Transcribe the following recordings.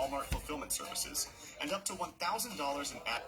Walmart fulfillment services, and up to one thousand dollars in ad-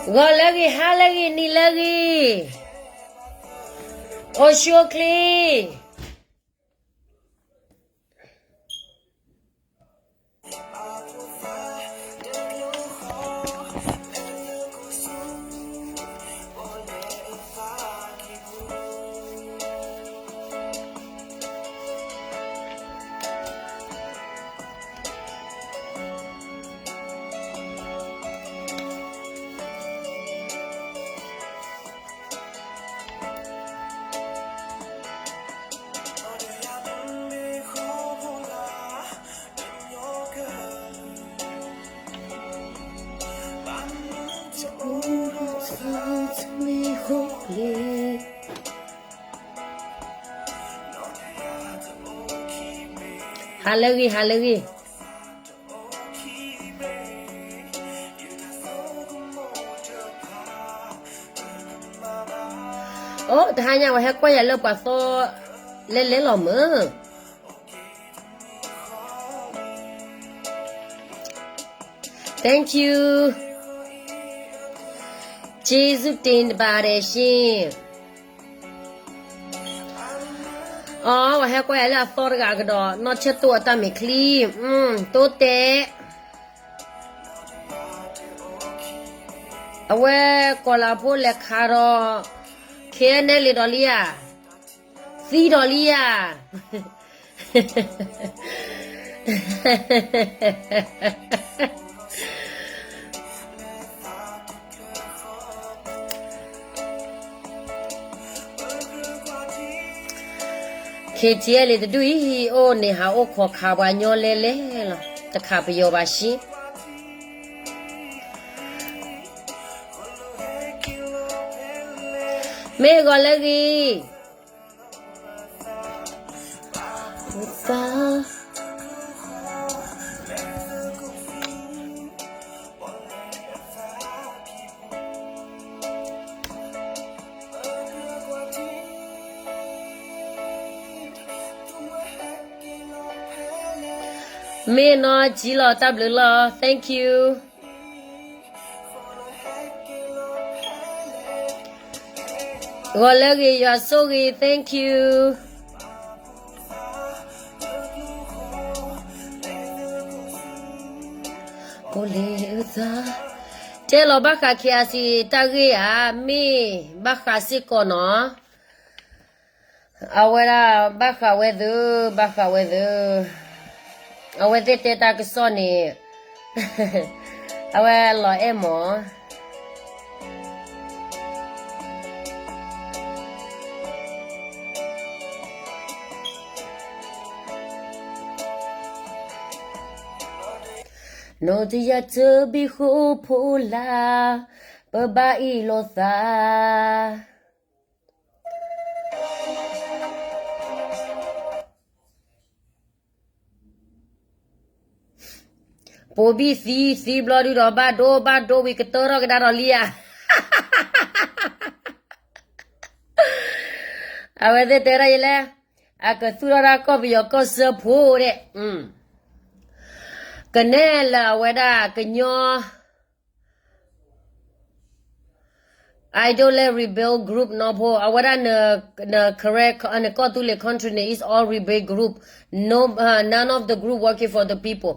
ဂီၤလၢအဂ့ၤ, ဟါလၢအဂ့ၤ, နံၤလၢအဂ့ၤ, အိၣ်ဆူၣ်အိၣ်ချ့. ဟါလၢအဂ့ၤ, ဟါလၢအဂ့ၤ. အိၣ် တဟါညါ ပှၤဟဲကွၢ်ယၤလၢပှၤသီလဲၤလဲၤလီၤမၢ်. Thank you. ကျေးဇူးတင်ပါတယ်ရှင်. အိၣ် ပှၤဟဲကွၢ်ယၤလၢအသီတဂၤကဒီး နီၢ်ဆၢတိၢ်အတၢ်မဲာ်ချံ, တိတဲာ်. အဝဲကီၤလၤဖိလဲၤခးဒီး ခဲနဲလံဒီးလံဧါ, သံဒီးလံဧါ. ခ့ထံအဲလံတဒူၣ်အံၤ အိၣ်န့ၣ်ဟးအိၣ်ခိးခးပှၤညီလဲလဲလီၤ, တခးပယီၤဘၣ်ဆံ. မ့ၢ်ဂီၤလၢအဂ့ၤ. မ့ၢ်နီၢ်ကံလီၤ တၢ်ဘျုးလီၤ thank you. ဂီၤလၢအဂ့ၤ ယွၤဆိၣ်ဂ့ၤ thank you. တဲလီၤဘၣ်ဃး KIC တၢ်ဂ့ၢ်ဧါ, မ့ၢ်ဘၣ်ဃးစ့ၢ်ကီးနီၤ. အဝဲဒၣ်ဘၣ်ဃးဝဲသ့ၣ်, ဘၣ်ဃးဝဲသ့ၣ်, အဝဲသ့ၣ်တဲတၢ်ကစီၣ်န့ၣ် အဝဲလီၤအဲၣ်မး. နီၢ်တယၢ်တဘ့ၣ်ဃိဖိလၢ်, ပ ပဘၣ်အ့ၣ်လိာ်သး ပိာ်ဘံၣ်သံ သံဘျီဒုဒီးဘၣ်ဒိ ဘၣ်ဒိဝံၤကတၢၢ်ထီၣ်ကဒါဒီးလံဧါ. အဝဲသ့ၣ်တဲဒၣ်ယလဲၣ်, အကသူၣ်ထီၣ်ဒၣ်ကီၢ်ပယီၤကီၢ်စၢဖှိၣ်ဒဲး, ကနဲလၢအဝဲဒၣ်ကညီ I don't let rebel group နီၢ်ဖိ အဝဲဒၣ်န န correct နကီၢ်သူလ့ၤ country န့ၣ် is all rebel group, no, uh, none of the group working for the people.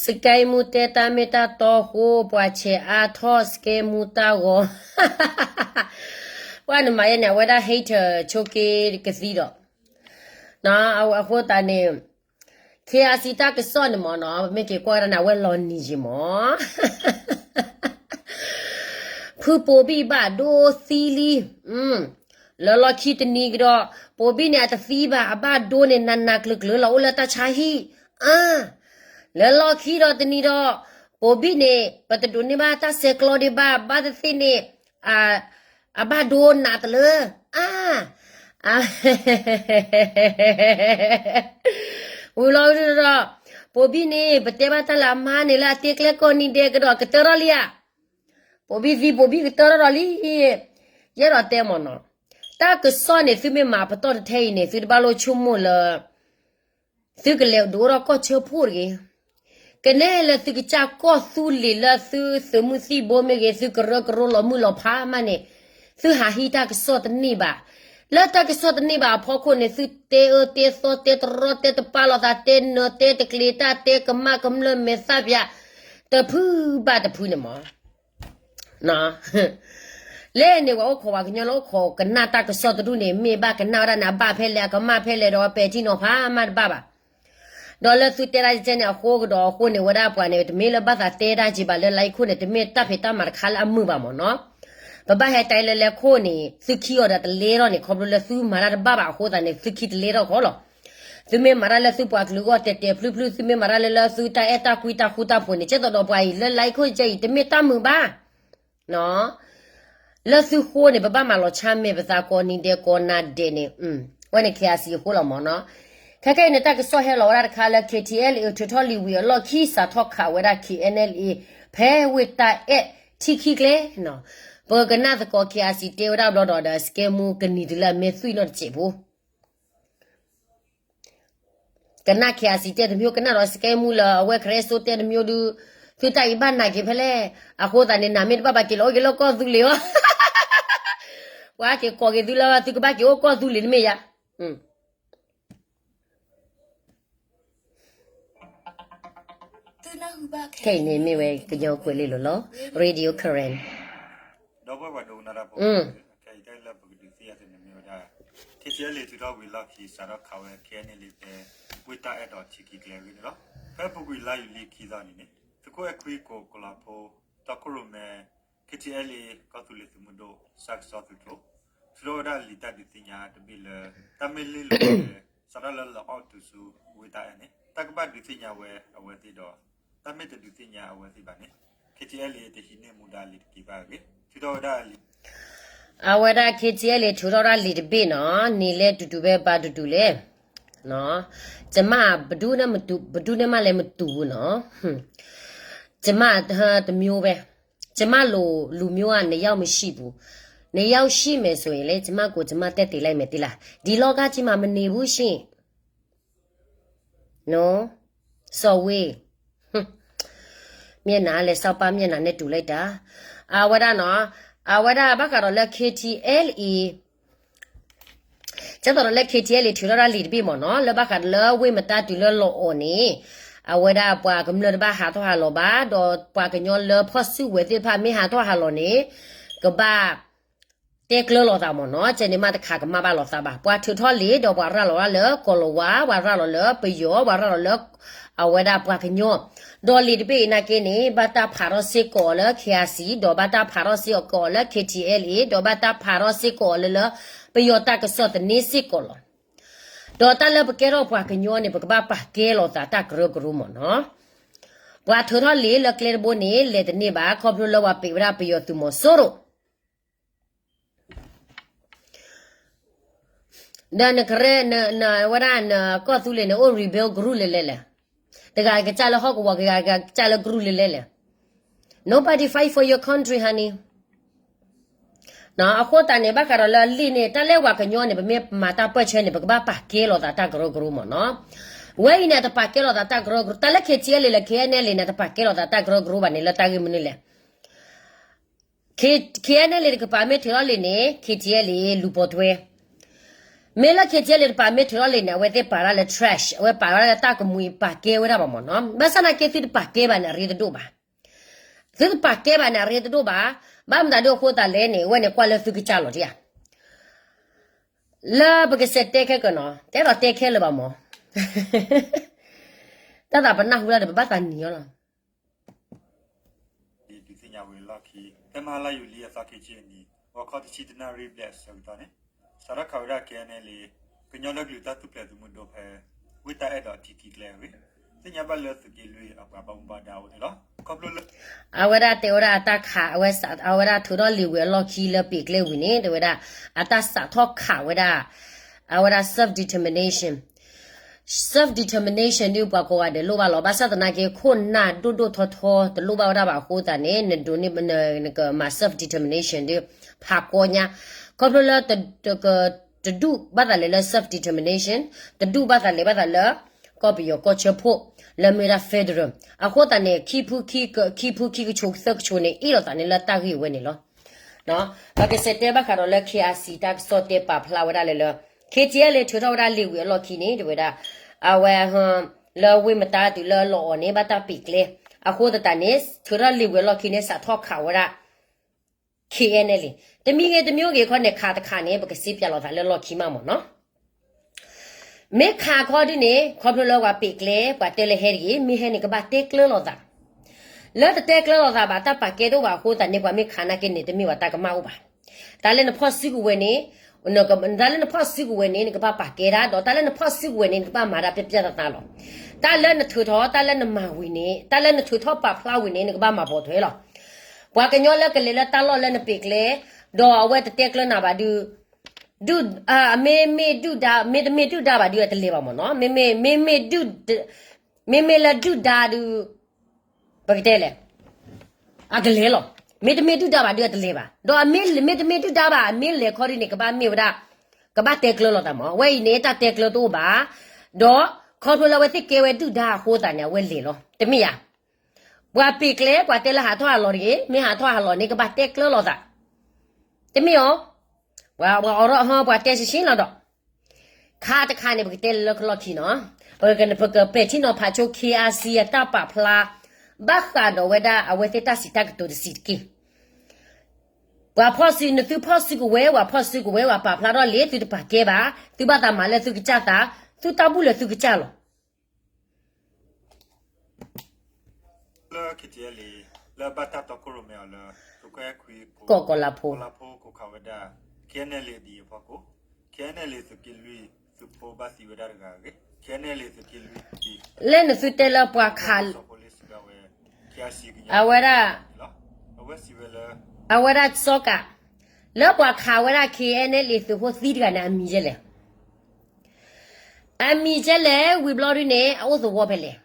စကဲမူတဲတၢ်မ့ၢ်တၢ်တီဃိ ပှၤဆဲးအါထီၣ် စကဲမူတၢ်ဂီၤ, ပှၤနမၤယဲန့ၣ် အဝဲဒၣ် hater ဆိက့ကသံဒီး, အဃိသတးန့ၣ် KIC တၢ်ကစီၣ်န့ၣ်မ့ၢ်နီၤ ပမ့ၢ်က့ၤကွၢ်ဝဲဒၣ်န့ၣ် အဝဲလီၤနံၤယံၤမး ဖုပိာ်ဘံၣ်ဘၣ်ဒိသံလံ, လၢလီၢ်ခံတနံၤကဒီး ပိာ်ဘံၣ်န့ၣ် အတသံဘၣ် အဘၣ်ဒိန့ၣ် နးနးကျၢၤကျၢၤလီၤ အိၣ်လၢတၢ်ဆါဟံၣ်, လၢလီၢ်ခံဒီးတနံၤဒီး ပိာ်ဘံၣ်န့ၣ် ပတဒိးန့ၢ်ဘၣ်တၢ်ဆဲးကျိးဒံးဘၣ် ဘၣ်သ့ၣ်သ့ၣ်န့ၣ် အဘၣ်ဒိနးတလၢ, ဝံၤလီၤဒီး ပိာ်ဘံၣ်န့ၣ် ပတဲဘၣ်တၢ်လၢအမါန့ၣ် လၢအတ့ကျဲကိးနံၤဒဲးကဒီး ကတၢၢ်ထီၣ်လံဧါ, ပိာ်ဘံၣ်သံ ပိာ်ဘံၣ်ကတၢၢ်ထီၣ်ဒီးလံ, ယအဲၣ်ဒိးတဲမ့ၢ်နီၤ, တၢ်ကစီၣ်န့ၣ်သုမ့ၢ်မၤပတီၢ်တထဲအံၤန့ၣ် သုတဘၣ်လိၣ်ဆိကမိၣ်လၢ သုကလဲၤဒိၣ်ထီၣ်ကီၢ်ဆၢဖှိၣ်တဂ့ၤ, ကနဲလၢသုကစၢ်ကီၢ်သူလ့ၤလၢသုသုးမုၢ်သံၣ်ဘိမ့ၢ်ဂ့ၤ သုကရၢကရိလီၤမုၢ်လီၤဖးမးန့ၣ်, သုဟးဟံးတၢ်ကစီၣ်တန့ၢ်ဘၣ်, လၢတၢ်ကစီၣ်တန့ၢ်ဘၣ်အဖီခိၣ်န့ၣ် သုတဲအၢတဲသီတဲတရီတဲတပါလိာ်သး တဲနၢၤတဲတကျ့ၤတၢ် တဲကမၣ်ကမျၢၢ်မဲာ်သၣ်ပၠး တဖုဘၣ်တဖုန့ၣ်မး လဲၣ်န့ၣ် ပှၤအိၣ်ခိးပှၤကညီလၢအိၣ်ခိးကနၣ်တၢ်ကစီၣ်တဒူၣ်န့ၣ် မ့ၢ်ဘၣ်ကနၣ်ဝဲဒၣ်န့ၣ် အဘၣ်ဖဲလဲၣ် အကမၣ်ဖဲလဲၣ်ဒီး ပဲာ်ထံနီၤဖးမးတဘၣ်ဘၣ်. ဒီးလၢသုတဲဒၣ်ကဲန့ၣ် အဃိကဒီးအဃိန့ၣ် ဝဲဒၣ်ပှၤန့ၣ် တမ့ၢ်လၢဘၣ်သးတဲဒၣ်က့ၤဘၣ်လၢ like ခိၣ်န့ၣ် တမ့ၢ်တၢ်ဖံးတၢ်မၤတခါလၢအမုာ်ဘၣ်မ့ၢ်နီၤ. ပဘၣ်ဟဲတဲလၢ like ခိၣ်န့ၣ် သုခံအီၤဒီးတလဲထီၣ်န့ၣ် ခီဖျိလၢသုမၤတၢ်တဘၣ်ဘၣ်အဃိသတးန့ၣ် သုခံတလဲထီၣ်ခီလီၤ. သုမ့ၢ်မၤတၢ်လၢသုပှၤကလုာ်အဂီၢ်တဲာ်တဲာ်ဖျုဖျု သုမ့ၢ်မၤတၢ်လၢလၢသုတၢ်အဲၣ်တၢ်ကွံတၢ်ဃူတၢ်ဖိးန့ၣ် ကဲသိးဒီးပှၤအံၤလၢ like ခိၣ်ကဲအံၤ တမ့ၢ်တၢ်မုာ်ဘၣ် လၢသုဃိန့ၣ် ပဘၣ်မၤလီၤဆၢမဲာ်ပသးကိးနံၤဒဲးကိးနၤဒဲးန့ၣ်, ဝဲန့ၣ် KIC အဃိလီၤမ့ၢ်နီၤ. ခဲကနံၣ်အံၤန့ၣ် တၢ်ကစီၣ်ဟဲလီၤဝဲဒၣ်တခါလၢ KTLA ထုးထီၣ်လံာ်ဝံၤအလီၢ်ခံ စးထီၣ်ခးဝဲဒၣ် KNLA ဖဲဝ့ၢ်တၢ်အဲၣ်ထံခံကျဲနီၤ. ပကနၣ်သကိး KIC တဲဝဲဒၣ်ဘျီဒီး ဒီးစကဲမူကနံၤတုၤလၢအမဲာ်သွံၣ်နီတစဲးဖိ ကနၣ် KIC တဲတမံၤ ကနၣ်ဒီးစကဲမူလၢအဝဲခရဲစိတဲတမံၤဒုး, သုတၢ်အံၤဘၣ်နၤက့ၤဖဲလဲၣ်, အဃိသတးန့ၣ် နမ့ၢ်တဘၣ်ဘၣ်က့ၤလီၤအိၣ်က့ၤလၢကီၢ်သူလ့ၤအီၤ, ပှၤက့ၤကိးက့ၤသုလၢသုကဘၣ်က့ၤအိၣ်ကီၢ်သူလ့ၤတမ့ၢ်ယါ. ခဲအံၤန့ၣ်မ့ၢ်ဝဲကညီကွဲးလံာ်လိၤလီၤ, Radio Karen. ဒီပုၢ်ဝဲၢ်ပှၤဒိကနၣ်တၢ်ဖိ, ခဲအံၤတၢ်လၢပကဒုးသ့ၣ်ညါသုန့ၣ်မ့ၢ်ဝဲဒၣ် KTLA ထုးထီၣ်ဝံၤလီၢ်ခံ စးထီၣ်ခးဝဲ KNLA ဖဲဝ့ၢ်တၢ်အဲၣ်ဒီးထံခံကျဲအဂ့ၢ်န့ၣ်လီၤ. ဖဲအပူၤကွံာ်လါယူၤလံခံသီန့ၣ်န့ၣ် သုးခိၣ်အဲၣ်ခွံကိးကလီၤဖိ တီခိၣ်ရိၣ်မဲ KTLA ကီၢ်သူလ့ၤသုးမုၢ်ဒိၣ် စၢ်ကစီၣ်သုးတြိ ထုးထီၣ်ဝဲဒၣ်လံာ်တၢ်ဒုးသ့ၣ်ညါတဘ့ၣ်လၢ တၢ်မ့ၢ်လ့ၢ်လိၤလၢ စးထီၣ်လၢလီအီၣ်တုၤဆူဝ့ၢ်တၢ်အဲၣ်န့ၣ် တၢ်ကဘၣ်ဒုးသ့ၣ်ညါဝဲအဝဲသ့ၣ်ဒီး တၢ်မ့ၢ်တဒုးသ့ၣ်ညါအဝဲသ့ၣ်ဘၣ်န့ၣ် KTLA တဟံးန့ၢ်မူဒါလံာ်တက့ၤဘၣ်အဂ့ၢ် ထုးထီၣ်ဝဲဒၣ်လံာ် အဝဲဒၣ် KTLA ထုးထီၣ်ဒၣ်လံာ်တဘ့ၣ်နီၤ, န့ၣ်လဲၤတုၤတုၤဖဲဘၣ်တုၤတုၤလဲၣ်, ကမၣ် ဘဒူၣ်န့ၣ်မးလဲၤမတူၤဘူးနီၤ, ကမၣ်တမျိုးပဲ, ကမၣ်လူၤ လူမျိုးက နယောက်မရှိဘူး, နယောက်ရှိမယ်ဆိုရင်လေ ကျမကို ကျမ တက်တည်လိုက်မယ် သိလား, ဒီလောကကြီးမှာ မနေဘူးရှင်. နော်, စော်ဝေး, မျက်နှာလည်း စောက်ပါမျက်နှာနဲ့ တူလိုက်တာ, အဝဲဒၣ်နီၤ, အဝဲဒၣ်ဘၣ်ဃးဒီးလၢ KTLA ကဲသိးဒီးလၢ KTLA ထုးထီၣ်ဒၣ်လံာ်တဘ့ၣ်မ့ၢ်နီၤ, လၢဘၣ်ဃးဒီးလၢဝ့ၢ်မတၤတုၤလၢလီအီၣ်န့ၣ်, အဝဲဒၣ်ပှၤကမျၢၢ်တဘၣ်ဟးထီၣ်ဟးလီၤဘၣ်, ဒီးပှၤကညီလၢဖီၣ်စုကဝဲၤသ့ၣ်တဖၣ်မ့ၢ်ဟးထီၣ်ဟးလီၤန့ၣ်, ကဘၣ် တဲကျၢၤလိာ်သးမ့ၢ်နီၤ, ကဲန့ၣ်မးတခါကမၣ်ဘၣ်လိာ်သးဘၣ်, ပှၤထုးထီၣ်လံာ်ဒီးပှၤရၤလီၤဒၣ်လၢကီၢ်လီၤဝါ, ပှၤရၤလီၤလၢပယီၤ, ပှၤရၤလီၤလၢ အဝဲဒၣ်ပှၤကညီ, ဒီးလံာ်တဘ့ၣ်အံၤနာ်က့န့ၣ် ဘၣ်တၢ်ဖးထီၣ်စ့ၢ်ကီးအီၤလၢ KIC ဒီးဘၣ်တၢ်ဖးထီၣ်စ့ၢ်ကီးအီၤလၢ KTLA ဒီးဘၣ်တၢ်ဖးထီၣ်စ့ၢ်ကီးအီၤလၢလၢ ပယီၤတၢ်ကစီၣ်သန့စ့ၢ်ကီးလီၤ. ဒီးတၢ်လၢပကဲထီၣ်ပှၤကညီန့ၣ် ပကဘၣ်ပာ်ကဲလိာ်သးတၢ်ကရၢကရိမ့ၢ်နီၤ. ပှၤထုးထီၣ်လံာ်လၢကျဲတဘိန့ၣ် လဲၤတန့ၢ်ဘၣ် ခီဖျိလၢပှၤပံးဝဲဒၣ်ပယီၤသုးမီၤစိရိၤ ဒီးနကရၢ နဝဲဒၣ်နကီၢ်သူလ့ၤန့ၣ် အိၣ် rebel group လဲၤလဲၤလဲၣ်, တဂၤကစၢ်လၢဟီၣ်ကဝီၤ တဂၤကစၢ်လၢ group လဲၤလဲၤလဲၣ်, nobody fight for your country, honey. အဃိသတးန့ၣ် ဘၣ်ဃးဒီးလၢလံာ်န့ၣ် တၢ်လၢပှၤကညီန့ၣ် ပမ့ၢ်မၤတၢ်ပၢၢ်ဆၢန့ၣ် ပကဘၣ်ပာ်ကဲလိာ်သးတၢ်ကရၢကရိမ့ၢ်နီၤ. ဝဲအံၤန့ၣ် တပာ်ကဲလိာ်သးတၢ်ကရၢကရိ တၢ်လၢ KTLA လၢ KNLA န့ၣ် တပာ်ကဲလိာ်သးတၢ်ကရၢကရိဘၣ်န့ၣ် လၢတၢ်ဂ့ၢ်မနုၤလဲၣ်. KNLA တကပၤမ့ၢ်ထုးထီၣ်လံာ်န့ၣ် KTLA လူၤပိာ်ထွဲ, မ့ၢ်လၢ KTLA တပၤမ့ၢ်ထုးထီၣ်လံာ်န့ၣ် အဝဲသ့ၣ်ပာ်ဝဲဒၣ်လၢ trash အဝဲပာ်ဝဲဒၣ်လၢတၢ်ကမှံၤပာ်ကဲဝဲဒၣ်ဘၣ်မ့ၢ်နီၤ. ဘၣ်ဆၣ်နာ်က့သုတပာ်ကဲဘၣ်န့ၣ် အရ့တဒိၣ်ဘၣ်. သုတပာ်ကဲဘၣ်န့ၣ် အရ့တဒိၣ်ဘၣ်. ဘၣ်မတၤဒ်အဃိသတးလဲၣ်န့ၣ် အဝဲန့ၣ်ကွၢ်လၢသုကစၢ်လီၤတယၢ် လၢပကစဲးတဲခဲကနီၤ တဲဒီးတဲခဲလၢာ်ဘၣ်မ့ၢ် တၢ်သးပနၢ်ဟူတၢ်ဒီး ပဘၣ်သးနံၤအီၤလီၤ. ဒုးသ့ၣ်ညါဝံၤအလီၢ်ခံ ဖဲမဟါလါယူၤလံအသီခံဆံအနံၤ ဂီၤခီတဆံတနၣ်ရံၣ်ဘျဲၣ်အဆၢကတီၢ်န့ၣ် စးထီၣ်ခးဝဲဒၣ် KNLA ကညီဒီကလုာ်တၢ်ထူၣ်ဖျဲးသုးမုၢ်ဒိၣ်ဖဲ ဝ့ၢ်တၢ်အဲၣ်ဒီးထံခံကျဲအဂ့ၢ် သ့ၣ်ညါဘၣ်လၢသုးက့လွံၢ်အပှၤဘၣ်မူဘၣ်ဒါအအိၣ်န့ၣ်လီၤ. ခီဖျိလၢ အဝဲဒၣ်တဲဝဲဒၣ်အတၢ်ခး အဝဲဒၣ်ထုးထီၣ်လံာ်ဝံၤအလီၢ်ခံလၢပံာ်ကျဲဝံၤန့ၣ် တဲဝဲဒၣ် အတၢ်စးထီၣ်ခးဝဲဒၣ် အဝဲဒၣ် self determination, self determination ဒုးပှၤကိးဂၤဒဲးလိၣ်ဘၣ်လီၤ. ဘၣ်ဆၣ်သနာ်က့ ခိၣ်နၢ်ဒိၣ်ဒိၣ်ထီထီတလိၣ်ဘၣ်ဝဲဒၣ်ဘၣ်အဃိသတးန့ၣ် နဒိးန့ၢ် နကမၤ self determination ဒုး ဖးကီညါ ခီဖျိလၢ တဒူၣ်ဘၣ်သးလဲၣ်လၢ self determination, တဒူၣ်ဘၣ်သးလဲၣ်ဘၣ်သးလၢ ကီၢ်ပယီၤကီၢ်ဆၢဖှိၣ် လၢမ့ၢ်ဝဲဒၣ် federal အဃိသတးန့ၣ် ခံဖုခံက ခံဖုခံကဆိးသၢကဆိးန့ၣ် အ့ၣ်လိာ်သးန့ၣ်လၢတၢ်ဂ့ၢ်ဝဲန့ၣ်လီၤ. ပကစဲးတဲဘၣ်ဃးဒီးလၢ KIC တၢ်ကစီၣ်တဲပာ်ဖျါဝဲဒၣ်လၢလၢ KTLA ထုးထီၣ်ဝဲဒၣ်လံာ်ဝံၤအလီၢ်ခံန့ၣ် တဲဝဲဒၣ် အဝဲ လၢဝ့ၢ်မတါတုၤလၢလီၤအီၤန့ၣ် ဘၣ်တၢ်ပံာ်ကျဲ အဃိသတးန့ၣ် ထုးထီၣ်လံာ်ဝံၤအလီၢ်ခံန့ၣ် စးထီၣ်ခးဝဲဒၣ် KNLA တမံၤဂ့ၤတမံၤဂ့ၤခီန့ၣ် ခးတခးန့ၣ် ပကစ့ပၠးလိာ်သးလၢလီၢ်ခံမးမ့ၢ်နီၤ. မ့ၢ်ခးခီဒ်န့ၣ် ခီဖျိလၢပှၤပံာ်ကျဲ ပှၤတဲလၢဟဲတဂ့ၤ မ့ၢ်ဟဲန့ၣ် ကဘၣ်တဲကျၢၤလိာ်သး လၢတတဲကျၢၤလိာ်သးဘၣ် တၢ်ပာ်ကဲတအိၣ်ဘၣ်အဃိသတးန့ၣ် ပှၤမ့ၢ်ခးနာ်က့န့ၣ် တမ့ၢ်ဘၣ်တၢ်ကမၣ်အိၣ်ဘၣ်. တၢ်လၢနဖီၣ်စုကဝဲၤန့ၣ် တၢ်လၢနဖီၣ်စုကဝဲၤန့ၣ် နကဘၣ်ပာ်ကဲဒၣ် ဒီးတၢ်လၢနဖီၣ်စုကဝဲၤန့ၣ် နကဘၣ်မၤဒၣ်ပျၢ်ပျၢ်သးသးလီၤ. တၢ်လၢနထုးထီၣ် တၢ်လၢနမၤဝံၤန့ၣ် တၢ်လၢနထုးထီၣ်ပာ်ဖျါဝံၤန့ၣ် နကဘၣ်မၤပိာ်ထွဲလီၤ. ပှၤကညီလၢကလဲၤလၢတၢ်လီၢ်လၢနပံာ်ကျဲ ဒီးအဝဲတတဲကျၢၤနၤဘၣ်ဒုး ဒုၣ် မ့မ့ၢ်ဒုၣ်ဒါ မ့တမ့ၢ်ဒုၣ်ဒါဘၣ်ဒုး အတလဲၤဘၣ်မ့ၢ်နီၤ. မ့မ့ၢ် မ့မ့ၢ်ဒုၣ် မ့မ့ၢ်လၢဒုၣ်ဒါဒုး ပကတဲလဲၣ် အကလဲၤလီၤ. မ့တမ့ၢ်ဒုၣ်ဒါဘၣ်ဒုး အတလဲၤဘၣ်. ဒီးအမ့ၢ် မ့တမ့ၢ်ဒုၣ်ဒါဘၣ် အမ့ၢ်လဲၤခီဒ်န့ၣ် ကဘၣ်မ့ၢ်ဝဲဒၣ် ကဘၣ်တဲကျၢၤလိာ်သးမ့ၢ် အဝဲအံၤန့ၣ် တၢ်တဲကျၢၤတအိၣ်ဘၣ်. ဒီးခီဖျိလၢအဝဲသ့ၣ်ကဲဝဲဒုၣ်ဒါအဃိသတးန့ၣ် အဝဲလဲၤလီၤ. တမ့ၢ်ဧါ. ပှၤပံာ်ကျဲ ပှၤတဲလၢဟးထီၣ်ဟးလီၤတဂ့ၤ, မ့ၢ်ဟးထီၣ်ဟးလီၤန့ၣ် ကဘၣ်တဲကျၢၤလိာ်သး. တမ့ၢ်ဧါ. ပှၤ ပှၤအိးထီၣ်ဟီ ပှၤတဲရှဲရှဲလီၤဒီး ခါတခါန့ၣ် ပကတဲလၢလီၢ်ခံနီၤ, ပက ပကပဲာ်ထံနီၤဖးဆိ KIC အတၢ်ပာ်ဖျါ ဘၣ်ဃးဒီးဝဲဒၣ်အဝဲသ့ၣ်တၢ်စံးတၢ်ကတိၤတဆံးတက့ၢ်. ပှၤဖီၣ်စု နသုဖီၣ်စုကဝဲၤ ပှၤဖီၣ်စုကဝဲၤ ပှၤပာ်ဖျါထီၣ်လံာ် သုတပာ်ကဲဘၣ်, သုဘၣ်သးမၤလၢသုကစၢ်သး, သုတၢ်ဘူၣ်လၢသုကစၢ်လီၤ. လၢ KTLA လၢဘၣ်တၢ်တီခိၣ်ရိၣ်မဲအီၤလၢ သုးခွဲခွံ ကီၢ်ကီၤလၤဖိ ကီၤလၤဖိ ခိးခးဝဲဒၣ် KNLA ဒ်အဖီခိၣ် KNLA သုးက့လွံၢ် သုးဖိဘၣ်သံဝဲဒၣ်တဂၤအဂ့ၢ် KNLA သုးက့လွံၢ် လၢနသုတဲလၢပှၤခး အဝဲဒၣ် အဝဲဒၣ်စီကး လၢပှၤခးဝဲဒၣ် KNLA သုးဖိသံတဂၤန့ၣ် အမံၤဒ်လဲၣ်. အမံၤဒ်လဲၣ် ဝံၤဘျီဒ်န့ၣ် အအိၣ်သဝီဖဲလဲၣ်.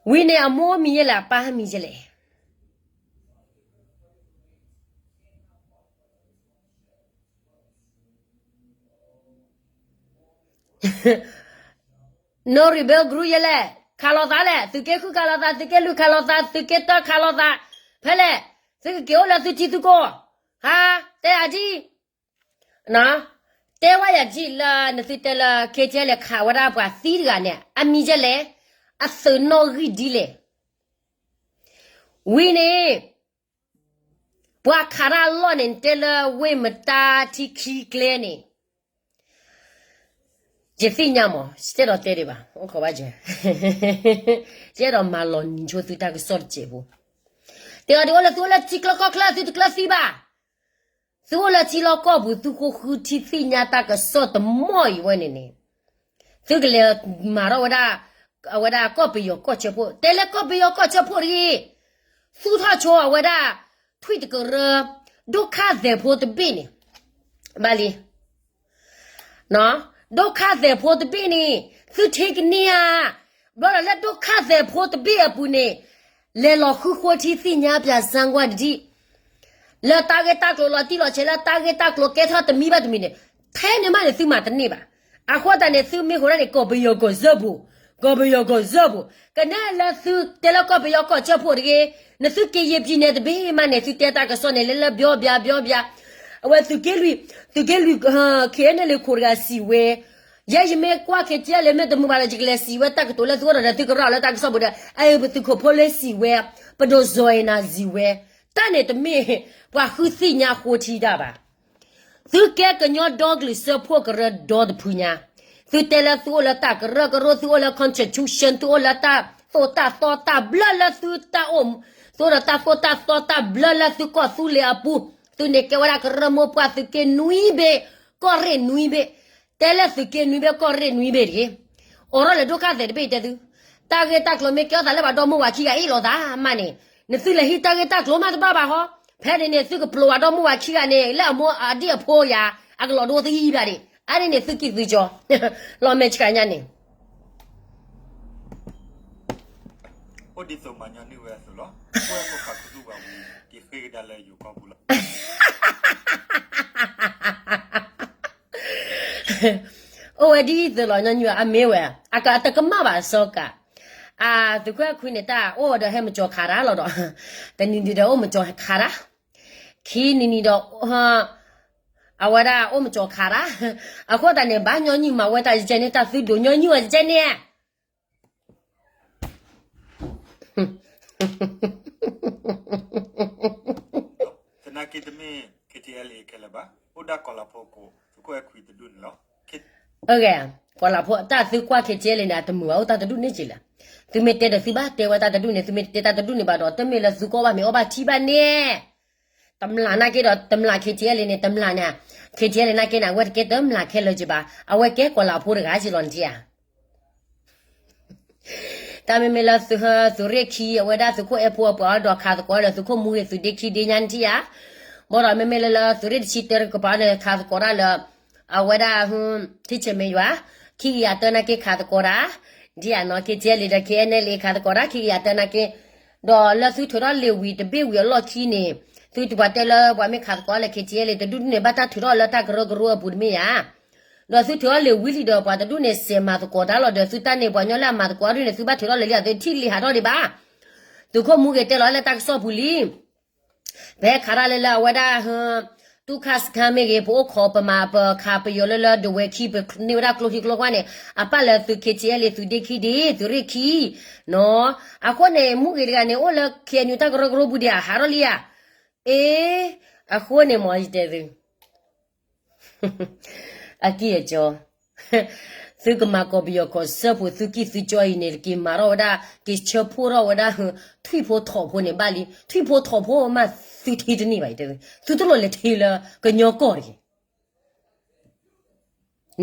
ဝံၤန့ၣ် အမိၢ်မံၤယဲလဲၣ် အပၢ်မံၤယဲလဲၣ်. နီၣ် rebel group ယဲလဲၣ်, ခးလိာ်သးလဲၣ်, သုးက့ဃုခးလိာ်သး, သုးက့လွံၢ်ခးလိာ်သး, သုးက့တၢခးလိာ်သး, ဖဲလဲၣ်, သုကက့ၤအိၣ်လၢသုထံသုကီၢ်, ဟါ, တဲယၤဒ် တဲဝဲယၤဒ်လၢနသုတဲလၢ KTLA လဲၤခးဝဲဒၣ်ပှၤသံတဂၤန့ၣ် အမံၤဒ်လဲၣ်, အသုးနီၣ်ဂံၢ်ဒ်လဲၣ်. ဝံၤန့ၣ် ပှၤခးတၢ်လီၢ်န့ၣ် နတဲလၢဝ့ၢ်မတါထံခံကျဲန့ၣ် ယသ့ၣ်ညါမး, ယတအဲၣ်ဒိးတဲဒံးဘၣ်, အိၣ်ခိးဘၣ်ယဲ, ယအဲၣ်ဒိးမၤလီၤနံၤဆိသုတၢ်ကစီၣ်တစဲးဖိ, တဲအီၤဒုးအိၣ်လၢသုအိၣ်လၢထံချၢကီၢ်ချၢ သုတကျၢၤသံဘၣ်, သုအိၣ်လၢထံလီၢ်ကီၢ်ပူၤ သုဃိဃုထံသ့ၣ်ညါတၢ်ကစီၣ်တမီၢ်အံၤဝဲန့ၣ်န့ၣ်, သုကလဲၤမၤထီၣ်ဝဲဒၣ် အဝဲဒၣ်ကီၢ်ပယီၤကီၢ်ဆၢဖှိၣ်, တဲလၢကီၢ်ပယီၤကီၢ်ဆၢဖှိၣ်တဂ့ၤ, သူၣ်ထီၣ်ဆိအဝဲဒၣ် ထွံၣ်တကရၢ ဒုက္ခသည်ဖိတဘ့ၣ်န့ၣ်, ဘၣ်လံ ဒုက္ခသည်ဖိတဘ့ၣ်န့ၣ် သုထံကန့ၢ်ဧါ, ဘျီဒီးလၢဒုက္ခသည်ဖိတဘ့ၣ်အပူၤန့ၣ် လဲၤလီၤဃုဃိထံသ့ၣ်ညါပၠးစၢ်ကွၢ်တဒံၣ် လၢတၢ်ဂ့ၢ်တၢ်ကျိၤလီၤတံၢ်လီၤဆဲး လၢတၢ်ဂ့ၢ်တၢ်ကျိၤကဲထီၣ်တမံၤဘၣ်တမံၤန့ၣ်, ထဲန့ၣ်မးန့ၣ် သုမၤတန့ၢ်ဘၣ်. အဃိသတးန့ၣ် သုမ့ၢ်ဃိဒၣ်န့ၣ် ကီၢ်ပယီၤကီၢ်စၢဖှိၣ်, ကီၢ်ပယီၤကီၢ်စၢဖှိၣ်, ကနဲလၢသုတဲလၢကီၢ်ပယီၤကီၢ်စၢဖှိၣ်တဂ့ၤ, နသုက့ၤယံာ်ပံၤနဲၣ်တဘ့ၣ်မးန့ၣ် သုတဲတၢ်ကစီၣ်န့ၣ် လဲၤလၢဘျီဘျါဘျီဘျါ, အဝဲသုးက့လွံၢ်, သုးက့လွံၢ် ခဲအံၤန့ၣ်လၢခိၣ်တဂၤစံးဝဲ ယဲယမ့ၢ်ကွၢ် KTLA လၢမ့ၢ်တမုာ်ဘၣ်ဒီး ယကလဲၤစံးဝဲတၢ်ကတိၤလၢသုအိၣ်ဒီး သုကရၢလၢတၢ်ကစီၣ်ပူၤဒီး အသုးခိၣ်ဖိလၢစံးဝဲ, ပဒိၣ်စီၤအ့နၤစံးဝဲ, တၢ်န့ၣ်တမ့ၢ်ပှၤဃုသ့ၣ်ညါဃိထံတၢ်ဘၣ်. သုကဲကညီဒီကလုာ်စၢဖှိၣ်ကရၢဒီတဖုညါ, သုတဲလၢသုအိၣ်လၢတၢ်ကရၢကရိ သုအိၣ်လၢ constitution သုအိၣ်လၢတၢ်သိၣ်တၢ်သီတၢ်ဘျၢလၢသုတၢ်အိၣ်, သုအိၣ်ဒီးတၢ်သိၣ်တၢ်သီတၢ်ဘျၢလၢသုကီၢ်သူလ့ၤအပူၤ, သုန့ၣ်ကဲဝဲဒၣ်ကရၢမိၢ်ပှၢ်သုးက့နွံဘ့ၣ်, ကီၢ်ရ့ၣ်နွံဘ့ၣ်, တဲလၢသုးက့နွံဘ့ၣ် ကီၢ်ရ့ၣ်နွံဘ့ၣ်တဂ့ၤ, အိးထီၣ်လၢဒုက္ခသည်တဘ့ၣ်တဲသု, တၢ်ဂ့ၢ်တၢ်ကျိၤမ့ၢ်ကဲထီၣ်သးလၢပှၤဒီမါဝၤခံဂၤအ့ၣ်လိာ်သးမးန့ၣ်, နသုလဲၤဟံးတၢ်ဂ့ၢ်တၢ်ကျိၤမးတဘၣ်ဘၣ်ဟီ, ဖဲန့ၣ်န့ၣ် သုကပျိာ်ပှၤဒီမါဝၤခံဂၤန့ၣ် လၢအမိၢ်အဒ့ၣ်အဖိယၤ, အကလီၤဒိသံဘၣ်ဒံး, အါန့ၣ်န့ၣ်သုကံၢ်သုကၠီ, လီၤမဲာ်ဆှးညါန့ၣ် အိၣ်ဒ်သိးမၤညီနုၢ်ဝဲအသိးလီၤ. ကွဲခိၣ်ဖးကသူၣ်ဘၣ်ဝံၤ က့ၤဃ့ကဒါလၢယိၤကီၢ်ပူၤလီၤ. အိၣ်ဝဲဒ်သိးလီၤညီနုၢ်အမ့ၢ်ဝဲ, အကတကမၣ်ဘၣ်စီၤကၤ, အသုးခိၣ်အဲၣ်ခွံန့ၣ် တၢ်အိၣ်ဝဲဒီးဟဲမကၠီၤခးတၢ်လီၤဒီး, တနံၤဒုးဒီးအိၣ်မကၠီၤခးတၢ်, ခံနံၤနံၤဒီး အဝဲဒၣ်အိၣ်မကၠီၤခးတၢ်, အဃိသတးန့ၣ် ဘၣ်ညီနုၢ်မၤဝဲတၢ်ယကဲန့ၣ် တၢ်သုဒိးညီနုၢ်ဝဲယကဲန့ၣ် သနာ်က့တမ့ၢ် KTLA ခဲလၢာ်ဘၣ်, အိၣ်ဒၣ်ကီၤလၤဖိကိး သုးခိၣ်အဲၣ်ခွံတဒူၣ်န့ၣ်လီၤ. ကီၤလၤဖိတၢ်သုကွၢ် KTLA န့ၣ် အတမုာ်ဘၣ် အိၣ်တၢ်တဒူၣ်န့ၣ်က့လၢာ်. သုမ့ၢ်တဲဒီးသုဘၣ်တဲဝဲတၢ်တဒူၣ်န့ၣ်, သုမ့ၢ်တဲတၢ်တဒူၣ်န့ၣ်ဘၣ်ဒီး တမ့ၢ်လၢသုကီၢ်ဘၣ်မ့ၢ်အီၣ်ဘၣ်ထံဘၣ်န့ၣ်, တမျၢ်နာ်က့ဒီး တမျၢ် KTLA န့ၣ် တမျၢ်န့ၣ်, KTLA နာ်က့န့ၣ် အဝဲတကဲတမျၢ်ခဲလၢာ်က့ဘၣ်, အဝဲကဲကီၤလၤဖိတဂၤက့လီၤနထံၣ်ဧါ. တၢ်မ့မ့ၢ်လၢသုးရ့ၣ်ခံ အဝဲဒၣ်သုးခိၣ်အဲၣ်ဖိအပှၤဒီးခးသကိးဒီးသုးခိၣ်မူဂ့ၤ သုးဒ့ခံဒ့ညါနထံၣ်ဧါ. ဘၣ်ဒီးမ့မ့ၢ်လၢလၢသုးရ့ၣ်တဆံတၢကပၤန့ၣ် ခးသကိးတၢ်လၢ အဝဲဒၣ် ထံဆဲးမဲာ်ယွၤ ခံကယၤတၢနာ်က့ခးသကိးတၢ်, ဒ်အနီၢ် KTLA ဒီး KNLA ခးသကိးတၢ် ခံကယၤတၢနာ်က့, ဒီးလၢသုထုးထီၣ်လံာ်ဝံၤတဘ့ၣ်ဝံၤအလီၢ်ခံန့ၣ်, သုတပှၤတဲလၢပှၤမ့ၢ်ခးသကိးလၢ KTLA တဒူၣ်န့ၣ် ဘၣ်တၢ်ထုးထီၣ်လၢတၢ်ကရၢကရိအပူၤတမ့ၢ်ဧါ. ဒီးသုထုးထီၣ်လံာ်ဝံၤလံဒီး ပှၤတဒူၣ်န့ၣ် စဲးမၤသကိးတၢ်လီၤဒီး သုတၢ်န့ၣ်ပှၤညီလၢအမၤသကိးဒ်န့ၣ် သုဘၣ်ထုးထီၣ်လံာ်လံ သုထံၣ်လံာ်ဟးထီၣ်ဒံးဘၣ်. သုးခိၣ်မူဂ့ၤတဲလီၤလၢတၢ်ကစီၣ်ပူၤလံ. ပဟဲခးတၢ်လၢလၢအဝဲဒၣ် တူၢ်ခါစခါမ့ၢ်ဂ့ၤ ပအိၣ်ခိးပမၤ ပခးပယီၤလၢလၢဒဝဲၤခံ ပန့ၢ်ဝဲဒၣ်ကျိချံကျိခွါန့ၣ် အပၣ်လၢသုး KTLA သုးဒ့ခံဒ့ သုးရ့ၣ်ခံ နီၤ. အဃိန့ၣ် မူဂ့ၤတဂၤန့ၣ် အိၣ်လၢ KNU တၢ်ကရၢကရိပူၤဒံးဧါ ဟးထီၣ်လံဧါ. အ့ အဃိန့ၣ်မ့ၢ်ယတဲသု အကံၢ်အကီ သုကမၤကီၢ်ပယီၤကီၢ်စၢဖှိၣ် သုကံၢ်သုကၠီအံၤန့ၣ် က့ၤမၤထီၣ်ဝဲဒၣ် က့ၤဆၢဖှိၣ်ထီၣ်ဝဲဒၣ် ထွံၣ်ဖိထိၣ်ဖိန့ၣ်ဘၣ်လံ. ထွံၣ်ဖိထိၣ်ဖိမး သုထံတန့ၢ်ဘၣ်အံၤတဲသု သုတလိၣ်လဲၤထံလၢကညီကီၢ်တဂ့ၤ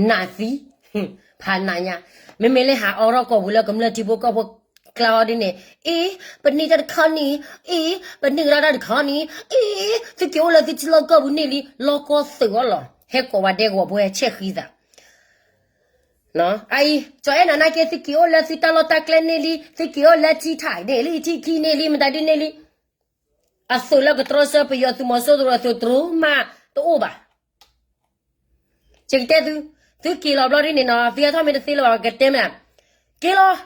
နးသံ ဖးနးညါ မ့မ့ၢ်လၢဟးအိးထီၣ်ကီၢ်ပူၤလၢကမျၢၢ်ထံဖိကီၢ်ဖိကျါအီၤဒ်န့ၣ် အ့ ပန့ၢ်တၢ်တခါန့ၣ် အ့ ပန့ၢ်ကဒါတၢ်တခါန့ၣ် အ့ သုက့ၤအိၣ်လၢသုထံလီၢ်ကီၢ်ပူၤန့ၣ်လံ လီၢ်ကီၢ်သုးအီၤလီၤ ဟဲကိးဝဲဒဲကဝီၤဖိဟဲဆဲးဃံသး အအံၤ ကၠီအဲၣ်နၤနာ်က့ သုက့ၤအိၣ်လၢသုတၢ်လီၢ်တၢ်ကျဲန့ၣ်လံ သုက့ၤအိၣ်လၢထံထးန့ၣ်လံ ထံခံန့ၣ်လံ မတၤဒ်န့ၣ်လံ အသုးလၢကတြီဆၢပယီၤသုးမီၤစိရိၤအသုးတြီမးတအိၣ်ဘၣ် ယကတဲသု, သုက့ၤလီၤဘျီဒ်န့ၣ်နီၤ သုဟဲထီၣ်မ့ၢ်တသ့လၢၤဘၣ် ကတဲမ့ၢ်, က့ၤလီၤ,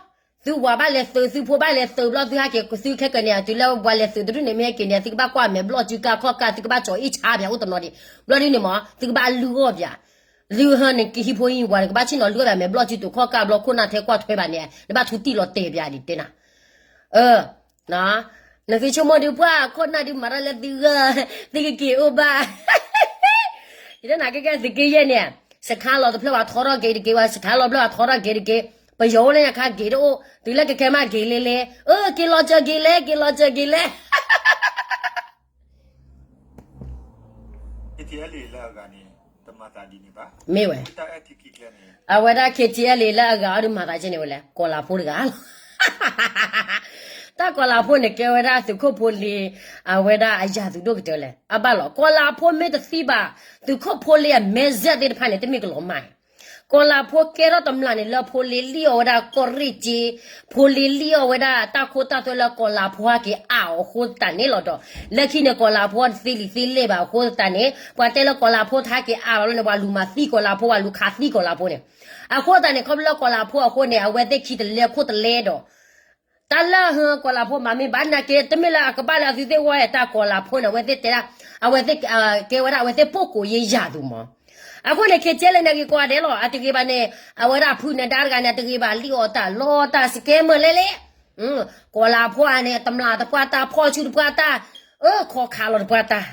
သုဝၤဘၣ်လဲၤသုး သုဖိဘၣ်လဲၤသုးဘျီ သုဟဲက့ၤ သုခဲကနံၣ် တုၤလၢပှၤလဲၤသုးတဒူၣ်န့ၣ် မ့ၢ်ဟဲက့ၤန့ၣ် သုကဘၣ်ကွၢ်မဲာ်ဘျီၣ်စုကါခီၣ်ကါ သုကဘၣ်ကၠီၤအ့ၣ်ဆါပၠးအိၣ်တနီၤဒံး, ဘျီဒ်န့ၣ်မ့ၢ် သုကဘၣ်လုၢ်အီၣ်ပၠး, သုဟဲန့ၣ် ကဟံၣ်ဖိဟံၣ်ဝၤန့ၣ် ကဘၣ်ဆ့ၣ်နီၤလုၢ်အီၣ်ပၠးမဲာ်ဘျီၣ်စုတိာ်ခီၣ်ကါဘျီ ခိၣ်နၢ်ထဲကွၢ်ထွဲဘၣ်န့ၣ် နဘၣ်ထူတံၢ်လီၤတဲာ်ပၠးဒံးတဲနၤ နသုဆိကမိၣ်ဒုးပှၢ်ခိၣ်နၢ်ဒုးမၤတၢ်လၢသုဂၢၢ်, သုကက့ၤအိၣ်ဘၣ်, ယတနာ်ကဲကဲသုးက့ယဲၢ်န့ၣ်, စခါလီၤတဖျၢၣ်ဝဲထီထီၣ်က့ၤတက့ၢ်ဝဲ စခါလီၤဖျၢၣ်ဝဲထီထီၣ်က့ၤတက့ၢ်, ပယီၤအိၣ်လၢညါခါက့ၤတအိၣ်, တုၤလၢကကဲမးက့ၤလဲလဲ, အၢ က့ၤလီၤစၢၤက့ၤလဲ က့ၤလီၤစၢၤက့ၤလဲ KTLA လၢအဂၤန့ၣ် တမၤသးဒ်န့ၣ်ဘၣ်. မ့ၢ်ဝဲ, တၢ်အဲၣ်ထံခံကျဲန့ၣ်, အဝဲဒၣ် K T L A လၢအဂၤအီၤဒုးမၤသးကဲန့ၣ်ဝဲလဲၣ်, ကီၤလၤဖိတဂၤလီၤ. တၢ်ကီၤလၤဖိန့ၣ်ကဲဝဲဒၣ်သုးခိၣ်ဖိလ့, အဝဲဒၣ်အယၤသူၣ်ဒိၣ်ကတၢၢ်လဲၣ်. အဘၣ်လီၤ, ကီၤလၤဖိမ့ၢ်တသံဘၣ်, သုးခိၣ်ဖိလ့အမဲစဲၣ်သ့ၣ်တဖၣ်န့ၣ် တမ့ၢ်ကလီၤမၢ်. ကီၤလၤဖိကဲထီၣ်တမျၢ်န့ၣ် လၢဖိလ့လံၣ်အီၤဝဲဒၣ်ကီၢ်ရ့ၣ်က့, ဖိလ့လံၣ်အီၤဝဲဒၣ်တၢ်ခိတၢ်သွဲလၢကီၤလၤဖိဟဲက့ၤအါအီၤအဃိသတးန့ၣ်လီၤဒီး, လၢခံန့ၣ် ကီၤလၤဖိတသ့လံာ်သ့လဲၢ်ဘၣ်အဃိသတးန့ၣ် ပှၤတဲလၢကီၤလၤဖိတဟဲက့ၤအါဘၣ်လီၤန့ၣ် ပှၤလူၤမၤသံကီၤလၤဖိ ပှၤလူၤခးသံကီၤလၤဖိန့ၣ်. အဃိသတးန့ၣ် ခီဖျိလၢကီၤလၤဖိအဃိန့ၣ် အဝဲသ့ၣ်ခံတလဲခိၣ်တလဲဒီး တၢ်လၢဟၢကီၤလၤဖိမၤမ့ၢ်ဘၣ်နာ်က့ တမ့ၢ်လၢအကဘၣ်လၢအသုသ့ၣ်ဝီတၢ်ကီၤလၤဖိန့ၣ် အဝဲသ့ၣ်တဲဒၣ်, အဝဲသ့ၣ်ကဲဝဲဒၣ် အဝဲသ့ၣ်ပိာ်ကိးယဲယၤသူၣ်မး. အဃိန့ၣ် ခဲကဲလဲၣ်န့ၣ် က့ၤကိးဂၤဒဲးလီၤ. အတဂ့ၤဘၣ်န့ၣ် အဝဲဒၣ်ဖုနဒါတဂၤန့ၣ် အတဂ့ၤဘၣ် လံၣ်အီၤတၢ်လီတၢ် scammer လဲၣ်လဲၣ်. ကီၤလၤဖိန့ၣ် တမျၢ်တပှၢ်တၢ် ဖီၣ်ဆူၣ်တပှၢ်တၢ်, အၢ ခီခးလီၤတပှၢ်တၢ် ပယီၤတအိ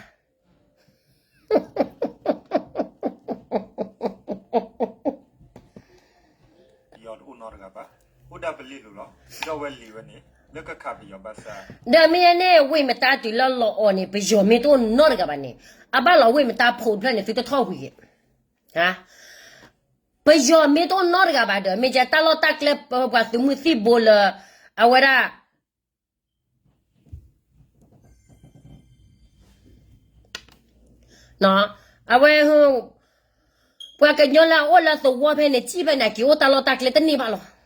ၣ်နီတဂၤဘၣ်, အိၣ်ဒၣ်ပလ့လိၤလီၤ. ဒီးဝဲလံာ်ဝဲန့ၣ် လၢကခးပယီၤဘၣ်ဆၣ်, ဒီးမ့ၢ်န့ၣ် ဝ့ၢ်မတါတုၤလၢလီၤအီၤန့ၣ် ပယီၤမ့ၢ်တအိၣ်နီတဂၤဘၣ်န့ၣ်, အဘၣ်လီၤဝ့ၢ်မတါဖိးတဖျၢၣ်န့ၣ် သုတထီၣ်ဝံၤဂ့ၤ. ပယီၤမ့ၢ်တအိၣ်နီတဂၤဘၣ်ဒီး မ့ၢ်ကဲတၢ်လီၢ်တၢ်ကျဲ ပှၤသုးမုၢ်သံၣ်ဘိလၢ အဝဲဒၣ် အဝဲ ပှၤကညီလၢအအိၣ်လၢသဝီဖဲန့ၣ် ကံၣ်ဖဲန့ၣ် က့ၤအိၣ်တၢ်လီၢ်တၢ်ကျဲတန့ၢ်ဘၣ်လီၤ.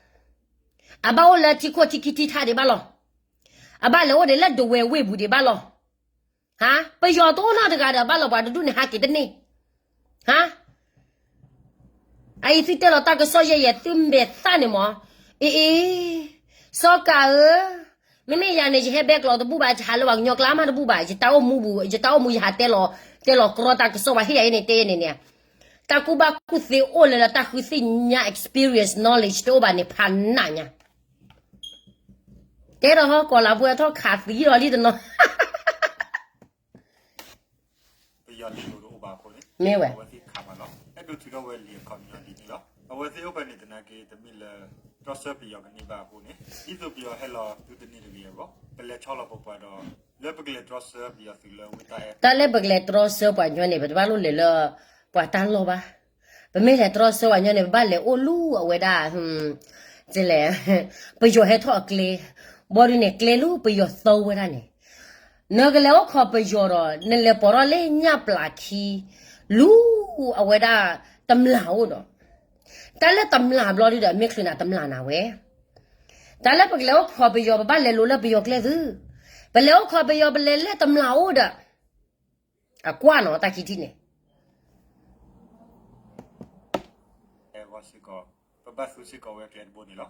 အဘၣ်အိၣ်လၢထံခိၣ်ထံခံထံထါဒံးဘၣ်လီၤ. အဘၣ်လဲၤအိၣ်ဒံးလၢဒဝဲၤဝ့ၢ်ပူၤဒံးဘၣ်လီၤ. ပယီၤတအိၣ်နီတဂၤဒီး ဘၣ်လီၤပှၤတဒူၣ်န့ၣ်ဟးက့ၤတန့ၢ်. အအံၤသုတဲလီၤတၢ်ကစီၣ်ယဲၢ်ယဲၢ် သုမဲာ်သၣ်န့ၣ်မး, အ့အ့, စီၤကၤဧၢ, မ့မ့ၢ်ယၤန့ၣ် ယဟဲဘဲကျိးတဘူၣ်ဘၣ်, ယဟးလၢပှၤကညီကျါမးတဘူၣ်ဘၣ်, ယတၢ်အိၣ်မူပူၤ ယတၢ်အိၣ်မူယဟးတဲလီၤ, တဲလီၤကြီတၢ်ကစီၣ် ပှၤဟ့ၣ်ယၤအံၤန့ၣ် တဲယဲၢ်န့ၣ်န့ၣ်, တၢ်ကူၣ်ဘၣ်ကူၣ်သ့အိၣ်လၢလၢတၢ်ဃုသ့ၣ်ညါ experience knowledge တအိၣ်ဘၣ်န့ၣ် ဖးနးညါ တဲဒီးဟီ ကီၤလၤဖိထီၣ်ခးသံဒီးလံတနီၤ ပယီၤလံာ်လိၤတအိၣ်ဘၣ်အဃိန့ၣ် မ့ၢ်ဝဲ အဝဲသ့ၣ်ခးမးလီၤ. အဲၣ်ဒိးထုးထီၣ်ဝဲလံာ်အခီပညီဒ်န့ၣ်လီၤ. အဝဲသ့ၣ်အိၣ်ဖဲန့ၣ်သနာ်က့ တမ့ၢ်လၢ တြီဆၢပယီၤကန့ၢ်ဘၣ်အဃိန့ၣ် ဒ်သိးပယီၤဟဲလီၤသုတန့ၢ်တဂ့ၤအဂီၢ် ပလဲၤဆီလီၤပပှၤဒီး လၢပကလဲၤတြီဆၢပယီၤသုးလၢဝ့ၢ်တၢ်အဲၣ် တၢ်လၢပကလဲၤတြီဆၢပှၤညီန့ၣ် ပတဘၣ်လိၣ်လဲၤလၢ ပှၤတၢ်လီၢ်ဘၣ်. ပမ့ၢ်လဲၤတြီဆၢပှၤညီန့ၣ် ပဘၣ်လဲၤအိၣ်လူၤအဝဲဒၣ် လဲၣ် ပယီၤဟဲထီၣ်အကျဲ, ဘီဒုန့ၣ် ကျဲလူၤပယီၤသီဝဲဒၣ်န့ၣ်, နကလဲၤအိၣ်ခိးပယီၤဒီး နလဲၤပိာ်ထီၣ်လၢညၣ်ပျၢ်ခံ လူၤအဝဲဒၣ်တမျၢ်အိၣ်ဒီး, တၢ်လၢတမျၢ်ဘျီဒုဒီး မ့ၢ်ချုးနၤတမျၢ်နၤဝဲ, တၢ်လၢပကလဲၤအိၣ်ခိးပယီၤ ပဘၣ်လဲၤလိၤလၢပယီၤကျဲသု, ပလဲၤအိၣ်ခိးပယီၤ ပလဲၤလၢတမျၢ်အိၣ်ဒီး အကွၢ်နီၤတၢ်ခံထံၣ်န့ၣ် ဂီၤစ့ၢ်ကီး ပဘၣ်သူစ့ၢ်ကီးဝဲကျဲတဘိန့ၣ်လီၤ.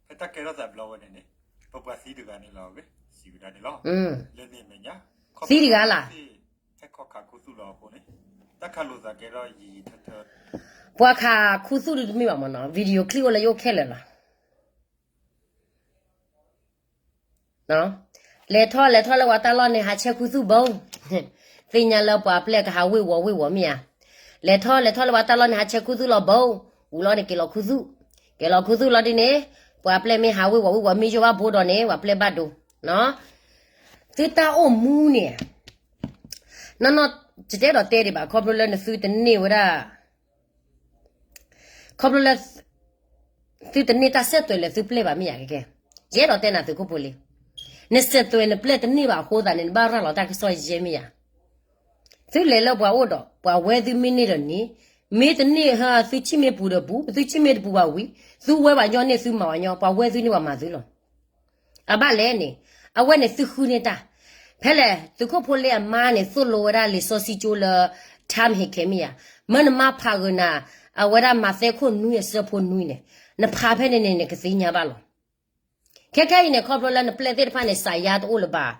ဖဲတၢ်ကဲထီၣ်သးဘျီဝဲန့ၣ်န့ၣ် ပပှၤသံတဂၤန့ၣ်လီၤဂ့ၤ စံးဝဲဒၣ်န့ၣ်လီၤ. လၢန့ၣ်အမဲာ်ညါ သံတဂၤလၢ် ဟဲခီၣ်ခးခူသူၣ်လီၤအဃိန့ၣ် တၢ်ခးလိာ်သးကဲထီၣ်ယံာ်ယံာ်ထၢထၢ ပှၤခးခူသူၣ်ဒုတမ့ၢ်ဘၣ်မ့ၢ်နီၤ video clip အိၣ်လၢယအိၣ်ခဲလၢာ်လီၤ. လဲၤထီၣ်လဲၤထီၣ်လၢပှၤတၢ်လီၢ်န့ၣ် ဟးဆဲခူသူၣ်ဘိ, သ့ၣ်ညါလၢပှၤပျဲၢ်ကဟးဝ့ၢ်ဝီၤဝ့ၢ်ဝီၤမ့ၢ်ဧါ, လဲၤထီၣ်လဲၤထီၣ်လၢပှၤတၢ်လီၢ်န့ၣ် ဟးဆဲခူသူၣ်လီၤဘိ, ဝံၤလီၤန့ၣ် က့ၤလီၤခူသူၣ်, က့ၤလီၤခူသူၣ်လီၤဒ်န့ၣ်, ပှၤပျဲၢ်မ့ၢ်ဟးဝ့ၢ်ဝီၤဝ့ၢ်ဝီၤမ့ၢ်ယိၣ်ဘၣ်ဘိဒီးန့ၣ် ပှၤပျဲၢ်ဘၣ်ဒိ, သုတၢ်အိၣ်မူန့ၣ် နီၢ်နီၢ် ယတအဲၣ်ဒိးတဲဒံးဘၣ် ခီဖျိလၢနသုတန့ၢ်ဝဲဒၣ် ခီဖျိလၢ သုတန့ၢ်တၢ်စဲသွဲးလၢသုပျဲၢ်ဘၣ်မ့ၢ်ယၤကဲ, ယအဲၣ်ဒိးတဲနၤသုးခိၣ်ဖိလံ, နစဲသွဲးနပျဲၢ်တန့ၢ်ဘၣ်အဃိသတးန့ၣ် နဘၣ်ရၤလီၤတၢ်ကစီၣ်ယဲၢ်မ့ၢ်ယၤ, သုလဲၤလၢပှၤအိၣ်ဒီး ပှၤဝဲသုမ့ၢ်န့ၢ်ဒီးန့ၢ်, မ့ၢ်တန့ၢ်ဟၢ သုဆံၣ်မ့ၢ်ပူၤဒီးပူၤ, သုဆံၣ်မ့ၢ်တပူၤဘၣ်ဝံၤ, သုဝဲပှၤညီန့ၢ်သုမၤပှၤညီ, ပှၤဝဲသုန့ၢ်ပှၤမၤသုလီၤ. အဘၣ်လဲၣ်န့ၣ်, အဝဲန့ၣ်သုဃုန့ၢ်တၢ်, ဖဲလဲၣ် သုးခိၣ်ဖိလ့အမါန့ၣ် သိၣ်လိဝဲဒၣ်လံာ်စီဆှံကၠိလၢ time ဟ့ၣ်ခဲမ့ၢ်ယၤ, မၢနမါဖးဂ့ၤနၤ, အဝဲဒၣ်မးသဲခိၣ်နွံအဆၢဖိနွံန့ၣ်, နဖးဖဲန့ၣ်န့ၣ် နကသ့ၣ်ညါဘၣ်လီၤ. ခဲခဲအံၤန့ၣ် ခီဖျိလၢနပျဲၢ်သ့ၣ်တဖၣ်န့ၣ် စးယါတအိၣ်လၢၤဘၣ်,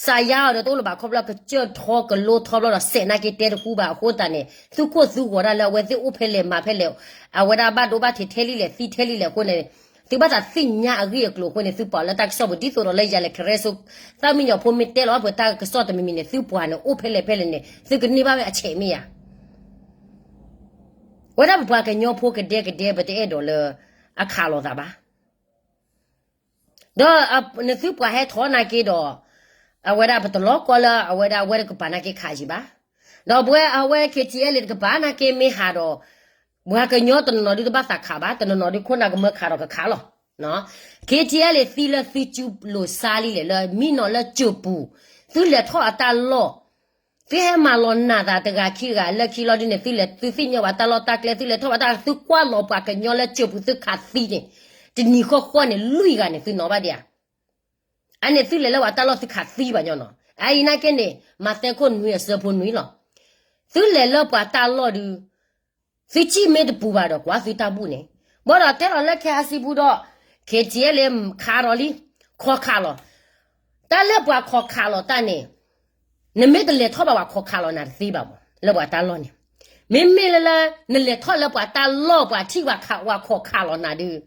စးယါအီၤဒီးတအိၣ်လၢၤဘၣ် ခီဖျိကစၢၢ်ထီကလိထီဘျီဒီး စဲးနာ်က့တဲတဟူဘၣ်အဃိသတးန့ၣ် သုကိၢ်သုဂီၤဒၣ်လၢအဝဲသ့ၣ်အိၣ်ဖဲလဲၣ်မၤဖဲလဲၣ်, အဝဲဒၣ်ဘၣ်ဒိဘၣ်ထံးထဲလံလဲၣ် သံထဲလံလဲၣ်အဃိန့ၣ် သုဘၣ်သးသ့ၣ်ညါအဂ့ၢ်အကျိၤအဃိန့ၣ် သုပာ်လၢတၢ်ကစီၣ်ပူၤ ဒ်သိးဒီးလၢယၤလဲၤခရဲစိ သၣ်မံညီၤဖိမ့ၢ်တဲလီၤအပှဲၤတၢ်ကစီၣ်တမံၤမံၤန့ၣ် သုပှၤန့ၣ် အိၣ်ဖဲလဲၣ်ဖဲလဲၣ်န့ၣ် သုကန့ၢ်ဘၣ်ဝဲအဆဲးမ့ၢ်ယၤ, ဝဲဒၣ်ပပှၤကညီဖိကဒဲကဒဲ ပတအဲၣ်ဒိးလၢအခးလိာ်သးဘၣ်. ဒီးနသုပှၤဟဲထီၣ်နာ်က့ဒီး အဝဲဒၣ်ပတလီၤကီလၢအဝဲဒၣ်အဝဲတကပၤနာ်က့ခးယံၤဘၣ်. ဒီးပဝဲအဝဲ K T L A တကပၤနာ်က့မ့ၢ်ဟးဒီး ပှၤကညီတနီၤနီၤဒုးတဘၣ်သးခးဘၣ်, တနီၤနီၤဒုးခိၣ်နၢ်ကမၢခးဒီးကခးလီၤ. ခ့ထံအဲလ့ၣ်သံလၢသုစုလိာ်စါလံလဲၣ် လၢမံနီၤလၢစၢၤပူၤ, သုလဲၤထီၣ်အတၢ်လီၢ်, သုဟဲမၤလီၤနာ်သးတဂၤခံဂၤလၢခံလီၤဒုန့ၣ် သုလဲၤသုသ့ၣ်ညါဝဲတၢ်လီၢ်တၢ်ကျဲ သုလဲၤထီၣ်ဝဲတၢ် သုကွၢ်လီၤပှၤကညီလၢစၢၤပူၤသုခးသံန့ၣ်, တနံၤဃီဃီန့ၣ် လွံၢ်ဂၤန့ၣ် သုနီၤဘၣ်ဒံးဧါ. အန့ၣ်သုလဲၤလၢပှၤတၢ်လီၢ်သုခးသံဘၣ်ညီနီၤ. အအံၤနာ်က့န့ၣ် မးသဲခိၣ်နွံအဆၢဖိနွံလီၤ. သုလဲၤလၢပှၤတၢ်လီၢ်ဒုး သုစံၣ်မ့ၢ်တပူၤဘၣ်ဒီးကွၢ်သုတၢ်ဘူၣ်န့ၣ်, ဘၣ်ဒီးတဲလီၤလၢခဲအစံပူၤဒီး ခ့ထံအဲလ့ၣ်ခးဒီးလံ, ခီၣ်ခးလီၤ. တၢ်လၢပှၤခီၣ်ခးလီၤတၢ်န့ၣ် နမ့ၢ်တလဲၤထီၣ်ဘၣ်ပှၤခီၣ်ခးလီၤနၤတသ့ဘၣ်မး လၢပှၤတၢ်လီၢ်န့ၣ်, မ့မ့ၢ်လၢလၢ နလဲၤထီၣ်လၢပှၤတၢ်လီၢ်ပှၤထံၣ်ပှၤခးပှၤခီၣ်ခးလီၤနၤဒုး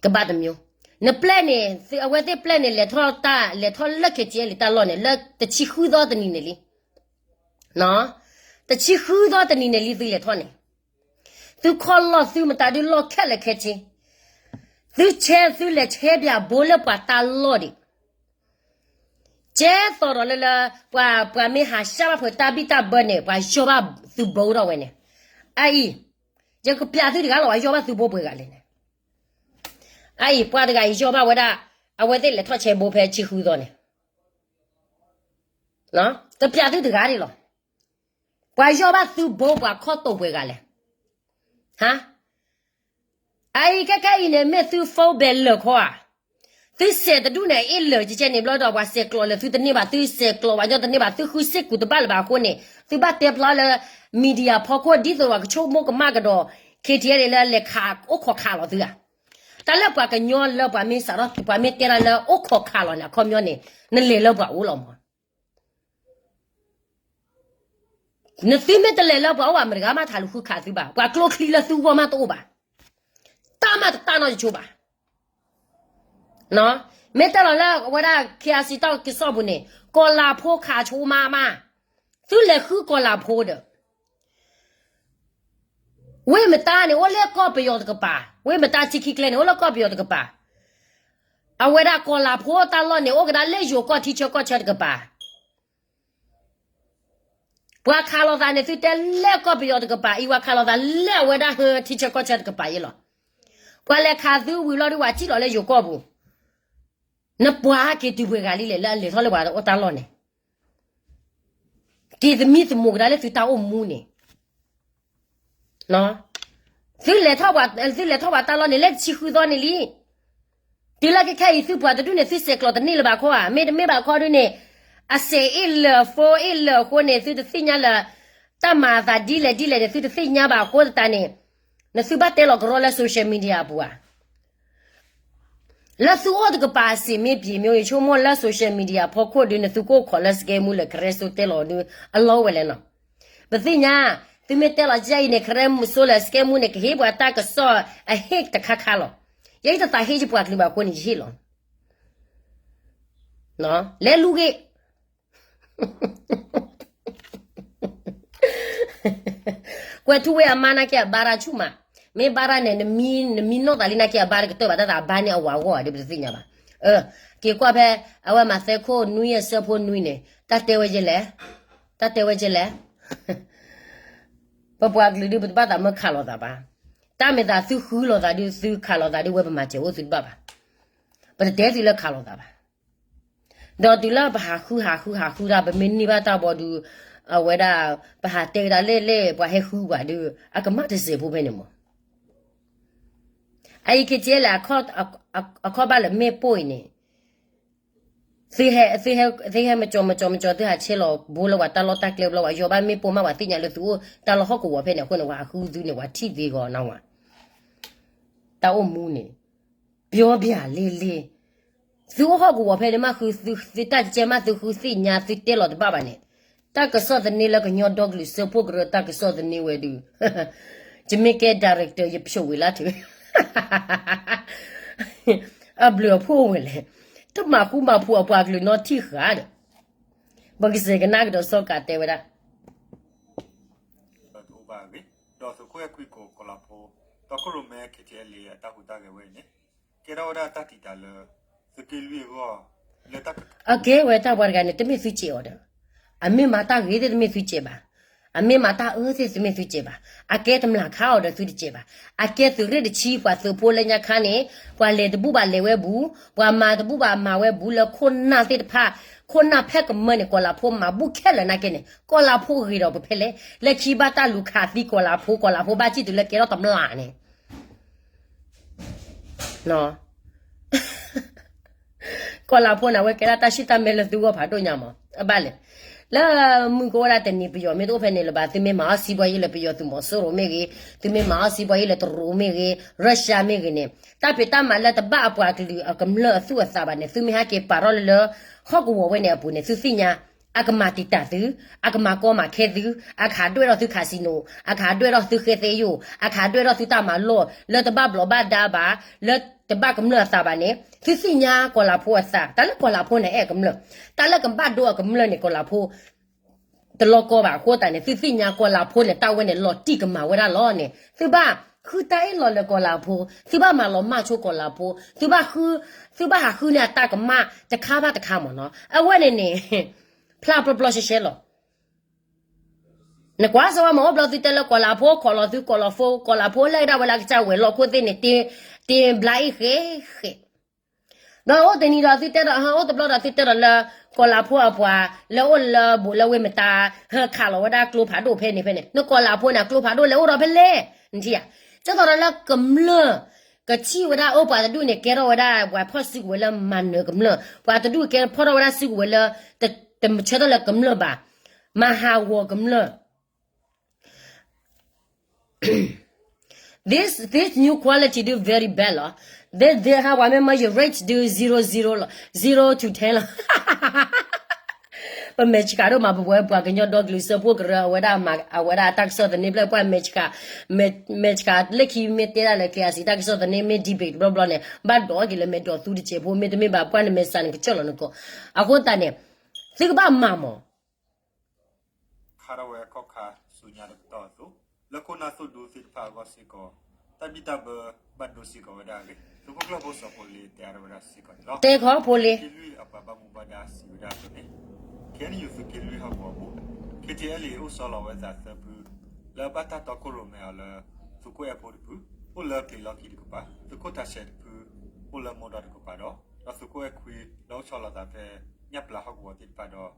ကဘၣ်တမံၤ, နပျဲၢ်န့ၣ် အဝဲသ့ၣ်ပျဲၢ်န့ၣ် လဲၤထီၣ်တၢ် လဲၤထီၣ်လၢ ခ့ထံအဲလ့ၣ် တၢ်လီၢ်န့ၣ် လၢတဆံဃုသီတနံၤန့ၣ်လံ. တဆံဃုသီတနံၤန့ၣ်လံသုလဲၤထီၣ်န့ၣ်, သုခီၣ်လီၢ်သုမတၤဒုးလီၢ်ခဲလၢာ်ခဲဆ့, သုဆဲးသုလဲၤဆဲးပၠးဘိလၢပှၤတၢ်လီၢ်ဒံး ကဲသိးဒီးလၢလၢ ပှၤ ပှၤမ့ၢ်ဟးရှါဘၣ်ဖုးတၢ်ဘံၣ်တၢ်ဘၢန့ၣ် ပှၤယီၢ်ဘၣ်သုဘိထီၣ်ဝဲန့ၣ်, အအံၤ ယကပၠးသုတဂၤလီၤ ပှၤယီၢ်ဘၣ်သုဘိပှဲၤဂၤလဲၣ်န့ၣ်, အအံၤ ပှၤတဂၤအံၤယီၢ်ဘၣ်ဝဲဒၣ် အဝဲသ့ၣ်လဲၤထီၣ်ဆဲးဘိဖဲဆံဃုသီန့ၣ်, ကပၠးသုတဂၤန့ၣ်လီၤ. ပှၤယီၢ်ဘၣ်သုဘိပှၤခီၣ်တိာ်ပှဲၤဂၤလဲၣ်. ဟါ, အအံၤခဲခဲအံၤန့ၣ် မ့ၢ်သု phone ဘဲလၢာ်ခီဧါ, သုစဲးတဒူၣ်န့ၣ် အ့ၣ်လၢာ်ကဲကဲန့ၣ်ဘျီဒီး ပှၤစဲးကျိးလၢသုတန့ၢ်ဘၣ်, သုစဲးကျိးပှၤညီတန့ၢ်ဘၣ်, သုဃုစ့ၢ်ကီးတဘၣ်လၢၤဘၣ်အဃိန့ၣ် သုဘၣ်တဲဖျါလၢ media ဖီခိၣ် ဒ်သိးပှၤကဆိကမိၣ်ကမၣ်ကဒီး ခ့ထံအဲလ့ၣ်လၢလဲၤခးအိၣ်ခိးခးလီၤသုဧါ. တၢ်လၢပှၤကညီလၢပှၤမ့ၢ်စးထီၣ် ပှၤမ့ၢ်တဲတၢ်လၢအိၣ်ခိးခးလီၤန့ၣ် အခီပညီန့ၣ် နလဲၤလၢပှၤအိၣ်လီၤမး. နသုမ့ၢ်တလဲၤလၢပှၤအိၣ်ဘၣ် မတဂၤမးထးလူၤဃုခးသုဘၣ်, ပှၤကျိချံလၢသုဂီၢ်မးတအိၣ်ဘၣ်, တၢ်မးတတၢ်နီတဆိဘၣ်. မ့ၢ်တဲလီၤလၢအဝဲဒၣ် ခ့အစံတၢ်ကစီၣ်ပူၤန့ၣ် ကီၤလၤဖိခးဆိမးမး, သုလဲၤဃုကီၤလၤဖိဒီး ဝ့ၢ်မတါန့ၣ် အိၣ်လၢကီၢ်ပယီၤတကပၤ, ဝ့ၢ်မတါထံခံကျဲန့ၣ် အိၣ်လၢကီၢ်ပယီၤတကပၤ, အဝဲဒၣ်ကီၤလၤဖိတၢ်လီၢ်န့ၣ် အိၣ်ကဒါလၢယိၤကီၢ်ထံဆၢကီၢ်ဆၢတကပၤ ပှၤခးလိာ်သးန့ၣ် သုတဲလၢကီၢ်ပယီၤတကပၤအံၤ ပှၤခးလိာ်သးလၢအဝဲဒၣ်ဟၢထံဆၢကီၢ်ဆၢတကပၤအံၤလီၤ. ပှၤလဲၤခးသုဝံၤလီၤဒုး ပှၤစံၣ်လီၤလၢယိၤကီၢ်ပူၤ, နပှၤဟဲက့ၤတုၤပှဲၤဂၤလံလဲၣ် လၢအလဲၤထီၣ်လၢပှၤအိၣ်တၢ်လီၢ်န့ၣ်, က့ၤသမံသမိးကဒါလၢသုတၢ်အိၣ်မူန့ၣ် သုလဲၤထီၣ်ပှၤ သုလဲၤထီၣ်ပှၤတၢ်လီၢ်န့ၣ် လၢတဆံဃုသီန့ၣ်လံ. တုၤလၢခဲခဲအံၤ သုပှၤတဒူၣ်န့ၣ် သုစဲးကျိးတန့ၢ်လၢၤဘၣ်ခီဧါ, မ့တမ့ၢ်ဘၣ်ခီဒုးန့ၣ် အစဲးအ့ၣ်လၢာ် phone အ့ၣ်လၢာ်အဃိန့ၣ် သုတသ့ၣ်ညါလၢ တၢ်မၤအသးဒ်လဲၣ်ဒ်လဲၣ်န့ၣ် သုတသ့ၣ်ညါဘၣ်အဃိသတးန့ၣ် နသုဘၣ်တဲလီၤကရီလၢ social media အပူၤဧါ. လၢသုအိၣ်တကပၤအစံးမ့ၢ်ပျံၤမ့ၢ် ယဆိကမိၣ်လၢ social media ဖီခိၣ်ဒုး နသုကအိၣ်ခိးလၢ scam လၢ ကရဲစိတဲလီၤဒုး အလီၢ်ဝဲလဲၣ်နီၤ. ပသ့ၣ်ညါ, သုမ့ၢ်တဲလီၤကၠၢ်အံၤန့ၣ် ကရဲစိလၢ scam န့ၣ် ကဟ့ၣ်ပှၤတၢ်ကစီၣ်အဟ့ၣ်တခါခါလီၤ. ယဲယတသးဟ့ၣ်ယပှၤကလုာ်ဘၣ်အဃိန့ၣ် ယဟ့ၣ်လီၤ. လဲၤလူၤဂ့ၤ ကွဲးထူဝ့အမါနာ်က့အဘါရါဆူၣ်မး, မ့ၢ်ဘါရါန့ၣ် နမံနီၢ်သးလံနာ်က့အဘါတကတၢၢ်ဘၣ် တၢ်သးဘါန့ၣ်အဝၤဂီၢ်ဘၣ်ဒ်ပတသ့ၣ်ညါဘၣ်. က့ၤကွၢ်ဖဲ အဝဲမးသဲခိၣ်နွံအဆၢဖိနွံန့ၣ် တၢ်တဲဝဲယဲလဲၣ်, တၢ်တဲဝဲယဲလဲၣ်. ပပှၤကလုာ်ဒုး ပတဘၣ်သးမၢခးလိာ်သးဘၣ်. တၢ်မ့ၢ်သးသုဃုလိာ်သးဒုး သုခးလိာ်သးဒုး ဝဲပမၤစၢၤအိၣ်သုတဘၣ်ဘၣ်. ပတတဲသုလၢခးလိာ်သးဘၣ်. ဒီးတုၤလၢပဟးဃုဟးဃုဟးဃုတၢ် ပမ့ၢ်န့ၢ်ဘၣ်တၢ်ဘီဒုး အဝဲဒၣ် ပဟးတဲကဒါလဲၣ်လဲၣ် ပှၤဟဲဃုပှၤဒုး အကမၣ်တစဲးဖိဖဲန့ၣ်မး. အအံၤက့ၤကဲလဲၣ် အခီၣ်ဘၣ်လၢမ့ၣ်ပိၢ်အံၤန့ၣ် သုဟဲမကၠီမကၠီမကၠီ သုဟးဆဲးလီၤဘိလၢပှၤတၢ်လီၢ်တၢ်ကျဲဘျီ ပှၤယီၤဘၣ်မ့ၣ်ပိၢ်မး ပှၤသ့ၣ်ညါလၢသုအိၣ်တၢ်လီၢ်ဟီၣ်ကဝီၤဖဲန့ၣ်အဃိန့ၣ် ပှၤဟးဃုသုန့ၣ် ပှၤထံၣ်သ့ဂီၤနဝၤ တၢ်အိၣ်မူန့ၣ် ပျီပျၢ်လ့လ့ သုအိၣ်ဟီၣ်ကဝီၤဖဲန့ၣ်မး ဃုသုတၢ်ကဲမး သုဃုသ့ၣ်ညါ သုတဲလီၤတဘၣ်ဘၣ်န့ၣ် တၢ်ကစီၣ်သန့လၢကညီဒီကလုာ်စၢဖှိၣ်ကရၢ တၢ်ကစီၣ်သန့ဝဲဒုး ယမ့ၢ်ကဲ director ယဖျိးဝံၤလၢ်ထု အဘျုးအဖှိၣ်ဝဲလဲၣ် တမၤဃူမၤဖိးအပှၤကလုာ်နီထံၣ်ဃာ်ဒီး ပကစဲးကနၣ်ကဒီးစီၤကးတဲဝဲဒၣ် ဒီးသုးခိၣ်အဲၣ်ခွံကိးကီၤလၤဖိ တီခိၣ်ရိၣ်မဲ ခ့ထံအဲလ့ၣ် အတၢ်ဟူးတၢ်ဂဲၤဝဲအံၤန့ၣ် ကဲထီၣ်ဝဲဒၣ်တၢ်တံာ်တာ်လၢ သုးက့လွံၢ်အဂီၢ် လၢတၢ်က အကဲဝဲတၢ်ပှၤတဂၤန့ၣ် တမ့ၢ်သုစဲးအီၤဒီး အမ့ၢ်မၤတၢ်ဂ့ၤသ့ၣ်တမ့ၢ်သုစဲးဘၣ်. အမ့ၢ်မၤတၢ်အၢသ့ၣ်သုမ့ၢ်သုစဲးဘၣ်, အကဲတမျးခါအီၤဒီးသုတစဲးဘၣ်. အကဲသုးရ့ၣ်တဆံ ပှၤသုးဖိလၢညါခါန့ၣ် ပှၤလဲၤတဘူၣ်ဘၣ်လဲၤဝဲဘူး, ပှၤမၤတဘူၣ်ဘၣ်မၤဝဲဘူးလၢခိၣ်နၢ်သ့ၣ်တဖၣ်, ခိၣ်နၢ်ဖဲကမၢန့ၣ် ကီၤလၤဖိမၤဘူၣ်ခဲလၢာ်နာ်က့န့ၣ် ကီၤလၤဖိဂ့ၤဒီးပဖဲလဲၣ်, လၢခံဘၣ်တၢ်လူၤခးသံကီၤလၤဖိ, ကီၤလၤဖိဘၣ်စံၣ်တုၤလၢကဲထီၣ်တမျးန့ၣ် ကီၤလၤဖိန့ၣ် အဝဲကဲဒၣ်တၢ်ဆူၣ်တၢ်မဲလၢသုဂီၢ်ဖးဒိၣ်ညါမး, အဘၣ်လဲၣ်. လၢမုၢ်ကအိၣ်ဒၣ်တနံၤ ပယီၤမ့ၢ်တအိၣ်ဖဲန့ၣ်လၢၤဘၣ်, သုမ့ၢ်မၤအီၣ်စံးဘီယံလၢပယီၤသုးမီၤစိရိၤမ့ၢ်ဂ့ၤ, သုမ့ၢ်မၤအီၣ်စံးဘီယံလၢတရူးမ့ၢ်ဂ့ၤ, ရၢရှါမ့ၢ်ဂ့ၤန့ၣ်, တၢ်ဖံးတၢ်မၤလၢတဘၣ်အပှၤကလုာ်အကမျၢၢ်အသူၣ်အသးဘၣ်န့ၣ် သုမ့ၢ်ဟဲက့ၤပာ်ထီၣ်လၢလၢ ဟီၣ်ကဝီၤဝဲန့ၣ်အပူၤန့ၣ် သုသ့ၣ်ညါ အကမၤတံာ်တာ်သု, အကမၤကီမၤခဲသု, အခးဒွဲၣ်ထီၣ်သု casino, အခးဒွဲၣ်ထီၣ်သုဃဲသ့ယိၣ်, အခးဒွဲၣ်ထီၣ်သုတၢ်မၤလီၢ် လၢတဘၣ်ဘျီးဘၣ်ဒါဘၣ်, လၢတဘၣ်ကမျၢၢ်အသးဘၣ်န့ၣ် သုသ့ၣ်ညါကီၤလၤဖိအသး, တၢ်လၢကီၤလၤဖိန့ၣ် အဲၣ်ကမျၢၢ်, တၢ်လၢကဘၣ်ဒိအကမျၢၢ်န့ၣ် ကီၤလၤဖိ တလီၤကီဘၣ်. အဃိသတးန့ၣ် သုသ့ၣ်ညါကီၤလၤဖိန့ၣ် တၢ်ဝဲန့ၣ် လီၤတံၢ်ကမၣ်ဝဲဒၣ်လီၤန့ၣ် သုဘၣ်ဃုတၢ်အ့ၣ်လိာ်လၢကီၤလၤဖိ, သုဘၣ်မၤလီၤမၢ်ဆိကီၤလၤဖိ, သုဘၣ်ဃု, သုဘၣ်ဟးဃုန့ၢ်အတၢ်ကမၣ်တခါဘၣ်တခါမ့ၢ်နီၤ. အဝဲန့ၣ်န့ၣ် ဖျါပျီပျီရှဲရှဲလီၤ. နကွၢ်စၢၤဝဲမ့ၢ်အိၣ်ဘျီသုတဲလၢကီၤလၤဖိ ခိးလီၤသုကီၤလၤဖိ, ကီၤလၤဖိလၢဒၣ်ဝဲလၢကစၢ်ဝဲၤလီၢ်ခိၣ်သ့ၣ်န့ၣ် တ့ဘျါအ့ၣ်ဃဲဃဲ ဒီးအိၣ်တနံၤဒီးသုတဲဒီး ဟၢ အိၣ်တဘျီဒီးသုတဲဒီးလၢ ကီၤလၤဖိအပှၤ လၢအိၣ်လၢဘူးလၢဝ့ၢ်မတါ ဟၢခးလီၤဝဲဒၣ်ကျိဖးဒိၣ်ဖဲန့ၣ်ဖဲန့ၣ် နကီၤလၤဖိန့ၣ် အကျိဖးဒိၣ်လဲၤအိၣ်ဒီးဖဲလဲၣ်, နထံၣ်ဧါ. ဒ်သိးဒီးလၢကမျၢၢ် ကထံၣ်ဝဲဒၣ်အိၣ်ပှၤတဒူၣ်န့ၣ် ကဲထီၣ်ဝဲဒၣ်ပှၤဖီၣ်စုကဝဲၤလၢမၤနၢၤကမျၢၢ်, ပှၤတဒူၣ်ကဲဖီၣ်ထီၣ်ဝဲဒၣ်စုကဝဲၤလၢ တဆၢထၢၣ်လၢကမျၢၢ်ဘၣ်, မၤဟးဂီၤကမျၢၢ် This this new quality ဒု very bad လီၤ. This this ဟးဝဲမ့ၢ်မၢယ rate ဒု zero zero လီၤ, zero to ten လီၤ. ပမဲာ်ဆှးဒိၣ်မး ပဝဲပှၤကညီဒီကလုာ်စၢဖှိၣ်ကရၢ အဝဲဒၣ်မၤ အဝဲဒၣ်တၢ်ကစီၣ်သန့ဖျၢၣ် ပှၤမဲာ်ဆှး, မဲာ်ဆှးလၢခံမ့ၢ်တဲဒၣ်လၢ KIC တၢ်ကစီၣ်သန့ မ့ၢ် debate တဘျီဘျီန့ၣ် ဘၣ်ဒိးက့ၤလၢမဲာ်ဒိးသူတစဲးဖိ မ့တမ့ၢ်ဘၣ် ပှၤနမဲာ်ဆှးန့ၣ်ကစၢၢ်လီၤနကိး. အဃိသတးန့ၣ် သုကဘၣ်မၤမၢ် ခါထီၣ်ဝဲခီၣ်ခါဆူညါတကတီၢ်အသိး, လၢခိၣ်နၢ်သိၣ်ဒူသ့ၣ်တဖၣ်အဂီၢ်စ့ၢ်ကီး, တၢ်ဘံၣ်တၢ်ဘၢဘၣ်ဒိစ့ၢ်ကီးဝဲဒၣ်အဂ့ၢ် သုးခိၣ်ကျၢၢ်ဖိစီၤဖိလ့တဲအါထီၣ်ဝဲဒၣ်စ့ၢ်ကီးန့ၣ်လီၤ. တဲခီဖိလ့ သုးက့လွံၢ်အပှၤဘၣ်မူဘၣ်ဒါစံးဝဲဒၣ်အသိးန့ၣ်, ခဲအံၤန့ၣ် သုးက့လွံၢ်ဟီၣ်ကဝီၤပူၤ KTLA အိၣ်ဆီလီၤဝဲသးသၢဖု, လၢအဘၣ်တၢ်တီခိၣ်ရိၣ်မဲအီၤလၢ သုးခိၣ်အဲၣ်ဖိတဖု အိၣ်လၢကျံၤလီၢ်ခံတကပၤ, သုးခိၣ်ထးဆဲးတဖု အိၣ်လၢမိၢ်ဒီတကပၤဒီး ဒီးသုးခိၣ်အဲၣ်ခွံလၢအိၣ်ဆီလီၤသးဖဲညၣ်ပျၢ်ဟီၣ်ကဝီၤသ့ၣ်တဖၣ်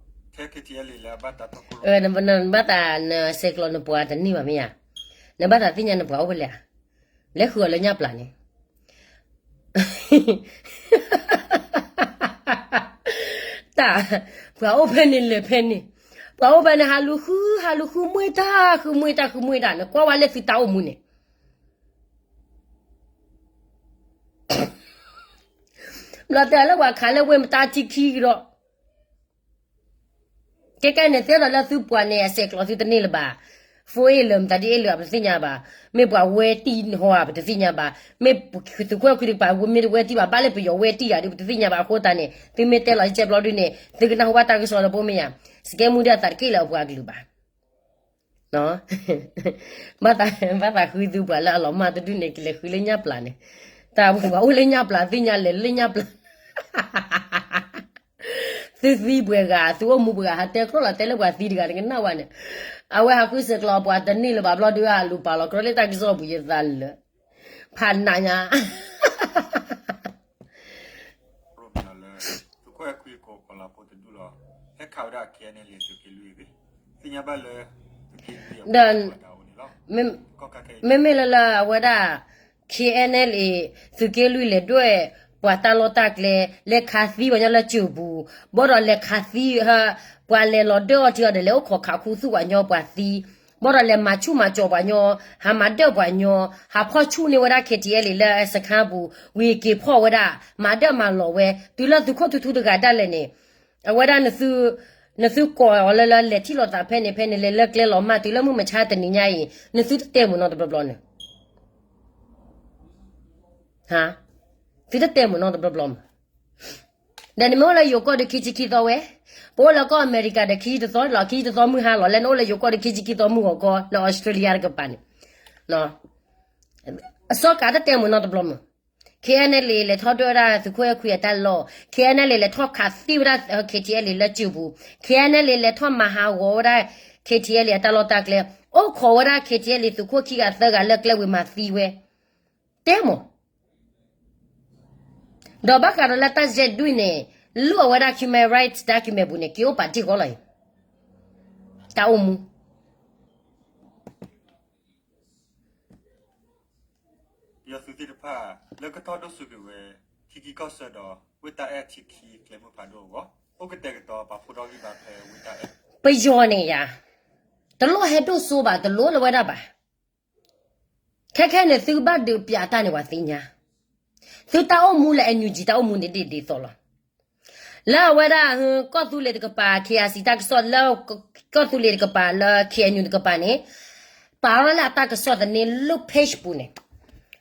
ဒီး ထဲ KTLA လၢအဘၣ်တၢ်တီခိၣ်ရိၣ် နဘၣ်သးနဆဲးကျိးနပှၤတန့ၢ်ဘၣ်မ့ၢ်ဧါ, နဘၣ်သးသ့ၣ်ညါနပှၤအိၣ်ဖဲလဲၣ်ဧါ, လဲၤဃုအီၤလၢညၣ်ပျၢ်န့ၣ် တၢ်, ပှၤအိၣ်ဖဲန့ၣ်လဲၤဖဲန့ၣ်, ပှၤအိၣ်ဖဲန့ၣ် ဟးလူၤဃု ဟးလူၤဃုမွ့ၢ်တၢ် ဃုမွ့ၢ်တၢ် ဃုမွ့ၢ်တၢ် နကွၢ်ဝဲလၢသုတၢ်အိၣ်မူန့ၣ် ဘျီတဲလၢပှၤခးလၢဝ့ၢ်မတါထံခံကဒီး ကဲကဲန့ၣ် တဲဒီးလၢသုပှၤန့ၣ် အဆဲးကျိးသုတန့ၢ်လၢၤဘၣ်. ဖိအ့ၣ်လၢမတၤဒ်အ့ၣ်လၢၤ ပတသ့ၣ်ညါဘၣ်. မ့ၢ်ပှၤဝဲတံၢ်ဟီဧါ ပတသ့ၣ်ညါဘၣ်. မ့ၢ်သုးခိၣ်အဲၣ်ခွံတကပၤ မ့ၢ်တဝဲတံၢ်ဘၣ် ဘၣ်လၢပယီၤဝဲတံၢ်ယၤဒီး ပတသ့ၣ်ညါဘၣ်. အဃိသတးန့ၣ် သုမ့ၢ်တဲလီၤကဲဘျီဒုန့ၣ် သုကနၢ်ဟူဘၣ်တၢ်ကစီၣ်လၢဖိမ့ၢ်ယၤ စကဲမူဒၣ်သးတက့ၢ်လၢအပှၤကလုာ်ဘၣ်. ဘၣ်သးဃုသုပှၤလၢအလီၤမၢ်တဒူၣ်န့ၣ် ကလဲၤဃုလၢညၣ်ပျၢ်န့ၣ်, တၢ်ပှၤအိၣ်လၢညၣ်ပျၢ် သ့ၣ်ညါလဲၤလၢညၣ်ပျၢ် သုသံပှဲၤဂၤ သုအိၣ်မူပှဲၤဂၤ ဟးတဲကြီလီၤတဲလၢပှၤသံတဂၤတကနၣ်ဝဲန့ၣ်, အဝဲဟးဃုဆဲးကျိးပှၤတန့ၢ်လၢၤဘၣ်ဘျီဒု အလူၤပာ်လီၤကြီလၢတၢ်ကစီၣ်ပူၤယသးလၢာ်, ဖးနးညါ လၢ သုးခိၣ်အဲၣ်ခွံကိးကီၤလၤဖိတဒူၣ်လီၤ. ဟဲခးဝဲဒၣ် KNLA သုးက့လွံၢ်အဂ့ၢ် သ့ၣ်ညါဘၣ်လၢ သုးက့လွံၢ်အပှၤဒၣ်ဝဲန့ၣ်လီၤ. မ့မ့ၢ်လၢလၢအဝဲဒၣ် KNLA သုးက့လွံၢ်လဲၤဒွဲၣ်ပှၤတၢ်လီၢ်တၢ်ကျဲ လဲၤခးသံပှၤညီလၢစၢၤပူၤ, ဘၣ်ဒီးလဲၤခးသံ ပှၤလဲၤလီၤဒၢၣ်အီၤထံအီၤဒီး လဲၤအိၣ်ခိးခးခူသူၣ်ပှၤညီပှၤသံ, ဘၣ်ဒီးလဲၤမၤဆူၣ်မၤကၠီၤပှၤညီ, ဟးမၤဒၢၣ်ပှၤညီ, ဟးဖီၣ်ဆူၣ်န့ၢ်ဝဲဒၣ် KTLA လၢစခါပူၤ, ဝံၤက့ၤဖီၣ်ဝဲဒၣ်, မၤဒၢၣ်မၤလီၤဝဲ, တုၤလၢသုးခိၣ်ထူထူတဂၤဒၣ်လဲာ်န့ၣ်, အဝဲဒၣ် နသုကိးအီၤလၢလၢလဲၤထံၣ်လိာ်သးဖဲန့ၣ်ဖဲန့ၣ် လဲၤလၢကျဲလီၤမၢ် တုၤလၢမုၢ်မဆါတနံၤညါအံၤ နသုတတဲမုာ်နီတဘျီဘျီန့ၣ် သုတတဲမုာ်နီတဘျီဘျီမး. ဒီးနမ့ၢ်အိၣ်လၢယိၤကီၢ်ဒီးခံဆံခံသီဝဲ, ပအိၣ်လၢကီၢ်အမဲရကၤဒီးခံဆံတသီလီၤ, ခံဆံတသီမုၢ်ဟါလီၤ, လၢနအိၣ်လၢယိၤကီၢ်ဒီးခံဆံခံသီမုၢ်ဂီၤကီ လၢ Australia တကပၤန့ၣ်, အစီကၤတတဲမုာ်နီတဘျီမး. KNLA လဲၤထီၣ်ဒွဲၣ်ဝဲဒၣ်သုးခိၣ်အဲၣ်ခွံအတၢ်လီၢ်, KNLA လဲၤထီၣ်ခးသံဝဲဒၣ် KTLA လၢစၢၤပူၤ, KNLA လဲၤထီၣ်မၤဟးဂီၤဝဲဒၣ် K T L A အတၢ်လီၢ်တၢ်ကျဲ, အိၣ်ခိးဝဲဒၣ် K T L A သုးခိၣ်ခံဂၤသၢဂၤလၢကျဲဝံၤမၤသံဝဲ, တဲမး ဒီးဘၣ်ဃးဒီးလၢတၢ်စဲဒုၣ်န့ၣ်, လၢအဝဲဒၣ် human rights document ပူၤန့ၣ် က့ၤအိၣ်ပာ်တ့ၢ်ဃီလီၤအံၤ, တၢ်အိၣ်မူ ပယီၤသုးသ့ၣ်တဖၣ် လၢကထီၣ်ဒိၣ်စိက့ၤဝဲ ထံခံကီၢ်ဆၢဒီး ဝ့ၢ်တၢ်အဲၣ်ထံခံကျဲမုၢ်ဖးဒိၣ်အဂီၢ် အိၣ်ကတဲာ်ကတီၤပာ်ဖှိၣ်ထီၣ်ဂံၢ်ဘါဖဲဝ့ၢ်တၢ်အဲၣ်, ပယီၤန့ၣ်ယၤ, တလိၣ်ဟဲဒိၣ်စိဘၣ် တလိၣ်လၢဝဲဒၣ်ဘၣ်. ခဲခဲန့ၣ် သုကဘၣ်ဒုးပျးတၢ်န့ၣ် ပှၤသ့ၣ်ညါ, သုတၢ်အိၣ်မူလၢ N U G တၢ်အိၣ်မူန့ၣ်ဒ်ဒ်သိးလီၤ. လၢအဝဲဒၣ် ကီၢ်သူလ့ၤတကပၤ K I C တၢ်ကစီၣ်လၢ ကီၢ်သူလ့ၤတကပၤလၢ K N U တကပၤန့ၣ်, ပာ်ထီၣ်လၢအတၢ်ကစီၣ်သန့လၢ page ပူၤန့ၣ်,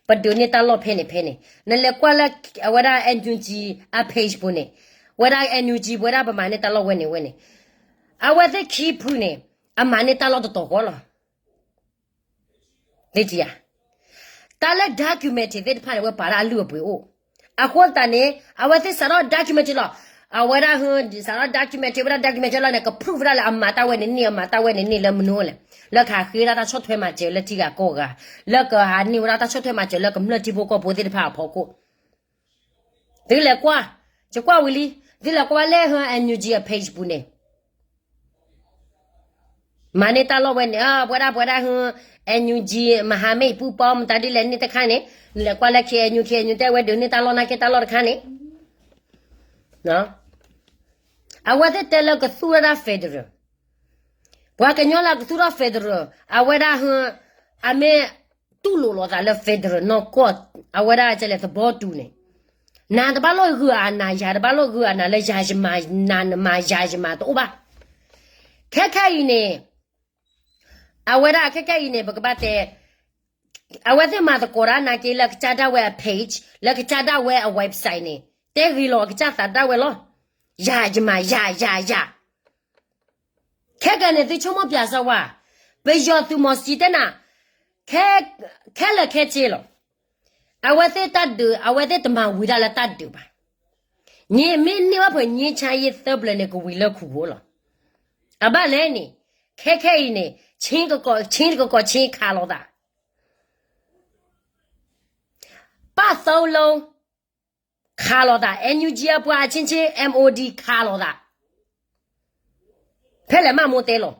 ပဒုးန့ၢ်တၢ်လီၢ်ဖဲန့ၣ်ဖဲန့ၣ်, နလဲၤကွၢ်လၢ အဝဲဒၣ် N U G အ page ပူၤန့ၣ်, ဝဲဒၣ် N U G ပဝဲဒၣ်ပမၤန့ၢ်တၢ်လီၢ်ဝဲန့ၣ်ဝဲန့ၣ်, အဝဲသ့ၣ်ခံဖုန့ၣ်, အမၤန့ၢ်တၢ်လီၢ်တတီၤဃီလီၤ. သ့ၣ်တယၤ, တၢ်လၢ document သ့ၣ်တဖၣ်န့ၣ် ဝဲပာ်ဒၣ်အလုၢ်အပှ့ၤအိၣ်, အဃိသတးန့ၣ် အဝဲသ့ၣ်စးထီၣ် document လီၤ. အဝဲဒၣ် စးထီၣ် document ဝဲဒၣ် document လီၤန့ၣ် က prove ဝဲဒၣ်လၢအမၤတၢ်ဝဲန့ၣ်န့ၣ် အမၤတၢ်ဝဲန့ၣ်န့ၣ်လၢမနုၤလဲၣ်, လၢကဟးဃ့ဒၣ်တၢ်ဆီၣ်ထွဲမၤစၢၤလၢထံဂၤကီၢ်ဂၤ, လၢကဟးန့ၢ်ဝဲဒၣ်တၢ်ဆီၣ်ထွဲမၤစၢၤလၢကမျၢၢ်ထံဖိကီၢ်ဖိသ့ၣ်တဖၣ်အဖီခိၣ် သုလဲၤကွၢ်, ယကွၢ်ဝံၤလံ, သုလဲၤကွၢ်လၢ N U G အ page ပူၤန့ၣ်, မၤန့ၢ်တၢ်လီၢ်ဝဲန့ၣ်, ပဝဲဒၣ်ပဝဲဒၣ် N U G မဟာမိတ်ပူပေါင်း မတၤဒ်လဲၣ်န့ၣ်တခါန့ၣ်, နလဲၤကွၢ်လၢ K N U, K N U တဲဝဲဒုးန့ၢ်တၢ်လီၢ်နာ်က့တၢ်လီၢ်တခါန့ၣ်, အဝဲသ့ၣ်တဲလၢကသူၣ်ထီၣ်ဒၣ် federal, ပှၤကညီလၢကသူၣ်ထီၣ် federal, အဝဲဒၣ် အမ့ၢ်တူၢ်လိာ်လိာ်သးလၢ federal နီၢ်ကီၢ်, အဝဲဒၣ်ကလဲၤသဘီတူၤန့ၣ်, နၤတဘၣ်လိၣ်ဂုာ်အနၤ ယၤတဘၣ်လိၣ်ဂုာ်အနၤလၢယၤယမၤ နၤနမၤယၤယမၤတအိၣ်ဘၣ်. ခဲခဲအံၤန့ၣ်, အဝဲဒၣ်ခဲခဲအံၤန့ၣ် ပကဘၣ်တဲ, အဝဲသ့ၣ်မၤသကိးတၢ်နာ်က့လၢကစၢ်ဒၣ်ဝဲအ page, လၢကစၢ်ဒၣ်ဝဲအ website န့ၣ်, တဲဂ့ၤလီၤအကစၢ်သးဒၣ်ဝဲလီၤ. ယၤယမၤ ယၤယၤယၤ ခဲကနံၣ်န့ၣ် သုဆိကမိၣ်ပၠးစၢၤဝဲ, ပယီၤသုးမီၤစံတဲနၤ, ခဲ, ခဲလၢာ်ခဲဆ့လီၤ. အဝဲသ့ၣ်တၢ်ဒုး အဝဲသ့ၣ်တမၤဝံၤဒၣ်လၢတၢ်ဒုးဘၣ်. မ့ၢ်န့ၢ်ဘၣ်ဖဲ ငြိမ်းချမ်းရေး သၢပျၢၤန့ၣ် ကဝံၤလၢခူၣ်ဖိလီၤ. အဘၣ်လဲၣ်န့ၣ်, ခဲခဲအံၤန့ၣ် ဆ့ကကီး ဆ့ကကီး ဆ့ခးလိာ်သး ပၢ်သၢလုံး ခးလိာ်သး, NUG အပှၤအချင်းချင်း MOD ခးလိာ်သး, ဖဲလဲၣ်မးမိၢ်တဲလီၤ,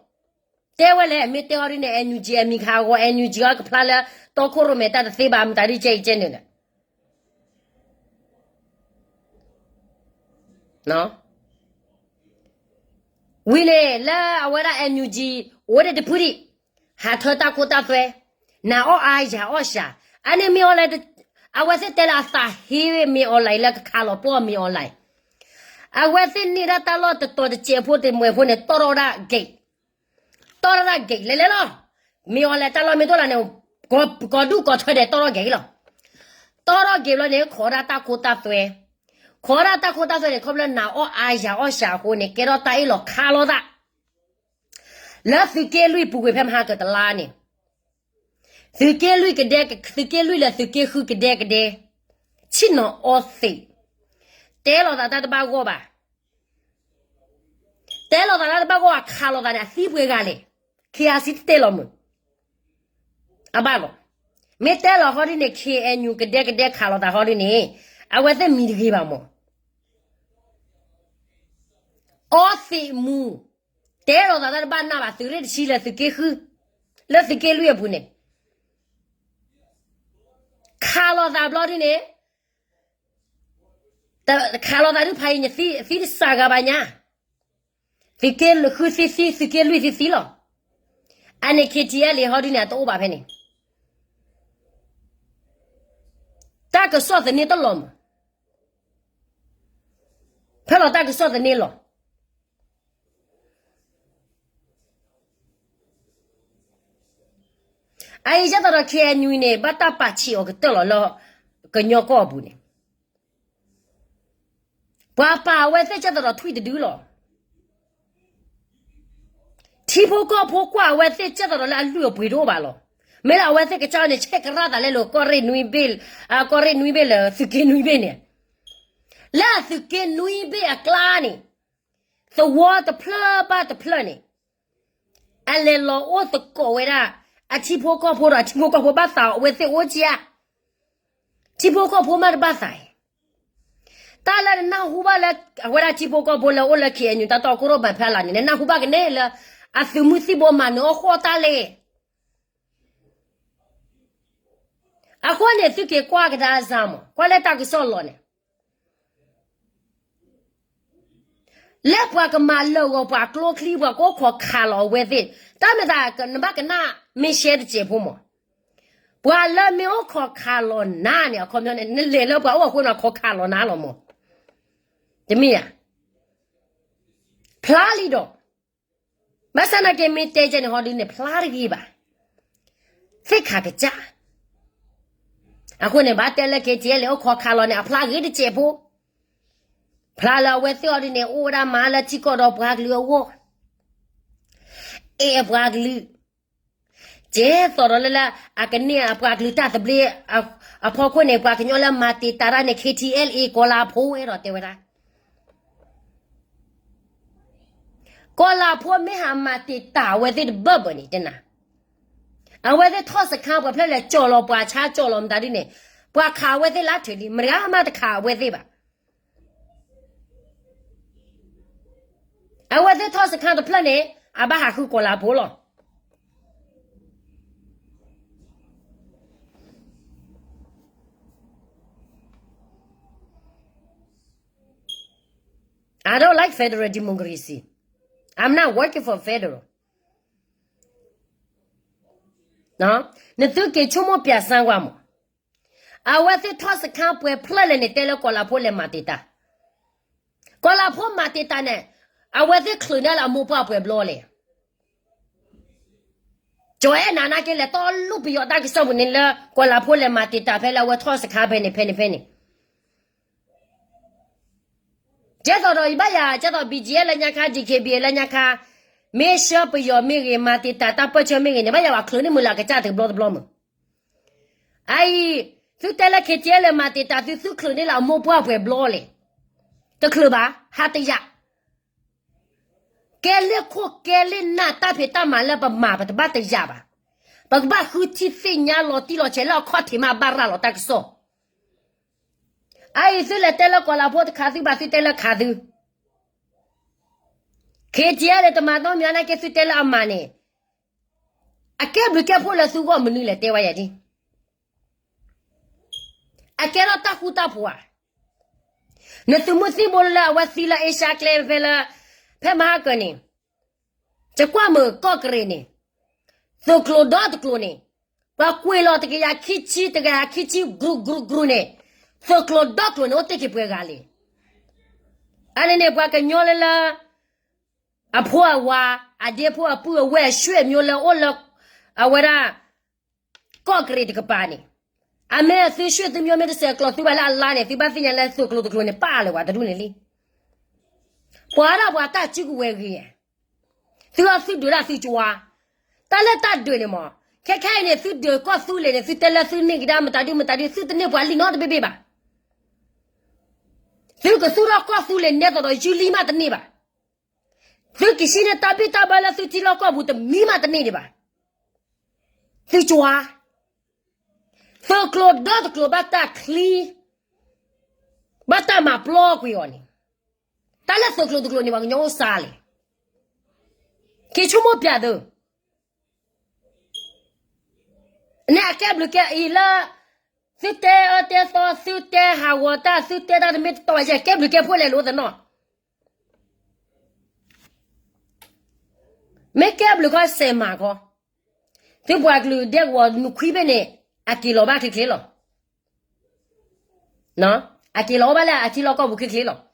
တဲဝဲလဲၣ်, မ့ၢ်တဲအီၤဒ်န့ၣ် NUG အမံၤခးအဂီၢ် NUG အီၤကဖျါလၢ တီခိၣ်ရိၣ်မဲတၢ်တသ့ဘၣ် မတၤဒ်ကဲအံၤကဲန့ၣ်ဒီး ဝံၤန့ၣ် လၢအဝဲဒၣ် NUG အိၣ်ဒံးတဖုဒံး, ဟးထၢတၢ်ခိတၢ်သွဲ, နၤအီၣ်အါယၤအီၣ်စှၤ, အန့ၣ်မ့ၢ်အီၤလဲၣ်, အဝဲသ့ၣ်တဲလၢအသးဟ့မ့ၢ်အီၤလၢ လၢကခးလီၤပှီၢ်မ့ၢ်အီၤလဲၣ်, အဝဲသ့ၣ်န့ၢ်ဒၣ်တၢ်လီၢ်တတီၤတစဲးဖိတမှဲးဖိန့ၣ် တီၣ်ထီၣ်ဝဲဒၣ် gate, တီၣ်ထီၣ်ဒၣ် gate လဲၤလဲၤလီၤ, မ့ၢ်အီၤလဲၣ်တၢ်လီၢ်မ့ၢ်တအိၣ်လၢန့ၣ်, ကီၤဒူၣ်ကီၤထၢဒဲးတီၣ်ထီၣ် gate လီၤ, တီၣ်ထီၣ် gate လီၤန့ၣ် ခိးဒၣ်တၢ်ခိတၢ်သွဲ, ခိးဒၣ်တၢ်ခိတၢ်သွဲန့ၣ် ခီဖျိလၢနၤအီၣ်အါယၤအီၣ်စှၤအဃိန့ၣ် ကဲထီၣ်တၢ်အ့ၣ်လိာ်ခးလိာ်သး လၢသုးက့လွံၢ်ပူၤကွံာ်ဖဲမဟါကတလါန့ၣ်, သုးက့လွံၢ်ကဒဲ, သုးက့လွံၢ်လၢသုးက့ဃုကဒဲကဒဲ, ဆ့ၣ်နီၤအီသံး, တဲလိာ်သးတၢ်တဘၣ်ဂီၢ်ဘၣ်, တဲလိာ်သးတၢ်တဘၣ်ဂီၢ်အခးလိာ်သးန့ၣ် အသံပှဲၤဂၤလဲၣ်, KIC တတဲလီၤမုၢ် အဘၣ်လီၤ, မ့ၢ်တဲလီၤဟီဒ်န့ၣ် KNU ကဒဲကဒဲခးလိာ်သးဟီဒ်န့ၣ်, အဝဲသ့ၣ်မံၤတဂ့ၤဘၣ်မး အီသံးမူ, တဲလိာ်သးတၢ်တဘၣ်နၢ်ဘၣ် သုးရ့ၣ်တဆံလၢသုးက့ဃု, လၢသုးက့လွံၢ်အပူၤန့ၣ်, ခးလိာ်သးဘျီဒ်န့ၣ်, ခးလိာ်သးဒုးဖးအံၤန့ၣ် သံတစှၤဂၤဘၣ်ညါ, သုးက့ဃုသံသံ သုးက့လွံၢ်သံသံလီၤ, အန့ၣ် KTLA ဟီဒ်န့ၣ် အတအိၣ်ဘၣ်ဖဲန့ၣ် တၢ်ကစီၣ်သန့တလီၤမး, ဖဲလီၤတၢ်ကစီၣ်သန့လီၤ, အအံၤကဲသိးဒီး KNU န့ၣ် ဘၣ်တၢ်ပာ်ဆံးအီၤကတၢၢ်လီၤလၢ ကညီကီၢ်အပူၤန့ၣ်, ပှၤပာ်အဝဲသ့ၣ်ကဲသိးဒီးထွံၣ်တဒုလီၤ, ထံဖိကီၢ်ဖိကွၢ်အဝဲသ့ၣ်ကဲသိးဒီးလၢအလုၢ်အပှ့ၤတအိၣ်ဘၣ်လီၤ, မ့ၢ်လၢအဝဲသ့ၣ်ကစၢ်န့ၣ် ဆဲးကရၣ်သးလဲလိာ် ကီၢ်ရ့ၣ်နွံဘ့ၣ်, ကီၢ်ရ့ၣ်နွံဘ့ၣ်လၢသုးက့နွံဘ့ၣ်န့ၣ်, လၢအသုးက့နွံဘ့ၣ်အကျါန့ၣ်, သဝီတဖျၢၣ်ဘၣ်တဖျၢၣ်န့ၣ်, အလဲၤလီၤအိၣ်သကိးဝဲဒၣ် အထံဖိကီၢ်ဖိဒီး အထံဖိကီၢ်ဖိဘၣ်သးအီၤ အဝဲသ့ၣ်အိၣ်ကၠါ, ထံဖိကီၢ်ဖိမးတဘၣ်သးအံၤ, တၢ်လၢနနၢ်ဟူဘၣ်လၢ အဝဲဒၣ်ထံဖိကီၢ်ဖိလၢအိၣ်လၢ ခ့ၣ်အဲၣ်ယူၣ် တၢ်တီခိၣ်ရိၣ်မဲာ်ဖဲအလါန့ၣ် နနၢ်ဟူဘၣ်ကန့ၣ်လၢ အသုးမုၢ်သံၣ်ဘိမၤနၢၤအီၣ်ဃီၣ်တၢ်လဲၣ်. အဃိန့ၣ် သုက့ၤကွၢ်ကဒါစၢ်မး ကွၢ်လၢတၢ်ကစီၣ်လီၤန့ၣ် လၢပှၤကမၤလၢာ်ဂီၤပှၤကျိချံ ပှၤကအိၣ်ခိးခးလီၤအဝဲသ့ၣ်, တၢ်မ့ၢ်သးနဘၣ်ကနၣ် မ့ၢ်ရှဲတစဲးဖိမး, ပှၤလၢမ့ၢ်အိၣ်ခိးခးလီၤနၤန့ၣ် အခီပညီန့ၣ် နလဲၤလၢပှၤအိၣ်အဃိန့ၣ် ခိးခးလီၤနၤလီၤမး, တမ့ၢ်ဧါ, ဖျါလံဒီး ဘၣ်ဆၣ်နာ်က့မ့ၢ်တဲကဲန့ၣ် ဟီဒုန့ၣ် ဖျါတဂ့ၤဘၣ်, သ့ၣ်ခးကစၢ် အဃိန့ၣ် ဘၣ်တဲလၢ ခ့ၣ်ထံၣ်အဲၣ်လဲၣ် အိၣ်ခိးခးလီၤန့ၣ် အဖျါဂ့ၤတစဲးဖိ, ဖျါလၢအဝဲသ့ၣ်အီၤဒ်န့ၣ် အိၣ်ဝဲဒၣ်မၤလၢထံကီၢ်ဒီးပှၤကလုာ်အဂီၢ်, အဲၣ်ပှၤကလုာ်, ကဲသိးဒီးလၢလၢ အကန့ၢ်အပှၤကလုာ်တၢ်သဘျ့ အဖီခိၣ်န့ၣ် ပှၤကညီလၢမၤတံာ်တာ်တၢ်န့ၣ် ခ့ၣ်ထံၣ်အဲၣ်လဲၣ် ကီၤလၤဖိအဲၣ်ဒိးတဲဝဲဒၣ် ကီၤလၤဖိမ့ၢ်ဟးမၤတံာ်တာ်အဝဲသ့ၣ်တဘၢၣ်ဘၢၣ်န့ၣ် တနၤ, အဝဲသ့ၣ်ထီၣ်စခါ ပှၤဖျၢၣ်လဲၤကၠီၤလီၤပှၤဆါကၠီၤလီၤမတၤဒ်န့ၣ်, ပှၤခးအဝဲသ့ၣ်လၢထုးလံ မတၤဂၤမးတခးအဝဲသ့ၣ်ဘၣ်. အဝဲသ့ၣ်ထီၣ်စခါတဖျၢၣ်န့ၣ် အဘၣ်ဟးဃုကီၤလၤဖိလီၤ. I don't like federal democracy. I'm not working for federal. နသုက့ၤဆိကမိၣ်ပၠးစၣ်ကွၢ်မး, အဝဲသ့ၣ်ထီၣ်စခါပှဲၤဖျၢၣ်လဲၣ်န့ၣ် တဲလၢကီၤလၤဖိလဲၤမၤတံာ်တာ်, ကီၤလၤဖိမၤတံာ်တာ်န့ၣ် အဝဲသ့ၣ်ချုးန့ၢ်လၢအမိၢ်ပှၢ်ပှဲၤဘျီလဲၣ်. ကၠီၤအဲၣ်နၤနာ်က့လဲၤတီလိာ်ပယီၤတၢ်ကစီၣ်ပူၤန့ၣ်လၢ ကီၤလၤဖိလဲၤမၤတံာ်တာ်ဖဲလၢအဝဲထီၣ်စခါဖဲန့ၣ် ဖဲန့ၣ် ဖဲန့ၣ် ကဲသိးဒီးယဘၣ်ယၤ ကဲသိး ဘီၣ်ကၠံၣ်အဲၣ် လၢညါခါ ဒံၣ်ခ့ဘံၣ် လၢညါခါ, မ့ၢ်ဆှၢပယီၤမ့ၢ်ဂ့ၤ မၤတံာ်တာ်တၢ်ပၢၢ်ဆၢမ့ၢ်ဂ့ၤန့ၣ် ဘၣ်ယၤဝဲချုးန့ၢ်မုာ်လၢအကစၢ်သုးဘျီတဘျီမုၢ်. အအံၤ သုတဲလၢ ခ့ၣ်ထံၣ်အဲၣ်လဲၣ် မၤတံာ်တာ်သု သုချုးန့ၢ်လၢအမိၢ်ပှၢ်ပှဲၤဘျီလဲၣ်. တချုးဘၣ် ဟါတယာ် ကဲလ့ၣ်ခိၣ်ကဲလ့ၣ်နၢ် တၢ်ဖံးတၢ်မၤလၢပမၤ ပတဘၣ်တယာ်ဘၣ်. ပကဘၣ်ဃုထံၣ်သ့ၣ်ညါလီၤတံၢ်လီၤဆဲးလၢအခီၣ်ထံးမး ဘၣ်ရၤလီၤတၢ်ကစီၣ်. အအံၤသုလဲၤတဲလၢကီၤလၤဖိတခးသုဘၣ် သုတဲလၢခးသု, ခ့ၣ်ထံၣ်အဲၣ်လဲၣ် တမၤနီတမံၤနာ်က့ သုတဲလၢအမၤန့ၣ် အကဲဘျုးကဲဖှိၣ်လၢသုဂီၢ်မနုၤလဲၣ် တဲဝဲယၤဒ် အကဲထီၣ်တၢ်ဃူတၢ်ဖိးဧါ. နသုးမုၢ်သံၣ်ဘိလၢအဝဲသံလၢအ့ရှါကျဲဖဲလၢ ဖဲမဟါကၢၤန့ၣ်, ယကွၢ်မုာ်ကီၢ်ကရ့ၣ်န့ၣ်, သုးကျိၤဒီတကျိၤန့ၣ်, ပှၤကွံာ်လီၤတကယၤခံဆံ တကယၤခံဆံ ကြူးကြူးကြူးန့ၣ်, သုးကျိၤဒီကျိၤန့ၣ် အိၣ်တ့ၢ်က့ၤပှဲၤဂၤလံ. အန့ၣ်န့ၣ် ပှၤကညီလၢလၢ အဖိအဝၤ, အဒ့ဖိအပုၢ်အဝဲၢ် အဆွေမျိုးလၢအိၣ်လၢ အဝဲဒၣ် ကီၢ်ကရ့ၣ်တကပၤန့ၣ်, အမ့ၢ်သုဆွေမျိုးမ့ၢ်တဆဲးကျိးသုဘၣ်လၢအလါန့ၣ် သုဘၣ်သ့ၣ်ညါလၢသုးကျိၤတကျိၤန့ၣ် ပာ်လၢၤဝဲတဒူၣ်န့ၣ်လံ. ပှၤဒၣ်ပှၤတၢ်စုကဝဲၤဂ့ၤ, သုအီၣ်သုဒုးဒၣ်သုကဝါ, တၢ်လၢတၢ်ဒုးန့ၣ်မး, ခဲခဲအံၤန့ၣ် သုဒုးကီၢ်သူလ့ၤန့ၣ် သုတဲလၢသုန့ၢ်ကဒါမတၤဒုမတၤဒု သုတန့ၢ်ပှၤလံနီတဘ့ၣ်ဘ့ၣ်ဘၣ်. သုကသူၣ်ထီၣ်ကီၢ်သူလ့ၤနဲသိးဒီးယုၢ်လံမးတန့ၢ်ဘၣ်. သုကဟံးန့ၢ်တၢ်ဘံၣ်တၢ်ဘၢလၢသုထံလီၢ်ကီၢ်ပူၤတမံၤမးတန့ၢ်ဒံးဘၣ်. သုကဝါ, သုးကျိၤဒီတကျိၤဘၣ်တၢ်ချံ, ဘၣ်တၢ်မၤပျီကွံာ်အီၤန့ၣ်, တၢ်လၢသုးကျိၤတကျိၤန့ၣ် ပှၤကညီအိၣ်စါလဲၣ်. က့ၤဆိကမိၣ်ပၠးသု, န့ၣ်အကဲဘျုးကဲအံၤလၢ သုတဲအၢတဲသီ သုတဲဟးဂီၤတၢ် သုတဲတၢ်တမ့ၢ်တတီဘၣ်ယဲ ကဲဘျုးကဲဖှိၣ်လဲၤလိာ်သနီၣ် မ့ၢ်ကဲဘျုးခီစဲးမၤခီ, သုပှၤကလုာ်ဒဲကဝီၤနုာ်ခွံဘ့ၣ်န့ၣ် အက့ၤလီၤဘၣ်ချ့ချ့လီၤ. အက့ၤလီၤအိၣ်ဘၣ်လၢအထံလီၢ်ကီၢ်ပူၤချ့ချ့လီၤ.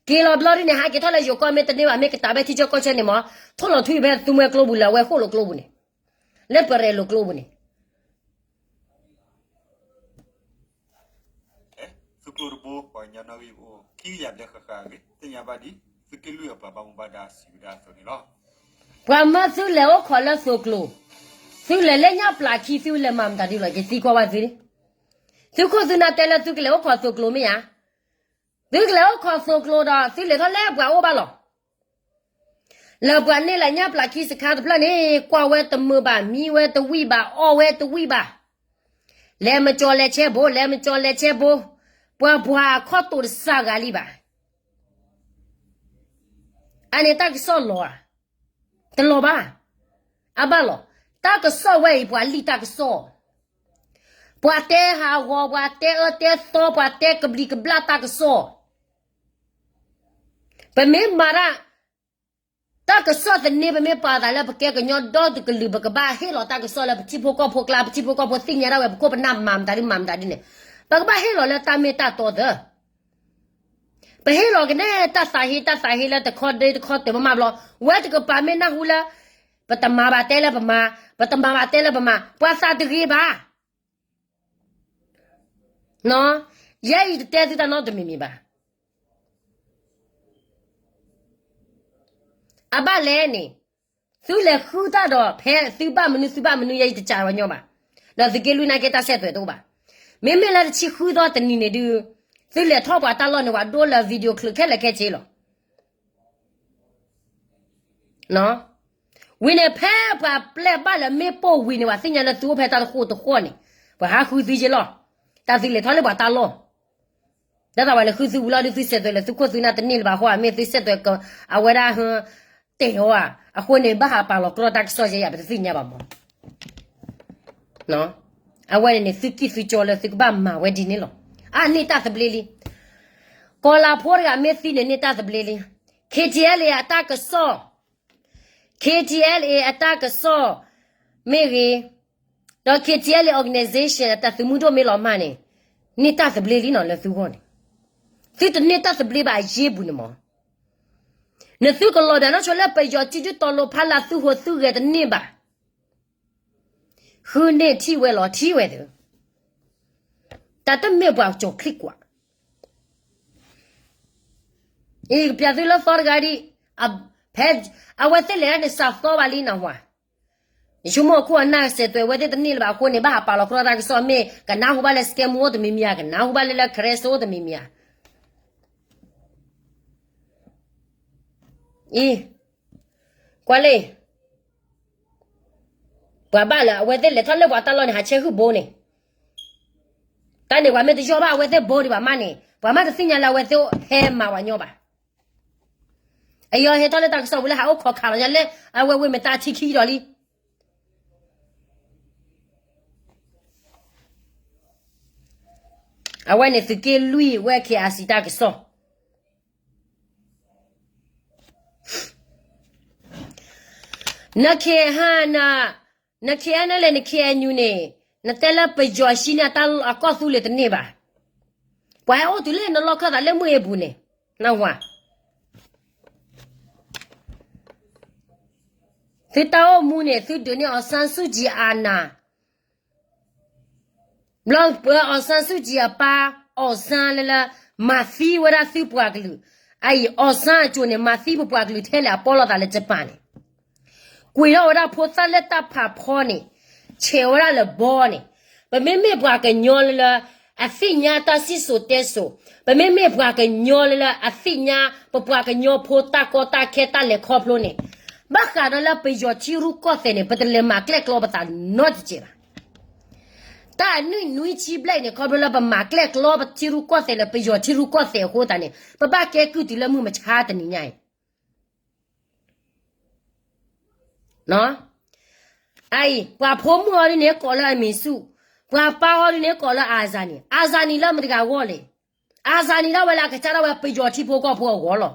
က့ၤလီၤဘျီဒ်န့ၣ် ဟးက့ၤထီၣ်လၢယိၤကီၢ် မ့ၢ်တန့ၢ်ဘၣ် မ့ၢ်ကတၢ်ဘဲထံဆၢကီၢ်ဆၢန့ၣ်မး ထိၣ်လီၤထွံဖဲသုမှဲကျိပူၤလၢအဝဲဃိၣ်လိာ်ကျိပူၤန့ၣ်, လၢပရဲၤလိာ်ကျိပူၤန့ၣ် သုးကျိၤတဘိ ပှၤကညီနီၣ်ဂံၢ်အိၣ်ခံကယၤဘျဲၣ်ဃၣ်ဃၣ်အဂ့ၢ် သ့ၣ်ညါဘၣ်ဒ် သုးက့လွံၢ်အပှၤဘၣ်မူဘၣ်ဒါစံးဝဲဒၣ်အသိးန့ၣ်လီၤ. ပှၤမၢသုလဲၤအိၣ်ခိးလၢသုးကျိၤ, သုလဲၤလၢညၣ်ပျၢ်ခံ သုလဲၤမၤမတၤဒ်လဲၣ် ယသံကွၢ်ဘၣ်သု, သုခိၣ်သုနၢ်တဲလၢသုကလဲၤအိၣ်ခိးသုးကျိၤမ့ၢ်ဧါ. သုကလဲၤအိၣ်ခိးသုးကျိၤဒီး သုလဲၤထီၣ်လၢပှၤအိၣ်ဘၣ်လီၤ. လၢပှၤန့ၢ်လၢညၣ်ပျၢ်ခံစခါတဖျၢၣ်န့ၣ် ကွၢ်ဝဲတမုာ်ဘၣ်, မံဝဲတဝံၣ်ဘၣ်, အီၣ်ဝဲတဝံၣ်ဘၣ်. လဲၤမကၠီၤလဲၤဆဲဘိ, လဲၤမကၠီၤလဲၤဆဲဘိ, ပှၤပှၤအခီၣ်တိာ်တစှၤဂၤလံဘၣ်. အန့ၣ်တၢ်ကစီၣ်လီၤဧါ, တလီၤဘၣ်. အဘၣ်လီၤ. တၢ်ကစီၣ်ဝဲအံၤ ပှၤလံၣ်တၢ်ကစီၣ်, ပှၤတဲဟးဂီၤ, ပှၤတဲအၢတဲသီ, ပှၤတဲကဘျံးကဘျၣ်တၢ်ကစီၣ်. ပမ့ၢ်မၤတၢ်, တၢ်ကစီၣ်သန့ ပမ့ၢ်ပာ်သးလၢပကဲကညီဒီတကလုာ် ပကဘၣ်ဟ့ၣ်လီၤတၢ်ကစီၣ်လၢပထံဖိကီၢ်ဖိကျါ, ပထံဖိကီၢ်ဖိသ့ၣ်ညါဒၣ်ဝဲ ပခိၣ်ပနၢ်မၤမတၤဒ်မၤမတၤဒ်န့ၣ်, ပကဘၣ်ဟ့ၣ်လီၤလၢတၢ်မ့ၢ်တၢ်တီသၢ. ပဟ့ၣ်လီၤကနဲတၢ်သးဟ့ တၢ်သးဟ့လၢတခီဒ့တခီတၢၤမးမးဘျီ, ဝဲတကပၤမ့ၢ်နၢ်ဟူလၢ ပတမၤဘၣ်တဲလၢပမၤ, ပတမၤဘၣ်တဲလၢပမၤ, ပှၤသးတဂ့ၤဘၣ်. ယဲအံၤတတဲသုတၢ်နီတမံၤမံၤဘၣ်. အဘၣ်လဲၣ်န့ၣ်, သုလဲၤဃုတၢ်ဒီး ဖဲသုဘၣ်မနုၤသုဘၣ်မနုၤ ယဲအံၤတကးဝဲညီဘၣ်, ဒီးသုးက့လွံၢ်နာ်က့တၢ်ဆဲးသွဲၣ်တအိၣ်ဘၣ်. မ့မ့ၢ်လၢတဆံဃုသီတနံၤန့ၣ်ဒုး, သုလဲၤထီၣ်ပှၤတၢ်လီၢ်န့ၣ် ပှၤဒိလၢ video clip ခဲလၢာ်ခဲဆ့လီၤ. ဝံၤန့ၣ် ဖဲပှၤပျဲၢ်ဘၣ်လၢမ့ၣ်ပိၢ်ဝံၤန့ၣ် ပှၤသ့ၣ်ညါလၢသုအိၣ်ဖဲတၢ်တဃိတဃီန့ၣ်, ပှၤဟးဃုသုယ့လီၤ. တၢ်သုလဲၤထီၣ်လၢပှၤတၢ်လီၢ်, ဒ်သိးပှၤလဲၤဃုသုဝံၤလီၤဒီး သုဆဲးသွဲၣ်လၢသုခိၣ်သုနၢ်တန့ၢ်လၢၤဘၣ်အဃိ မ့ၢ်သုဆဲးသွဲၣ်က, အဝဲဒၣ်တဲာ်အီၤဧါ, အဃိန့ၣ် ဘၣ်ဟးပာ်လီၤကြီတၢ်ကစီၣ်ယဲယၤ ပတသ့ၣ်ညါဘၣ်မး. အဝဲန့ၣ်န့ၣ် သုကံၢ်သုကၠီလၢသုကဘၣ်မၤဝဲဒ်န့ၣ်လီၤ. အန့ၢ်တၢ်သဘျ့လံ. ကီၤလၤဖိတဂၤမ့ၢ်သံန့ၣ်န့ၢ်တၢ်သဘျ့လံ. KTLA အတၢ်ကစီၣ်, KTLA အတၢ်ကစီၣ်မ့ၢ်ဂ့ၤ, ဒီး KTLA organization အတၢ်သုးမုၢ်ဒိၣ်မ့ၢ်လီၤမၢ်န့ၣ်, န့ၢ်တၢ်သဘျ့လံနီၤလၢသုဂီၢ်န့ၣ်. သုတန့ၢ်တၢ်သဘျ့ဘၣ်အယ့ၢ်ပူၤန့ၣ်မး. နသုကလီၤဘၣ်နီၢ်ဆိလၢပယီၤစုဒုၣ်တီလိၤဖးလၢသုဟိးသုဂဲၤတန့ၢ်ဘၣ်. ဃုန့ၢ်ထံၣ်ဝဲလီၤထံၣ်ဝဲသ့, တၢ်တမ့ၢ်ပှၤကၠီၤချံကွၢ်. အံၤကပျးသုလၢသီတဂၤဒံး, ဖဲအဝဲသ့ၣ်လဲၤဒၣ်န့ၣ် စးသီဘၣ်လံနဝၤ, ယဆိကမိၣ်အခိၣ်အနၢ်စဲးသွဲၣ်ဝဲသ့ၣ်တန့ၢ်လၢၤဘၣ်အဃိန့ၣ် ဘၣ်ဟးပာ်လီၤကြီတၢ်ကစီၣ်မ့ၢ် ကနၢ်ဟူဘၣ်လၢ scam အိၣ်တမံၤမံၤဧါ, ကနၢ်ဟူဘၣ်လၢလၢ crash အိၣ်တမံၤမံၤဧါ. အံၤ, ကွၢ်လံ, ပှၤဘၣ်လၢအဝဲသ့ၣ်လဲၤထီၣ်လၢပှၤတၢ်လီၢ်န့ၣ် ဟးဆဲးဟုၣ်ဘိန့ၣ်, တၢ်န့ၣ်ပှၤမ့ၢ်တယီၢ်ဘၣ်အဝဲသ့ၣ်ဘိဒံးဘၣ်မးန့ၣ် ပှၤမ့ၢ်တသ့ၣ်ညါလၢအဝဲသ့ၣ်ဟဲမၤပှၤညီဘၣ်. အယီၤဟဲထီၣ်လၢတၢ်ကစီၣ်ပူၤလၢဟးအိၣ်ခိးခးလီၤညါလၢ အဝဲဝ့ၢ်မတၤထံခံဒီးလံ. အဝဲန့ၣ်သုးက့လွံၢ်ဝဲ KIC တၢ်ကစီၣ်. နခ့ဟါန, နခ့ဟါနလဲၣ် န KNU န့ၣ်, နတဲလၢပယီၤဟံးန့ၢ်အကီၢ်သူလ့ၤတန့ၢ်ဘၣ်. ပှၤဟဲအိၣ်တုၤလၢနလီၢ်ခၢၣ်သးလၢမုၢ်အ့ပူၤန့ၣ်, နဝၤ သုတၢ်အိၣ်မူန့ၣ် သုဒုးန့ၢ် အောင်ဆန်းစုကြည် အာဏာ, ဘျီပှၤ အောင်ဆန်းစုကြည် အပၢ် အောင်ဆန်း လၢလၢ မၤသံဝဲဒၣ်သုပှၤကလုာ်, အအံၤ အောင်ဆန်း အစိၤန့ၣ် မၤသံပပှၤကလုာ်ထဲလဲၣ်အပီလိာ်သးလၢ Japan န့ၣ်, ကွံာ်ထီၣ်ဝဲဒၣ်ဖိသၣ်လၢတၢ်ဖးဖီန့ၣ်, ဆဲးဝဲဒၣ်လၢဘီန့ၣ်, ပမ့မ့ၢ်ပှၤကညီလၢလၢ အသ့ၣ်ညါတၢ်စံၣ်စိၤတဲစိၤ, ပမ့မ့ၢ်ပှၤကညီလၢလၢ အသ့ၣ်ညါပပှၤကညီဖိတၢ်ကီတၢ်ခဲတၢ်လဲၤခီဖျိန့ၣ်, ဘၣ်ဃးဒီးလၢပယီၤထံရူၢ်ကီၢ်သဲးန့ၣ် ပတလဲၤမၤကျဲၣ်ကျီပသးနီတစဲးဘၣ်. တၢ်နွံနွံဆံဘျဲၣ်အံၤန့ၣ် ခီဖျိလၢပမၤကျဲၣ်ကျီပထံရူၢ်ကီၢ်သဲးလၢပယီၤထံရူၢ်ကီၢ်သဲးအဃိသတးန့ၣ် ပဘၣ်ကဲကုၢ်တုၤလၢမုၢ်မဆါတနံၤညါအံၤ အအံၤ ပှၤဖိမုၣ်ဟီဒ်န့ၣ်ကိးလၢအမံၤဆူၣ်, ပှၤပၢ်ဟီဒ်န့ၣ်ကိးလၢ အာဇာနည်, အာဇာနည် လၢမတၤတဂၤအဂီၢ်လဲၣ်. အာဇာနည် ဒၣ်ဝဲလၢအကစၢ်ဒၣ်ဝဲပယီၤထံဖိကီၢ်ဖိအဂီၢ်လီၤ.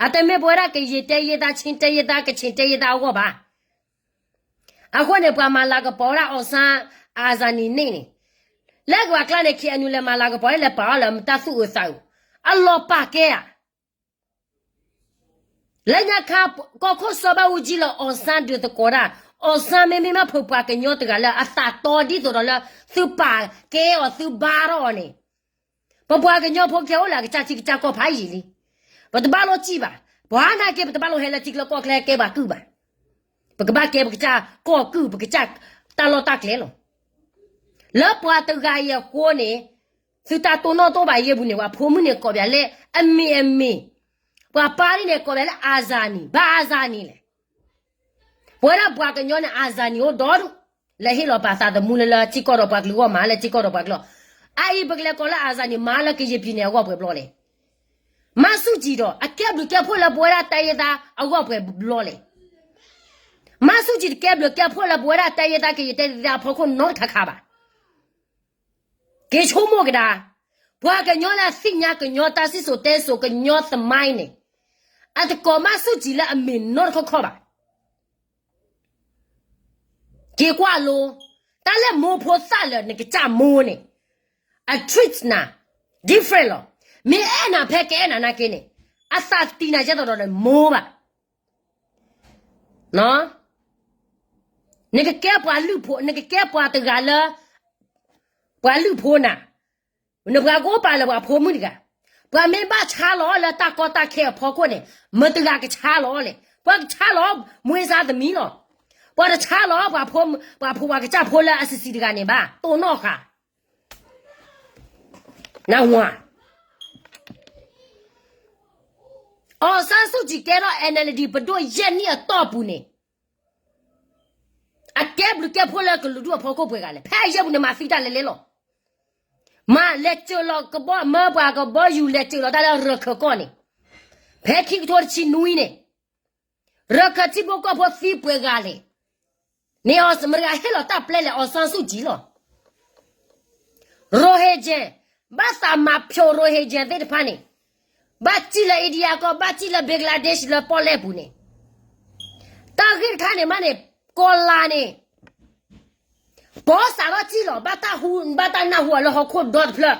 အတမ့ၢ်ပဝဲဒၣ်ကယံာ်တဲယံာ်သး ဆံတဲယံာ်သး ကဆ့ၣ်တဲယံာ်သးအဂီၢ်ဘၣ်. အဃိန့ၣ် ပှၤမၤလၤကပီၤဝဲဒၣ် အောင်ဆန်း အာဇာနည် န့ၣ်န့ၣ်, လၢကဝၤကျါန့ၣ် KNU လဲၤမၤလၤကပီၤ လဲၤပာ်အီၤလၢတၢ်သူၣ်အုးသးအုး, အလီၤပာ်ကဲဧါ. လၢညါခါ ကီၢ်ခိၣ်စီၤဘၣ်အူကၠံလၢ အောင်ဆန်း ဒုးသကိးတၢ်, အောင်ဆန်း မ့မ့ၢ်မးဖုးပှၤကညီတဂၤလၢအသးတီဒ်သိးဒီးလၢ သုပာ်ကဲအီၤသုဘါထီၣ်အီၤန့ၣ်, ပပှၤကညီဖိကဲအိၣ်လၢအကစၢ်ထံကစၢ်ကီၢ်ဖးယံာ်လံ. ပတဘၣ်လိၣ်စံၣ်ဘၣ်. ပှၤနာ်က့ ပတဘၣ်လိၣ်ဟဲလၢထံကျါကီၢ်ကျါကဲပှၤကုၢ်ဘၣ်. ပကဘၣ်ကဲပကစၢ်ကီၢ်ကုၢ် ပကစၢ်တၢ်လီၢ်တၢ်ကျဲလီၤ. လၢပှၤတဂၤအံၤအဃိန့ၣ်, သုတၢ်တိၢ်နီၣ်တိၢ်ဘၣ်ယဲၢ်ပူၤန့ၣ် ပှၤဖိမုၣ်န့ၣ်ကိးပှၤလၢ အမံၤအမံၤ, ပှၤပၢ်ဒ်န့ၣ် ကိးဝဲလၢ အာဇာနည်, ဘာအာဇာနည်လဲၣ်. ပဝဲဒၣ်ပှၤကညီန့ၣ် အာဇာနည်အိၣ်ဒီဒူၣ်, လဲၤဟ့ၣ်လီၤပာ်သးသမူလၢလၢထံကီၢ်ဒီးပှၤကလုာ်ဂီၢ်မး လၢထံကီၢ်ဒီးပှၤကလုာ်, အအံၤပကလဲၤကိးလၢ အာဇာနည် မၤလၢကရင်ပြည်နယ် အဂီၢ်ပှဲၤဘျီလဲၣ်. မါဆူၣ်ကၠံၣ်ဒီး အကဲဘျုးကဲဖှိၣ်လၢပဝဲဒၣ်တိုင်းရင်းသား အဂီၢ်ပှဲၤဘျီလဲၣ်. မါဆူၣ်ကၠံၣ်တကဲဘျုးကဲဖှိၣ်လၢပဝဲဒၣ်တိုင်းရင်းသား ကရင်တိုင်းရင်းသားအဖီခိၣ်နီတခါခါဘၣ်. က့ၤဆိကမိၣ်ကဒါ, ပှၤကညီလၢအသ့ၣ်ညါကညီတၢ်စံၣ်စိၤတဲစိၤ ကညီသမိုင်းန့ၣ်, အတကိးမါဆူၣ်ကၠံၣ်လၢအမ့ၢ်နီတခီခီဘၣ်. က့ၤကွၢ်လိ, တၢ်လၢမိၢ်ဖိသၣ်လၢာ် နကစၢ်မိၢ်န့ၣ်, အ treat နၤ different လီၤ. မ့ၢ်အဲၣ်နၤဖဲကအဲၣ်နၤနာ်က့န့ၣ်, အသးတံၢ်နၤကဲသိးဒီးနမိၢ်ဘၣ်. နကကဲပှၤလုၢ်ဖိ, နကကဲပှၤတဂၤလၢ ပှၤလုၢ်ဖိနၤ, နပှၤကအိၣ်ပာ်လၢပှၤဖိမုၣ်တဂၤ, ပှၤမ့ၢ်ဘၣ်ဆါလီၤလၢတၢ်ကီတၢ်ခဲအဖီခိၣ်န့ၣ်, မတၤတဂၤကဆါလီၤလဲၣ်. ပှၤကဆါလီၤ မွေးစားသမီး လီၤ. ပှၤတဆါလီၤ ပှၤဖိပှၤကစၢ်ဖိလၢအစံးစံးတဂၤန့ၣ်ဘၣ်, တိၢ်နီၣ်ဃာ် နဝၤ, အောင်ဆန်းစုကြည် ကဲထီၣ် NLD ပဒိၣ်ယဲၢ်နံၣ်အတီၢ်ပူၤန့ၣ်, အကဲဘျုးကဲဖှိၣ်လၢကလုာ်ဒူၣ်အဖီခိၣ်ပှဲၤဂၤလဲၣ်. ဖဲအယဲၢ်ပူၤန့ၣ် မၤသံတၢ်လဲၤလဲၤလီၤ. မၤလဲၤစၢၤလီၤကဘီ မၢပှၤကဘီယူၤ လဲၤစၢၤလီၤတၢ်လၢရခၢၣ်ကီၢ်န့ၣ်, ဖဲခံကထိတဆံနွံန့ၣ်, ရခၢၣ်ထံဖိကီၢ်ဖိသံပှဲၤဂၤလဲၣ်. န့ၣ်အီၤမတၤတဂၤဟ့ၣ်လီၤတၢ်ပျဲလဲၣ်, အောင်ဆန်းစုကြည် လီၤ. ရိုဟင်ဂျာ, ဘၣ်သးမၤဖျိး ရိုဟင်ဂျာ သ့ၣ်တဖၣ်န့ၣ်, ဘၣ်စံၣ်လၢ India ကီၢ်, ဘၣ်စံၣ်လၢ Bangladesh လၢပီၣ်လဲၣ်ပူၤန့ၣ်, တၢ်ဂ့ၢ်တခါန့ၣ်မးန့ၣ်, ကီၢ်လၤန့ၣ်, ပီစးထီၣ်စံၣ်လီၤ, ဘၣ်တၢ်ဟူ, ဘၣ်တၢ်နၢ်ဟူအီၤလၢဟီၣ်ခိၣ်ဒီတဖျၢၣ်,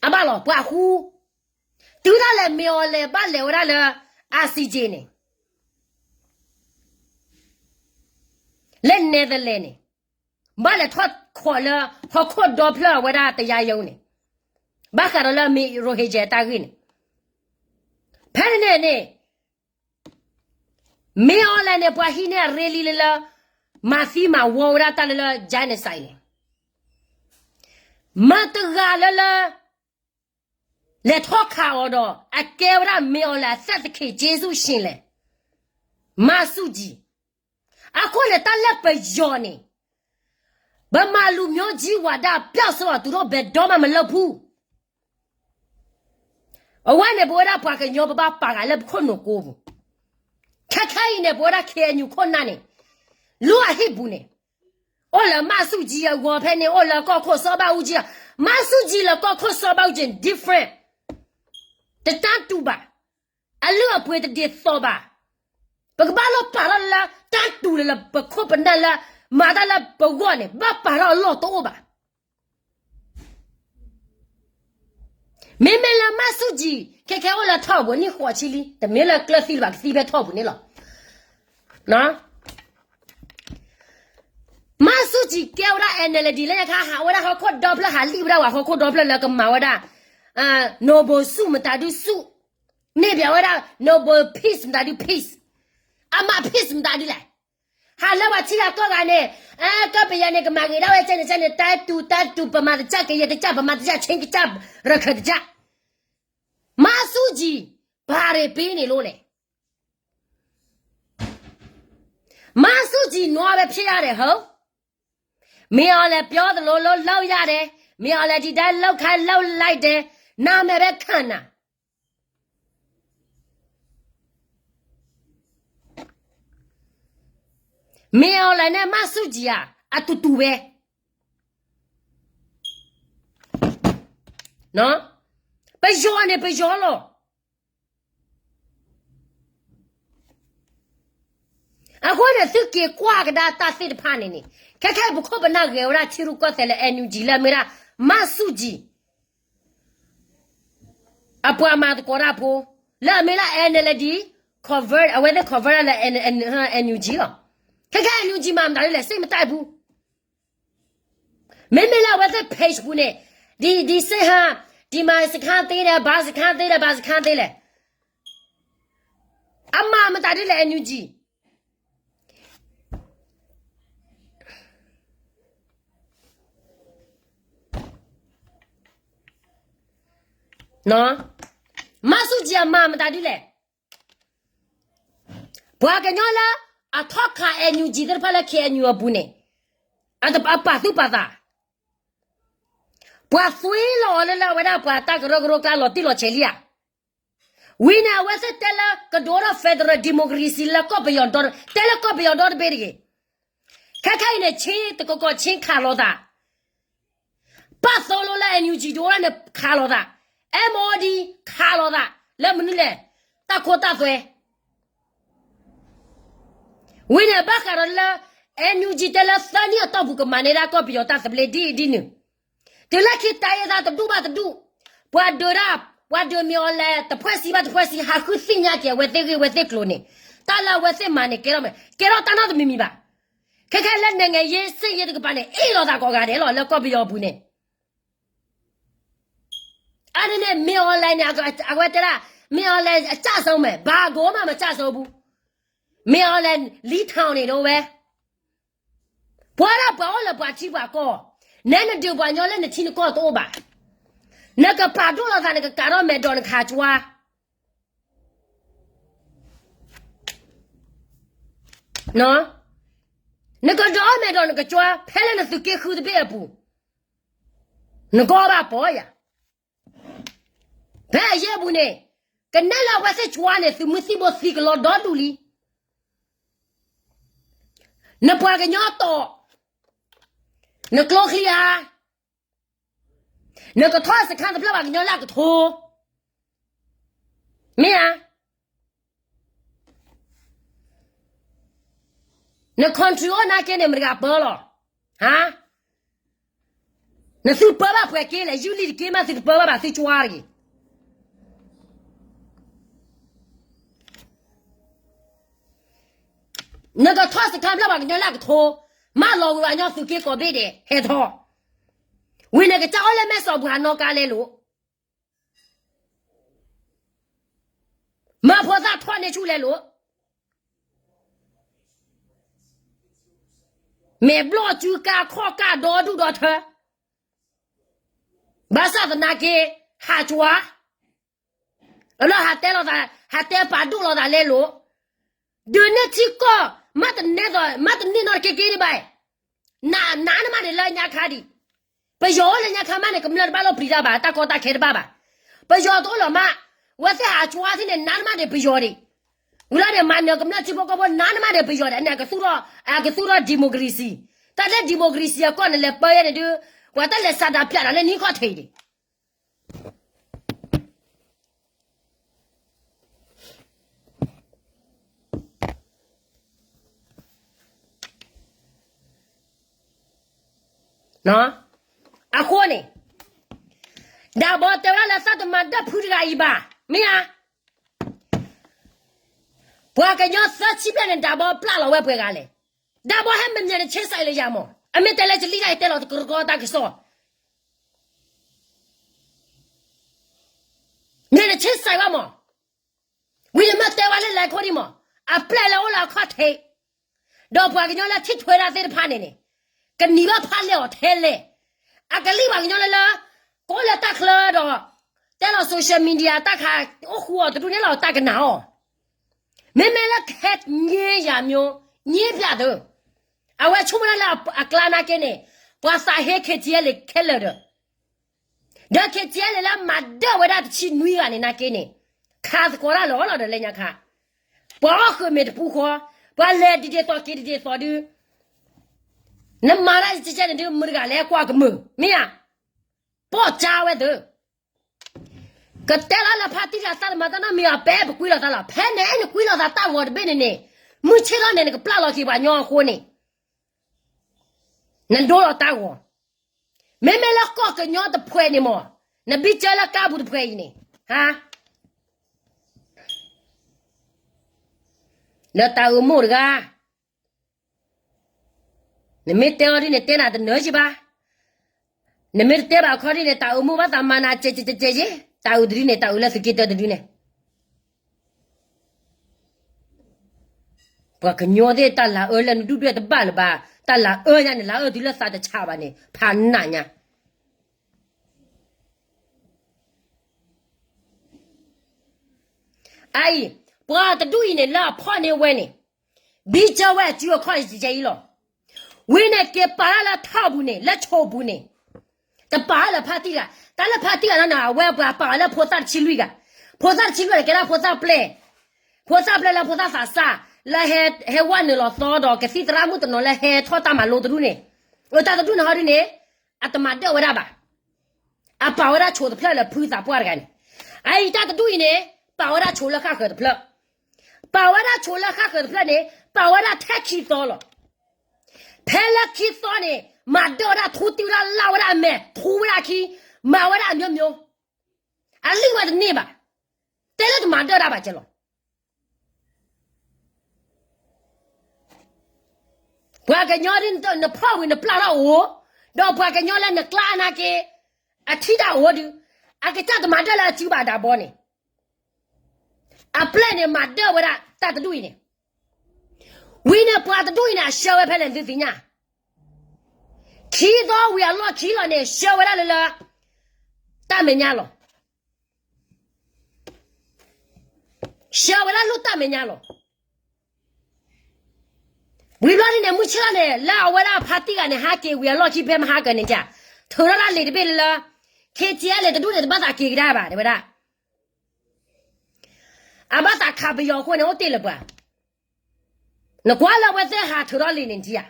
အဘၣ်လီၤ ပှၤဟူ တုၤဒၣ်လဲာ်မ့ၢ်အီၤလဲၤဘၣ်လဲၤဝဲဒၣ်လၢ ICJ န့ၣ်, လၢ Netherlands န့ၣ်, ဘၣ်လဲၤထီၣ်ခိးလၢဟီၣ်ခိၣ်ဒီဖျၢၣ်အဝဲဒၣ်တယါယုန့ၣ်, ဘၣ်ဃးဒီးလၢမ့ၢ် ရိုဟင်ဂျာ တၢ်ဂ့ၢ်န့ၣ်, ဖဲန့ၣ်န့ၣ်, မ့ၢ်အီၤလဲၤန့ၣ် ပှၤဟံးန့ၢ်အရ့လံလၢလၢ, မၤသံမၤဝီဝဲဒၣ်တၢ်လၢလၢ genocide န့ၣ်, မတၤတဂၤလၢလၢ လဲၤထီၣ်ခးအီၤဒီး အကဲဝဲဒၣ်မ့ၢ်အီၤလဲၤအသၢၣ်သခ့ၣ် ကျေးဇူးရှင် လဲၣ်, မါဆူၣ်ကၠံၣ်, အဃိန့ၣ် တၢ်လၢပယီၤန့ၣ်, ဗမာလူမျိုးကြီးဝါဒ ပျောက်ဆုံးအောင် သူတို့ဘယ်တော့မှမလုပ်ဘူး. အဝဲန့ၣ် ပဝဲဒၣ်ပှၤကညီပဘၣ်ပာ်ဃာ်လၢပခိၣ်နူာ်ကိပူၤ, ခဲခဲအံၤန့ၣ် ပဝဲဒၣ် KNU ခိၣ်နၢ်န့ၣ်, လၢအဟံၣ်ပူၤန့ၣ်, အိၣ်လၢမါဆူၣ်ကၠံၣ်အဂီၤဖဲန့ၣ် အိၣ်လၢကီၢ်ခိၣ်စီၤဘၣ်အူကၠံၣ်လီၤ. မါဆူၣ်ကၠံၣ်လၢကီၢ်ခိၣ်စီၤဘၣ်အူကၠံၣ် different, တတၢ်တူၢ်ဘၣ်, အလုၢ်အပှ့ၤတဒ်သိးဘၣ်. ပကဘၣ်လီၤပာ်ထီၣ်လၢတၢ်တူၢ်လၢပခိၣ်ပနၢ်လၢ မၤတၢ်လၢပဂီၢ်န့ၣ် ဘၣ်ပာ်ထီၣ်အလီၢ်တအိၣ်ဘၣ်. မ့မ့ၢ်လၢမါဆူၣ်ကၠံၣ် ခဲခဲအိၣ်လၢထီၣ်ပူၤနံၣ်ဃိးဆံလံ, တမ့ၢ်လၢကျၢၢ်သံလၢၤဘၣ်, ကသံဖဲထီၣ်ပူၤန့ၣ်လီၤ. မါဆူၣ်ကၠံၣ်ကဲဝဲဒၣ် NLD လၢညါခါ ဟးဝဲဒၣ်ဟီၣ်ခိၣ်ဒီဖျၢၣ်, ဟးလံၣ်ဝဲဒၣ်ပှၤဟီၣ်ခိၣ်ဒီဖျၢၣ်လၢကမၤဝဲဒၣ် Nobel ဆု မတၤဒုဆု, န့ၢ်ဘၣ်ဝဲဒၣ် Nobel Peace မတၤဒု peace, အမၤ peace မတၤဒုလဲၣ်. ဟးလၢပှၤထံဂၤကီၢ်ဂၤန့ၣ်, ကီၢ်ပယီၤန့ၣ် ကမၤဂ့ၤဒၣ်ဝဲကဲန့ၣ်ကဲန့ၣ်, တၢ်တူၢ် တၢ်တူၢ်, ပမၤတစၢ် ကယဲၢ်တစၢ်, ပမၤတစၢ် ခ့ကစၢ်, ရခၢၣ်တစၢ်. မါဆူၣ်ကၠံၣ် ဘာတွေပေးနေလို့လဲ. မါဆူၣ်ကၠံၣ် နွားပဲဖြစ်ရတယ်ဟုတ်, မင်းအောင်လှိုင်ပြောသလိုလုပ်ရတယ်, မင်းအောင်လှိုင်ဒီတိုင်းလုပ်ခိုင်းလုပ်လိုက်တယ်, နာမည်ပဲခံတာ. မင်းအောင်လှိုင်နဲ့ မါဆူၣ်ကၠံၣ် အတူတူပဲ. ပယီၤန့ၣ် ပယီၤလီၤ. အဃိန့ၣ် သုက့ၤကွၢ်ကဒါတၢ်သ့ၣ်တဖၣ်န့ၣ်န့ၣ်, ခဲခဲအံၤပခိၣ်ပနၢ်ဂဲၤဝဲဒၣ်ထံရူၢ်ကီၢ်သဲးလၢ NUG လၢအမ့ၢ်ဒၣ် မါဆူၣ်ကၠံၣ် အပှၤမၤသကိးတၢ်ဖိ, လၢအမ့ၢ်ဒၣ် NLD convert, အဝဲသ့ၣ် convert လၢ NUG လီၤ. ခဲခဲ NUG မၤမတၤဒ်လဲၣ် စ့မတၢ်အပူၤ မ့မ့ၢ်လၢအဝဲသ့ၣ် page ပူၤန့ၣ်, ဒီ, ဒီစ့ဟါ, ဒီမၤစခန်းသေးတယ်, ဘာစခန်းသေးတယ်, ဘာစခန်းသေးလဲၣ်. အမၤမတၤဒ်လဲၣ် NUG. မါဆူၣ် ယမၤမတၤဒ်လဲၣ်. ပှၤကညီလၢ အထီၣ်ခး NUG သ့ၣ်တဖၣ်လၢ ခ့ၣ်အဲၣ်ယူၣ် အပူၤန့ၣ် အပာ်သူၣ်ပာ်သး, ပှၤသွံလီၤအီၤလၢလၢအဝဲဒၣ်ပှၤတၢ်ကရၢကရိကျါလီၤတံၢ်လီၤဆဲးလံဧါ. ဝံၤန့ၣ် အဝဲသ့ၣ်တဲလၢကဒိးထီၣ် federal democracy လၢကီၢ်ပယီၤဒီ, တဲလၢကီၢ်ပယီၤဒီတဘ့ၣ်တဂ့ၤ. ခဲခဲအံၤန့ၣ် ဆ့တကီၢ်ကီၢ်ဆ့ခးလိာ်သး ပၢ်သိလိလၢ NUG ဒိၣ်ဝဲန့ၣ်ခးလိာ်သး, MOD ခးလိာ်သး, လၢမနုၤလဲၣ်, တၢ်ခိတၢ်သွဲ. ဝံၤန့ၣ် ဘၣ်ဃးဒီးလၢ NUG တဲလၢသၢနံၣ်အတီၢ်ပူၤ ကမၤန့ၢ်ဒၣ်ကီၢ်ပယီၤတၢ်သဘျ့ဒ်အံၤဒ်နုၤ, တုၤလၢခံတၢ်အ့ၣ်သးတဒူၣ်ဘၣ်တဒူၣ်, ပှၤဒုးဒၣ်, ပှၤဒုးမ့ၢ်အီၤလဲၣ် တဖွဲ့စည်းဘၣ်တဖွဲ့စည်း ဟးဃုသ့ၣ်ညါက့ၤအဝဲသ့ၣ်ဂ့ၢ်ဝဲသ့ၣ်ကျိၤန့ၣ်, တၢ်လၢအဝဲသ့ၣ်မၤန့ၣ် ကဲထီၣ်မ့ၢ် ကဲထီၣ်တၢ်နီတမံၤမံၤဘၣ်. ခဲခဲလၢ နိုင်ငံရေးစစ်ရေး တကပၤန့ၣ် အ့ၣ်လိာ်သးကိးဂၤဒဲးလီၤ လၢကီၢ်ပယီၤအပူၤန့ၣ် အန့ၣ်န့ၣ် မ့ၢ်အီၤလဲၣ်န့ၣ် အဝဲတဲဒၣ် မ့ၢ်အီၤလဲၣ် အကျဆုံးမ့ၢ် ဘာကိုမှမကျဆုံးဘူး, မ့ၢ်အီၤလဲၣ် လံထောင်န့ၣ်ဒီးဝဲ, ပှၤဒၣ်ပှၤအိၣ်လၢပှၤထံပှၤကီၢ်, နဲနဒုးပှၤကညီလၢနထံနကီၢ်တအိၣ်ဘၣ်, နကပာ်ဒိၣ်လိာ်သး နကကးထီၣ်မဲာ်ဒိးနခးကၠွါ နကဒိးအီၣ်မဲာ်ဒိးနကကၠွါ ဖဲလၢနသုးက့ဃုတဘ့ၣ်အပူၤ, နကအီၣ်ဘၣ်ပီၤယၤ, ဖဲအယဲၢ်ပူၤန့ၣ်, ကနဲလၢအဝဲသ့ၣ်ကၠွါန့ၣ် သုးမုၢ်သံၣ်ဘိသံကလီဒီဒူၣ်လံ, နပှၤကညီတီၢ်, နကျိချံဧါ, နကထီၣ်စခါတဖျၢၣ်ပှၤကညီလၢအကထိ, မ့ၢ်ဧါ န control နာ်က့န့ၣ် မတၤတဂၤပၢလီၤ, ဟါ, နသုပၢဘၣ်ပှဲၤက့လဲၣ်, ယူၢ်လံတက့မး သုတပၢဘၣ်ဘၣ် သုကၠွါတဂ့ၤ, နကထီၣ်စခါဖျၢၣ်ပှၤကညီလၢအကထိ, မၢလီၤဝံၤပှၤကညီသုးက့ကိးဘ့ၣ်ဒဲး ဟဲထီၣ်, ဝံၤန့ၣ်ကစၢ်အိၣ်လၢမဲၢ်စီၤပူၤဟးနီၣ်ကါလဲလိာ် မၤဖိသၣ်ထီၣ်န့ၢ်ဆူၣ်လဲလိာ်, မဲာ်ဘျီၣ်စုကါခီၣ်ကၢ်ဒီဒူၣ်ဒီထၢ, ဘၣ်ဆၣ်သနာ်က့ ဟးကၠွါ, အလီၢ်ဟးတဲလိာ်သး, ဟးတဲပာ်ဒိၣ်လိာ်သးလဲလိာ်, ဒုးန့ၢ်ထံကီၢ်, မ့တမ့ၢ်, မ့တမ့ၢ်နီတက့က့ဒံးဘၣ်, နးနးနမးန့ၣ်လၢညါခါဒံး, ပယီၤအိၣ်လၢညါခါမးန့ၣ် ကမျၢၢ်တဘၣ်လိၣ်ပျံၤတၢ်ဘၣ်, တၢ်ကီတၢ်ခဲတဘၣ်ဘၣ်, ပယီၤတအိၣ်လီၤမး, ဝဲသ့ၣ်ဟးကၠွါသ့ၣ်န့ၣ် နးနမးန့ၣ်ပယီၤဒံး, ဝံၤလီၤန့ၣ် မၤနၢၤကမျၢၢ်ထံဖိကီၢ်ဖိ နးနမးန့ၣ်ပယီၤဒံး, အန့ၣ်ကသူၣ်ထီၣ်, အကသူၣ်ထီၣ် democracy, တၢ်လၢ democracy အကီၢ်န့ၣ် လဲၤပၢယဲန့ၣ်ဒုး, ပှၤတၢ်လဲၤစးဒးပျးဒီးလၢနံၣ်ခီၣ်ထံးဒံး အဃိန့ၣ်, ဒၣ်ဘီတဲဝဲဒၣ်လၢသးတမၤဒၢၣ်ဖုတဂၤအံၤဘၣ်, မ့ၢ်ဧါ, ပှၤကညီသၢဆံဘျဲၣ်န့ၣ် ဒၣ်ဘီပျၢ်လီၤဝဲပှဲၤဂၤလဲၣ်, ဒၣ်ဘီဟဲမ့ၢ်မ့ၢ်နဆ့စဲးလၢယၤမး, အမ့ၢ်တဲလၢကလံၣ်တၢ်အံၤတဲလီၤတကရကီတၢ်ကစီၣ် မ့ၢ်နဆ့စဲးဝဲမး, ဝံၤန့ၣ်မ့ၢ်တဲဝဲလၢလဲၤခိၣ်ဒံးမး, အပျဲၢ်လၢအိၣ်လၢအခီၣ်ထံး, ဒီးပှၤကညီလၢထံၣ်ထွဲဒၣ်သ့ၣ်တဖၣ်န့ၣ်န့ၣ်, ကနံၤဘၣ်ဖးလဲၢ်အီၤထဲလဲၣ်, အကလံၣ်ပှၤကညီလၢလၢ, ကအိၣ်လၢတၢ်ချၢဒီး, တဲလီၤ social media တၢ်ခး, အိၣ်ဃူအီၤတဒူၣ်န့ၣ်လီၤတၢ်ကနၣ်အီၤ, မ့မ့ၢ်လၢခဲညါယၤမး, ညါပျးသု, အဝဲဆိကမိၣ်ဒၣ်လၢအကျါနာ်က့န့ၣ်, ပှၤသးဟ့ KTLA ခဲလၢာ်ဒီး ဒီး KTLA လၢမၤဒၢၣ်ဝဲဒၣ်တဆံနွံဂၤန့ၣ်နာ်က့န့ၣ်, ခးသကိးတၢ်လီၤလီၤဒီးလၢညါခါ, ပှၤအီၣ်ဃုာ်မ့ၢ်တပူၤဃီ, ပှၤလဲၤဒ်ဒ်သိးက့ၤဒ်ဒ်သိးဒုး, နမၤတၢ်ကဲကဲန့ၣ်ဒုး မတၤတဂၤလဲၤကွၢ်ကမုာ်, မ့ၢ်ဧါ, ပိာ်ကၢဝဲသု, ကတဲလီၤလၢဖါတံၢ်တဂၤသးတမၤတၢ်နီတမံၤဘၣ် ပအဲၣ်ပကွံလိာ်သးလီၤ, ဖဲနအဲၣ်နကွံလိာ်သးတၢ်ဂီၤတဘ့ၣ်န့ၣ်န့ၣ်, မုၢ်ဆ့ၣ်ထီၣ်န့ၣ် နကပျၢ်လီၤက့ၤပှၤကညီအဃိန့ၣ် နဒိလီၤတၢ်ဂီၤ, မ့မ့ၢ်လၢကီၢ်ကညီတဖှဲးန့ၣ်မး, နဘံၣ်စၢလၢကါပူၤတဖှဲးအံၤန့ၣ်, ဟါ, လၢတၢ်အုးမိၢ်တဂၤ, နမ့ၢ်တဲအီၤဒ်န့ၣ် တဲနၤတနၢၤက့ဘၣ်, နမ့ၢ်တတဲဘၣ်အခီဒ်န့ၣ် တၢ်အုးမိၢ်ဘၣ်သးမၤနၤကဲကဲကဲကဲ, တၢ်အုးတဒုန့ၣ် တၢ်အုးလၢသုးက့တၢတဒုန့ၣ် ပှၤကညီသ့ၣ် တၢ်လၤအၢလၢနဒုၣ်ဒွဲၣ်တဘၣ်လၢၤဘၣ်, တၢ်လၤအၢညါန့ၣ် လၤအၢတုၤလၢသးတဆးဘၣ်န့ၣ် ဖးနးညါ. အအံၤ, ပှၤတဒူၣ်အံၤန့ၣ် လၢအဖီၣ်န့ၢ်ဝဲန့ၣ်, ဘံကၢဝဲအစုအခီၣ်အံၤလီၤ. ဝံၤန့ၣ်က့ၤပာ်တၢ်လၢထီၣ်ပူၤန့ၣ် လၢဆိပူၤန့ၣ်, တပာ်လၢဖါတံၢ်ဂၤ, တၢ်လၢဖါတံၢ်ဂၤန့ၣ် အဝဲပှၤပာ်အီၤလၢဖိသၣ်တဆံလွံၢ်ဂၤ, ဖိသၣ်တဆံလွံၢ်န့ၣ် ကဲဒၣ်ဖိသၣ်ပျဲၢ်, ဖိသၣ်ပျဲၢ်လၢဖိသၣ်သးစၢ်, လၢဟဲဝဲနုာ်လီၤသီဒီးကသံၣ်သရၣ်မုၣ်တနီၤလၢဟဲထီၣ်တၢ်မၤလိတဒူၣ်န့ၣ်, အတၢ်တဒူၣ်န့ၣ်ဟီဒ်န့ၣ်, အတမၤဒၢၣ်ဝဲဒၣ်ဘၣ်. အပာ်ဝဲဒၣ်ဆိတဖျၢၣ်လၢဖုသးပှၢ်တဂၤန့ၣ်, အအံၤတၢ်တဒူၣ်အံၤန့ၣ် ပာ်ဝဲဒၣ်ဆိလၢဃၣ်ဃၢၤတဖျၢၣ်, ပာ်ဝဲဒၣ်ဆိလၢဃၣ်ဃၢၤတဖျၢၣ်န့ၣ် ပာ်ဝဲဒၣ်ထဲခံသီလီၤ. ဖဲလၢခံသီန့ၣ် မၤဒၢၣ်ဝဲဒၣ်ထူတံၢ်ဝဲဒၣ်လၢ်ဝဲဒၣ်အမဲာ် ထူဝဲဒၣ်အခံ, မၤဝဲဒၣ်အမျိုးမျိုး, အလံၣ်ဝဲတန့ၢ်ဘၣ်, တဲလၢတမၤဒၢၣ်ဒၣ်ဘၣ်ကဲလီၤ. ပှၤကညီဒ်နဖီၣ်ဝံၤနပျၢ်ထီၣ်အိၣ်, ဒီးပှၤကညီလၢနကျါအနာ်က့, အထံၣ်တၢ်အိၣ်ဒုး, အကစၢ်တမၤဒၢၣ်လၢအစုဘၣ်ဒၣ်ဘီန့ၣ်, အပျဲၢ်န့ၣ်မၤဒၢၣ်ဝဲဒၣ်တၢ်တဒူၣ်အံၤန့ၣ်, ဝံၤန့ၣ်ပှၤတဒူၣ်အံၤန့ၣ် အဆှၢဝဲဖဲလဲၣ်သုသ့ၣ်ညါ, ခံသီဝံၤအလီၢ်ခံလီၤန့ၣ် ဆှၢဝဲဒၣ်လၢလၢ တၢ်မဲာ်ညါလီၤ. ဆှၢဝဲဒၣ်လၢတၢ်မဲာ်ညါလီၤ. ဝံၤဘျီဒ်န့ၣ် မုၢ်ဆ့ၣ်ထီၣ်န့ၣ် လၢအဝဲဒၣ်ဖါတံၢ်ဂၤန့ၣ် ဟးက့ၤဝံၤအလီၢ်ခံဖဲမဟါကၢၤန့ၣ် ထုးထီၣ်တၢ်လံာ်တဘ့ၣ်လၢလၢ ခ့ၠဲလဲၣ်တဒူၣ်န့ၣ် တဘၣ်သးက့ၤကဒါဘၣ် တဲဝဲဒၣ်. အဘၣ်သးခးပယီၤအဃိန့ၣ် အိၣ်တ့ၢ်လၢပှၤ, နကွၢ်လၢအဝဲသ့ၣ်ဟးထုးထီၣ်လံာ်န့ၣ်ဒံးဧါ.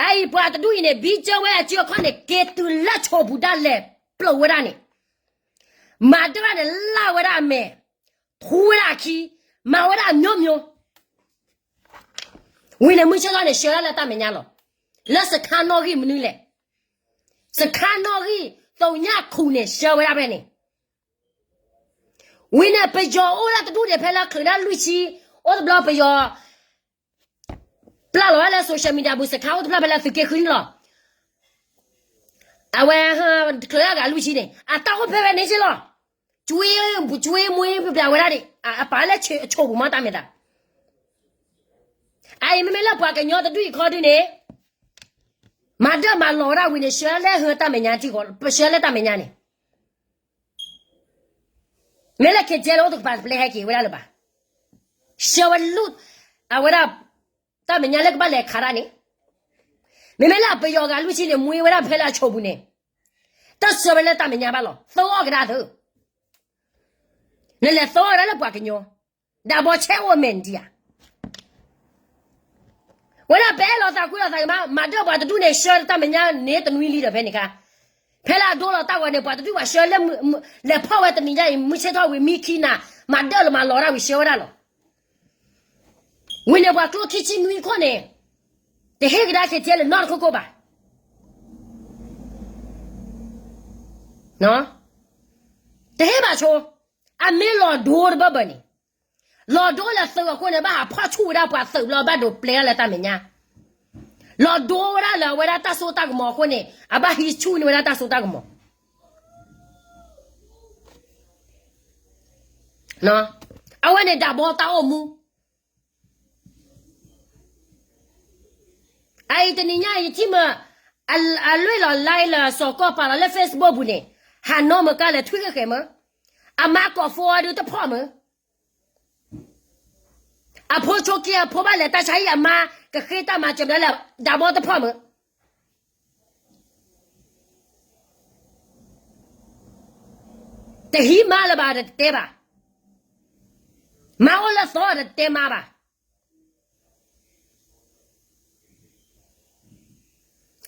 အအံၤပှၤတဒူၣ်အံၤန့ၣ် ဘံကၢဝဲအစုအခီၣ်န့ၣ် က့ၤတုၤလၢဆိပူၤဒၣ်လဲာ် ပျိာ်ဝဲဒၣ်န့ၣ်, မၤဒၢၣ်ဝဲဒၣ်န့ၣ် လၢ်ဝဲဒၣ်အမဲာ်, ထူဝဲဒၣ်အခံ, မၤဝဲဒၣ်အမျိုးမျိုး. ဝံၤန့ၣ်မုၢ်ဆ့ၣ်ထီၣ်န့ၣ် ဆှၢဒၣ်လၢတၢ်မဲာ်ညါလီၤ. လၢစခါနီၣ်ဂံၢ်မနုၤလဲၣ်, စခါနီၣ်ဂံၢ် သုးညၣ်ခူၣ်န့ၣ် ဆှၢဝဲဒၣ်ဖဲန့ၣ်. ဝံၤန့ၣ် ပယီၤအိၣ်ဒၣ်တဒူၣ်န့ၣ် ဖဲလၢချုးဒၣ်လွံၢ်ဆံ, အိၣ်တဘျီပယီၤ ပျၢ်လီၤဝဲလၢ social media ပူၤ စခါအိၣ်တဖျၢၣ်ဖဲလၢသုးက့ဃုန့ၣ်လီၤ. အဝဲ ချုးဒၣ်ဂၤလွံၢ်ဆံန့ၣ် အတၢ်အိၣ်ဖဲဝဲန့ၣ်စ့ၢ်လီၤ. ကွ့, ကွ့မွ့ပျၢ်ဝဲဒၣ်န့ၣ် အပာ်လၢဆိပူၤမးတၢ်မဲာ်သး. အအံၤမ့မ့ၢ်လၢပှၤကညီတဒူၣ်အံၤခီဒုန့ၣ် မၤဒၢၣ်မၤလီၤဝဲဒၣ်ဝံၤန့ၣ် ဆှၢလၢဟၢတၢ်မဲာ်ညါထံဃီ, ပဆှၢလၢတၢ်မဲာ်ညါန့ၣ် မ့ၢ်လၢခ့ၠဲလၢအိၣ်တကပၤတပျဲဟဲက့ၤဝဲဒၣ်လၢၤဘၣ်. ဆှၢဝဲလၢ အဝဲဒၣ် တၢ်မဲာ်ညါလၢကဘၣ်လဲၤခးတၢ်န့ၣ်, မ့မ့ၢ်လၢပယီၤဂၤလွံၢ်ဆံန့ၣ်မှံဝဲဒၣ်ဖဲလၢအဆိပူၤန့ၣ်, တၢ်ဆှၢဝဲလၢတၢ်မဲာ်ညါဘၣ်လီၤ. သၢအီၣ်ကဒါသု, နလဲၤသၢအီၣ်ကဒါလၢပှၤကညီ, ဒၣ်ဘီဆဲးအိၣ်မဲာ်နဒံးဧါ. ဝဲဒၣ်ပအဲၣ်လီၤသးကွံလီၤသးဂ့ၤမး, မၤဒၢၣ်ပှၤတဒူၣ်န့ၣ် ဆှၢတၢ်မဲာ်ညါန့ၣ်တနွံလံဒီးဖဲန့ၣ်ခါ, ဖဲလၢအဒိလီၤတၢ်ဂီၤန့ၣ် ပှၤတဒူၣ်ဘၣ်ဆှၢလၢ လဲၤဖီၣ်ဝဲတနံၤညါအံၤ မုၢ်ဆ့ၣ်ထီၣ်ဝံၤမံခံနၤ, မၤဒၢၣ်လီၤမၤလီၤဒၣ်ဝံၤဆှၢဝဲဒၣ်လီၤ. ဝံၤန့ၣ်ပှၤကျိခံဆံနွံခိၣ်န့ၣ် တဟ့ၣ်ကဒါခ့ၣ်ထံလၢနီတခိၣ်ခိၣ်ဘၣ်. တဟ့ၣ်ဘၣ်ဆိ, အမ့ၢ်လီၤဒိတဘၢဘၢန့ၣ်, လီၤဒိလၢသုးအဃိန့ၣ် ဘၣ်ဟးဖီၣ်ဆူၣ်ဝဲဒၣ်ပှၤသုးဘျီ ဘၣ်ဒိးပျဲဒၣ်လၢတၢ်မဲာ်ညါ, လီၤဒိဝဲဒၣ်လၢအဝဲဒၣ်တၢ်စိတၢ်ကမီၤအဃိန့ၣ် အဘၣ်ဟံးဆူၣ်န့ၢ်ဝဲဒၣ်တၢ်စိတၢ်ကမီၤ. အဝဲန့ၣ်ဒၣ်ဘီတၢ်အိၣ်မူ အအံၤတနံၤညါအံၤ ယထံၣ်မး အလွဲၢ်လီၤ live လၢစီၤကီၢ်ပာ်လီၤလၢ Facebook ပူၤန့ၣ်, ဟးနီၢ်မုၢ်ကါလဲၤထွံၣ်ဃဲၤဃဲၤမး, အမါကိးဖိအဒုတဖီၣ်မး, အဖိဆိက့ အဖိဘၣ်လဲၤတၢ်ဆါဟံၣ် အမါကဃ့တၢ်မၤစၢၤမနုၤလဲၣ် ဒၣ်ဘီတဖီၣ်မး. တဟံးမါလၢၤဘၣ်ဒီးတတဲဘၣ်, မါအိၣ်လၢသီဒီးတတဲမါဘၣ်.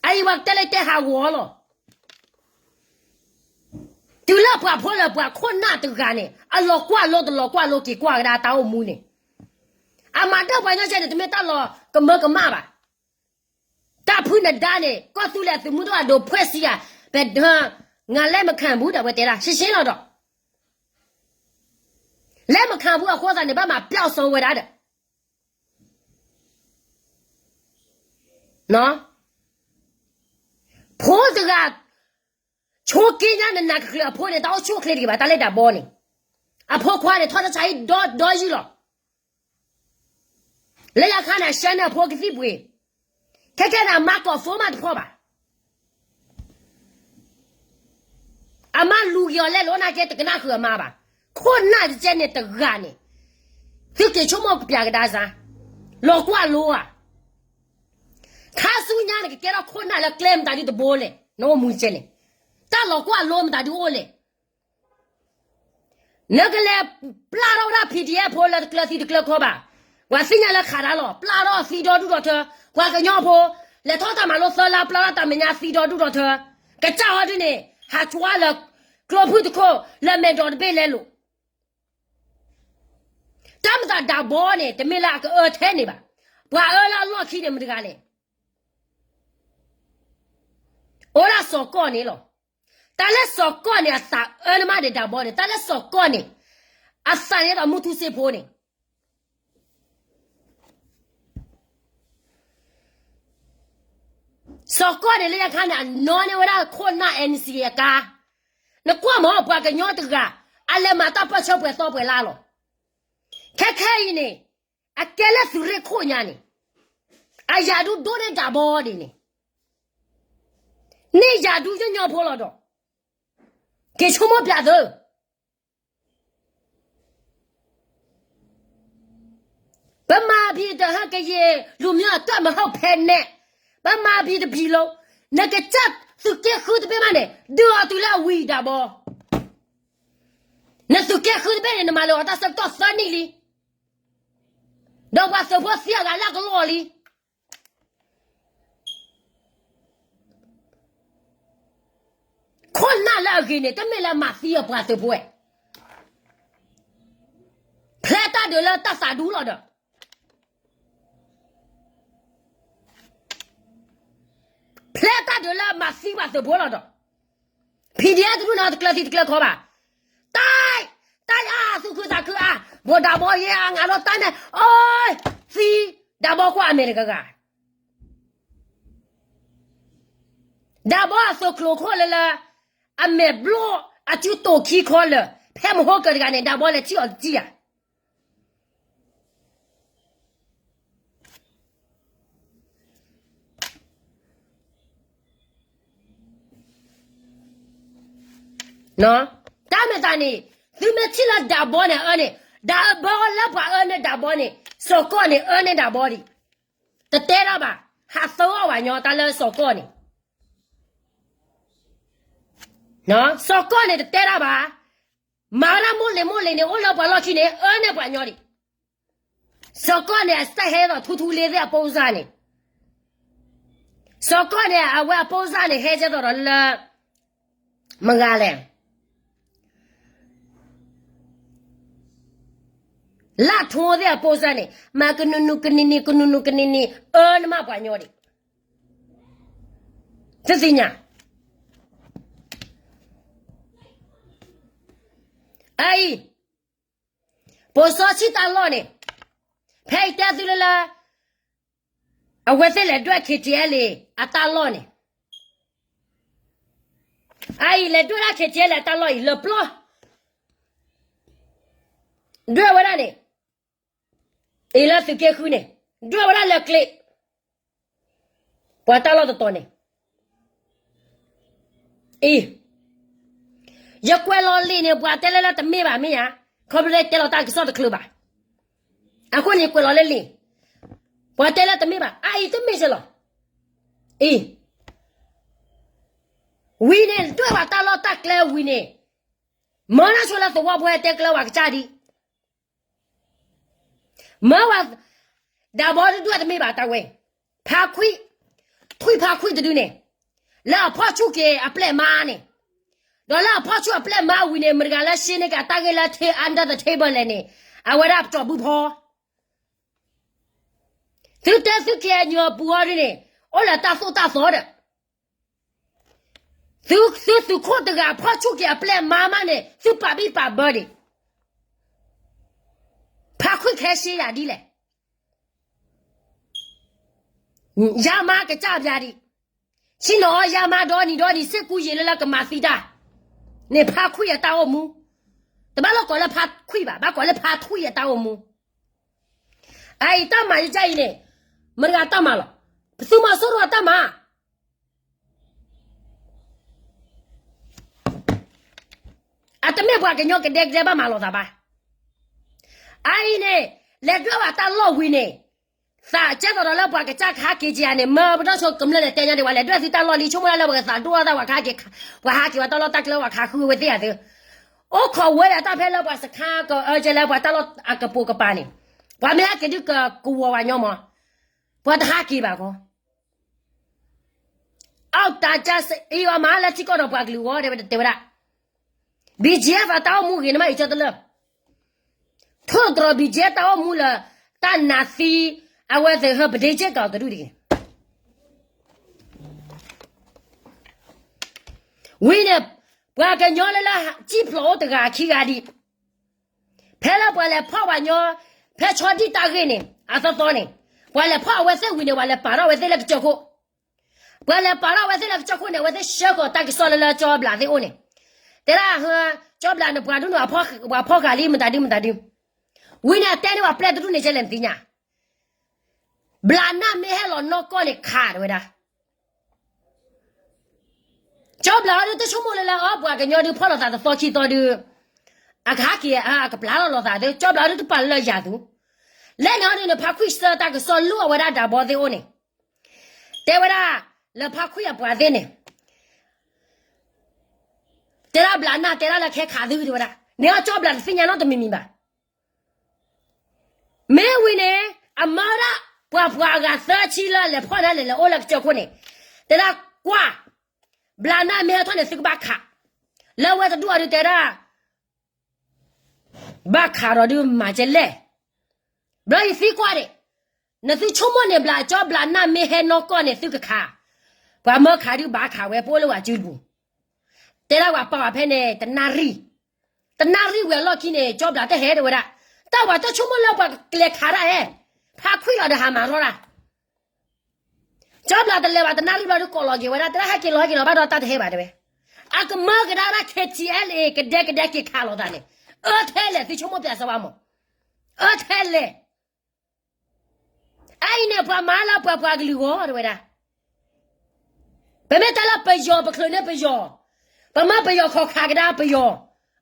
အအံၤပှၤကတဲလၢတဲဟးဂီၤလီၤ. တုၤလၢပှၤဖိလၢပှၤခိၣ်နၢ်တဂၤန့ၣ် အလီၤကွၢ်လိတလီၤကွၢ်လိက့ၤကွၢ်ကဒါတၢ်အိၣ်မူန့ၣ်, အမၤဒၢၣ်ပှၤကညီစဲန့ၣ် တမ့ၢ်တၢ်လီၤကမၢကမၣ်ဘၣ်. တၢ်ဖုနဒါန့ၣ် ကီၢ်သူလ့ၤသုးမုၢ်ဒိၣ်အဒိးဖှဲးစံယၤ, ပဒၢ ငါလက်မခံဘူး ဒီးဝဲတဲဒၣ် ရှင်းရှင်းလီၤဒီး လက်မခံဘူး အဃိသတးန့ၣ် ဘၣ်မၤပျောက်ဆုံးဝဲဒၣ်ဒီး ဖိတဂၤ ဆိက့ညါနနၤကကျၢၤအဖိန့ၣ် တၢ်အိၣ်ဆူၣ်အိၣ်ချ့တဂ့ၤဘၣ် တၢ်လၢဒၣ်ဘီန့ၣ်, အဖိခွါန့ၣ် ထီၣ်တၢ်ဆါဟံၣ်ဒီဒီယုၢ်လီၤ. လၢယခါန့ၣ် ဆှၢန့ၢ်အဖိကသံၣ်ပှ့ၤ, ခဲကဲန့ၣ် အမါကိးဖိမးတဖီၣ်ဘၣ်. အမါလူၤက့ၤအီၤလဲၤလိာ်နာ်က့ တကနၣ်ဃုာ်အမါဘၣ်. ခိၣ်နၢ်တကဲန့ၣ်တဂၤန့ၣ်, သုက့ၤဆိကမိၣ်ကပျးကဒါစါ, လီၤကွၢ်လိဧါ. ခါဆူညါနကကဲထီၣ်ခိၣ်နၢ်လၢကျဲမတၤဒုတဘိလဲၣ်, နအိၣ်မူကဲန့ၣ်, တၢ်လီၤကွၢ်လိမတၤဒုအိၣ်လဲၣ်. နကလဲၤပျၢ်ထီၣ်ဝဲဒၣ် PDF ဖိလၢတကျၢၤသံတကျၢၤခီဘၣ်, ပှၤသ့ၣ်ညါလၢခးတၢ်လီၤ, ပျၢ်ထီၣ်သံဒီဒူၣ်ဒီထၢ, ပှၤကညီဖိ, လဲၤထီၣ်တၢ်မၤလိသၢလါ ပျၢ်ထီၣ်တၢ်မဲာ်ညါသံဒီဒူၣ်ဒီထၢ, ကစၢ်ဟီဒုန့ၣ်, ဟးကွၢ်လၢ, ကျိဖုၣ်တခိၣ်, လၢမဲာ်ဒိးတဘ့ၣ်လဲလိာ်. တၢ်မတၤဒးဘီန့ၣ် တမ့ၢ်လၢအကအၢထဲန့ၣ်ဘၣ်, ပှၤအၢလၢအလီၢ်ခံန့ၣ်မတၤတဂၤလဲၣ်. အိၣ်ဒၣ်စီၤကီၢ်န့ၣ်လီၤ. တၢ်လၢစီၤကီၢ်န့ၣ် အသးအၢနမးဒီးဒးဘီန့ၣ်, တၢ်လၢစီၤကီၢ်န့ၣ်, အသးန့ၣ်ဒီးမူထူစ့ဖိန့ၣ်, စီၤကီၢ်န့ၣ်လၢညါခါန့ၣ် အနီၢ်န့ၢ်ဝဲဒၣ်ခိၣ်နၢ် NCA အကါ, နကွၢ်မး ပှၤကညီတဂၤ, အလဲၤမၤတၢ်ပၢၢ်ဆၢပှဲၤသီပှဲၤလါလီၤ. ခဲခဲအံၤန့ၣ်, အကဲလၢသုးရ့ၣ်ခိၣ်ညါန့ၣ်, အယၤဒုဒိၣ်န့ၢ်ဒးဘီဒ်န့ၣ်, န့ၢ်ယၤဒုညီညီဖိလီၤဒီး, က့ၤဆိကမိၣ်ပျးသု ဗမာပြည်တဟဲကရင်လူမျိုးအတွက်မဟုတ်ဘဲနဲ့, ဗမာပြည်တပြည်လုံး, နကစၢ်သုးက့ဃုတဘ့ၣ်မးန့ၣ် ဒုးအီၤတုၤလၢအဝံၤဒးဘီ, နသုးက့ဃုတဘ့ၣ်န့ၣ် နမၤလၢအီၤတၢ်ဆၢကတီၢ်သၢနံၣ်လံ, ဒီးပှၤသုးဖိသံအဂၤလၢအကလီၢ်လံ. ခိၣ်နၢ်လၢအဂ့ၤန့ၣ် တမ့ၢ်လၢမၤသံအပှၤသုးဖိဝဲ, ဖျဲတၢ်ဒုးလၢတၢ်သးဒူလီၤဒီး, ဖျဲတၢ်ဒုးလၢမၤသံပှၤသုးဖိလီၤဒီး, PDF တဒူၣ်န့ၣ်တကျၢၤသံတကျၢၤခီဘၣ်, တၢ်, တၢ်ယါသူၣ်ခုသးခုအါ, ဘိးဒးဘီယဲအါ ငါဒီးတၢ်န့ၣ်, အိ, သံ, ဒးဘီကွၢ်အမဲာ်တဂၤဂၤ ဒးဘီအသုးကျိၤခိၣ်လၢလၢ, အမဲာ်ဘျီၣ်အစုတိာ်ခံခီလၢာ်, ဖဲမဟိကၢၤတဂၤန့ၣ် ဒးဘီလဲၤထံၣ်အီၤတထံၣ်ဧါ. တၢ်မ့ၢ်တၢ်န့ၣ်, သုမ့ၢ်ထံၣ်လၢဒးဘီန့ၣ်အၢန့ၣ်, ဒးအဘီလၢပှၤအၢန့ၢ်ဒးဘီန့ၣ်, စီၤကီၢ်န့ၣ်အၢန့ၢ်ဒးဘီဒံး, တတဲတၢ်ဘၣ်, ဟးသၢအီၣ်ဘၣ်ညီတၢ်လၢစီၤကီၢ်န့ၣ် စီၤကီၢ်န့ၣ်တတဲတၢ်ဘၣ်, မၤဝဲဒၣ်မိၢ်လ့ၤမိၢ်လ့ၤန့ၣ် အိၣ်လၢပှၤလီၢ်ခံန့ၣ် အၢန့ၢ်ပှၤညီဒံး, စီၤကီၢ်န့ၣ် အစၢ်ဟဲသိးထူထူလ့သ့ၣ်အပိစါန့ၣ်, စီၤကီၢ်န့ၣ် အဝဲအပိစါန့ၣ် ဟဲကဲသိးဒီးလၢ, မဂၤလဲၣ် လၢထိသ့ၣ်အပိစါန့ၣ် မၤကနူၤနူၤကနံၤနံၤ ကနူၤနူၤကနံၤနံၤ အၢန့ၢ်မးပှၤညီဒံး, သုသ့ၣ်ညါ, အအံၤ, ပိာ်စီဆှံတၢ်လီၢ်န့ၣ်, ဖဲအံၤတဲသုလၢလၢ, အဝဲသ့ၣ်လဲၤဒွဲၣ် KTLA အတၢ်လီၢ်န့ၣ်, အအံၤလဲၤဒွဲၣ်ဒၣ် KTLA အတၢ်လီၢ်အံၤလၢပျီ, ဒွဲၣ်ဝဲဒၣ်န့ၣ်, အံၤလၢသုးက့ဃုန့ၣ်, ဒွဲၣ်ဝဲဒၣ်လၢကျ့, ပှၤတၢ်လီၢ်တတီၤန့ၣ်, အံၤ, ယကွဲးလီၤလံာ်န့ၣ် ပှၤတဲလၢလၢတမ့ၢ်ဘၣ်မ့ၢ်ဧါ, ခီဖျိတဲလီၤတၢ်ကစီၣ်တချုးဘၣ်, အဃိန့ၣ်ကွဲးလီၤလၢလံာ်, ပှၤတဲလၢတမ့ၢ်ဘၣ် အအံၤတမ့ၢ်စ့ၢ်လီၤ, အံၤ, ဝံၤန့ၣ် ဒွဲၣ်ပှၤတၢ်လီၢ်တၢ်ကျဲဝံၤန့ၣ်, မၢနၢ်ဆိလၢသဝီဖိဟဲတဲကျဲဝဲကစၢ်ဒံး မၢဝဲ, ဒးဘီတဒွဲၣ်တမ့ၢ်ဘၣ်တၢ်ဝဲ, ဖါခွံ, ထွံၣ်ဖါခွံတဒုန့ၣ်, လၢအဖီၣ်ဆူၣ်က့ၤအပျဲၢ်မါန့ၣ်, ဒီးလၢအဖီၣ်ဆူၣ်အပျဲၢ်မါဝံၤန့ၣ် မတဂၤလၢရှ့န့ၢ်က့ၤအတၢ်ဂ့ၢ်လၢ under the table လဲၣ်န့ၣ်, အဝဲဒၣ်ပတီၢ်ဘုဖီ သုတဲသု KNU အပူၤအီၤဒ်န့ၣ်, အိၣ်လၢတၢ်သိၣ်တၢ်သီဒီး, သုသုးခိၣ်တဂၤဖီၣ်ဆူၣ်က့ၤအပျဲၢ်မါမးန့ၣ် သုပာ်ဘံၣ်ပာ်ဘၢဒံး, ဖါခွံခဲရှ့ယၤဒ်လဲၣ်, ယါမါကစၢ်ပျါဒံး, ဆ့ၣ်နီၤအီၤယါမါဒီနံၤဒီနံၤ စ့ၢ်ကူယံာ်လၢလၢကမၤသံတၢ်, န့ၣ်ဖါခွံအတၢ်အိၣ်မူ, တဘၣ်လၢကိးလၢဖါခွံဘၣ် ဘၣ်ကိးလၢဖါထွံၣ်အတၢ်အိၣ်မူ, အအံၤတၢ်မၤယကၢ်အံၤန့ၣ်, မတဂၤတၢ်မၤလီၤ, ပသုးမီၤစိရိၤအတၢ်မၤ အ အတမ့ၢ်ပှၤကညီကဒဲကဒဲဘၣ်မၤလိာ်သးဘၣ်. အအံၤန့ၣ် လဲၤဒွဲၣ်ဝဲတၢ်လီၢ်ဝံၤန့ၣ် သးကဲသိးဒီးလၢပှၤကစၢ်ကဟးက့ၤက့ၤဧါန့ၣ် မၢပဒီဆိကမျၢၢ်လဲၤတဲညါဒံးဝဲ လဲၤဒွဲၣ်သုတၢ်လီၢ်လံ ဆိကမိၣ်ဒၣ်လၢပှၤကသးဒိၣ်အသး ပှၤကဟးက့ၤ ပှၤဟးက့ၤဝဲတၢ်လီၢ်တၢ်ကျဲ ပှၤကဟးဃုဝဲသ့ၣ်ဧါသု, အိၣ်ခိးဝဲဒၣ်တၢ်ဖဲလၢပှၤစခါကအၢကဲလၢပှၤတၢ်လီၢ်အကပိာ်ကပၤန့ၣ်, ပှၤမ့ၢ်ဟဲက့ၤဒုးကကဝီၤဝဲညီမး, ပှၤတဟးက့ၤဘၣ်ကီ အီၣ်တၢ်ကစၢ်အံၤအီၤမးလၢထံကီၢ်ဒီးပှၤကလုာ်အဂီၢ် တဲဝဲဒၣ်, BGF အတၢ်အိၣ်မူဂ့ၤန့ၣ်မး အံၤကၢတလၢာ်, ထိၣ်တြီၤ BGF တၢ်အိၣ်မူလၢ တၢ်နးသံ အဝဲသ့ၣ်ဟၢပဒ့က့ၢ်ကီးတဒူၣ်တဂ့ၤ. ဝံၤန့ၣ် ပှၤကညီလၢလၢစံၣ်ဖျိးအိၣ်တဂၤခံဂၤဒံး, ဖဲလၢပှၤလဲၤဖီၣ်ပှၤညီ, ဖဲဆီဒံၣ်တၢ်ဂ့ၢ်န့ၣ် အသီသီန့ၣ်, ပှၤလဲၤဖီၣ်အဝဲသ့ၣ်ဝံၤန့ၣ် ပှၤလဲၤပာ်ထီၣ်အဝဲသ့ၣ်လၢကစၢၢ်ခိၣ်, ပှၤလဲၤပာ်ထီၣ်အဝဲသ့ၣ်လၢကစၢၢ်ခိၣ်န့ၣ် အဝဲသ့ၣ်ဆှၢဃီၤတၢ်ကစီၣ်လၢလၢကၠီဘျးသ့ၣ်အိၣ်န့ၣ်, တဲဒၣ်, ကၠီဘျးန့ၣ်ပှၤဒုးန့ၣ် ပှၤဖီၣ်ဃာ်လံ မတၤဒုမတၤဒု, ဝံၤန့ၣ်အတဲန့ၢ်ပှၤပျဲၢ်တဒူၣ်န့ၣ် ကဲလဲၣ်နသ့ၣ်ညါ ဘျးနၢ်မ့ၢ်ဟဲလီၤနီၢ်ကီၢ်န့ၣ်ခးတဲဝဲဒၣ်, ကၠီဘျးအီၤဒုးတဆိကမိၣ်လၢလၢအီၤ ပှၤကညီဒုးဖီၣ်လိာ်သးတသီခံသီဒုး, အကဟးက့ၤအကပျၢ်လီၤလိာ်သးဒုး ကၠီဘျးအီၤဒုးတပာ်လၢယၤသူ, လဲၣ်န့ၣ်အီၤဒုးန့ၣ် ဖါခွံၣ်ဆၢတၢ်ကစီၣ်လိၣ်အဝဲဒၣ်ဒၢဘီသ့ၣ်အိၣ်န့ၣ်, တဲဝဲဒၣ်, လၢဖါခွံၣ်အပှၤသ့ၣ်န့ၣ် တဲဒၣ်ဘျးနၢ်တဲဒၣ်လၢခဲခးသုတဲဝဲဒၣ်, န့ၣ်အီၤကၠီဘျးတသ့ၣ်ညါနီတမံၤမံၤဘၣ်. မ့ၢ်ဝံၤန့ၣ် အမၢဒၣ် ပှၤပှၤအဂၤသၢဆံလၢလဲၤဖီၣ်န့ၣ်လဲၤလဲၤအိၣ်လၢကစၢၢ်ခိၣ်န့ၣ်, တဲဒၣ်ကွၢ်, ဘျးနၢ်မ့ၢ်ဟဲထီၣ်န့ၣ် သုကဘၣ်ခး, လၢဝဲတဒူၣ်အီၤဒုးတဲဒၣ် ဘၣ်ခးဒီးဒုးမၤကဲလဲၣ်, ဘျီယသံကွၢ်န့ၣ်, နသုဆိကမိၣ်န့ၣ်ဘျးကၠီဘျးနၢ်မ့ၢ်ဟဲနီၢ်ကီၢ်န့ၣ် သုကခး, ပှၤမၢခးဒုးဘၣ်ခးဝဲပအိၣ်လၢဝဲစုပူၤ, တဲဒၣ်ပှၤပာ်ဝဲဖဲန့ၣ် တနၣ်ရံၣ်, တနၣ်ရံၣ်ဝံၤအလီၢ်ခံန့ၣ် ကၠီဘျးတဟဲတဲဝဲဒၣ်, တၢ်ဝဲတဆိကမိၣ်လၢပှၤကလဲၤခးဒၣ်ဧဲ, ဖါခွံၣ်လီၤဒီးဟးမၤထီၣ်ဒၣ် ကၠီဘျးတလဲၤဘၣ် တနၣ်ရံၣ်ဘျီဒုးကိးလီၤက့ၤဝဲဒၣ် တဲဒၣ်ဟဲက့ၤလီၤဟဲက့ၤလီၤ ဘၣ်ဒီးတၢ်တဟဲဘၣ်တဲဝဲ, အကမၢကဒါဒၣ် KTLA ကဒဲကဒဲက့ၤခးလိာ်သးန့ၣ်, အၢထဲလဲၣ် သုဆိကမိၣ်ပျးစၢၤဝဲမး, အၢထဲလဲၣ်, အအံၤန့ၣ် ပှၤမၤလၢပှၤပှၤကလုာ်ဂီၢ်တဲဝဲဒၣ် ပမ့ၢ်တဲလၢပယီၤ ပချုးန့ၢ်ပယီၤ, ပမၢပယီၤခီၣ်ခးကဒါပယီၤ,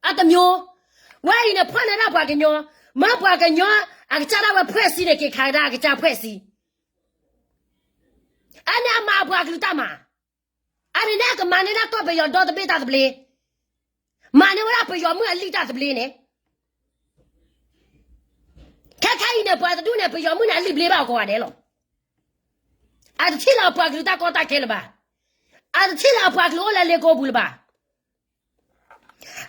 အတမျိုး, ဝဲအံၤန့ၣ် ဖီၣ်န့ၢ်ဒၣ်ပှၤကညီ, မၢပှၤကညီ, အကစၢ်ဒၣ်ဝဲဖှဲၣ်စံန့ၣ် က့ၤခးကဒါအကစၢ်ဖှဲၣ်စံ, အန့ၣ်အမၤပှၤကလုာ်တၢ်မၤ, အန့ၣ်န့ၣ်အကမၤန့ၢ်ဒၣ်ကီၢ်ပယီၤဒီတဘ့ၣ်တၢ်သဘျ့, မၤန့ၢ်ဝဲဒၣ်ပယီၤမုၣ်အလံၣ်တၢ်သဘျ့န့ၣ် ခဲခဲအံၤန့ၣ် ပှၤတဒူၣ်န့ၣ် ပယီၤမုၣ်န့ၣ် အလံၣ်ဘျ့ဘၣ်အကိးဂၤဒဲးလီၤ. အတထံၣ်လၢအပှၤကလုာ်တၢ်ကီတၢ်ခဲလၢၤဘၣ်. အတထံၣ်လၢအပှၤကလုာ်အိၣ်လၢလ့ကိပူၤလၢၤဘၣ်.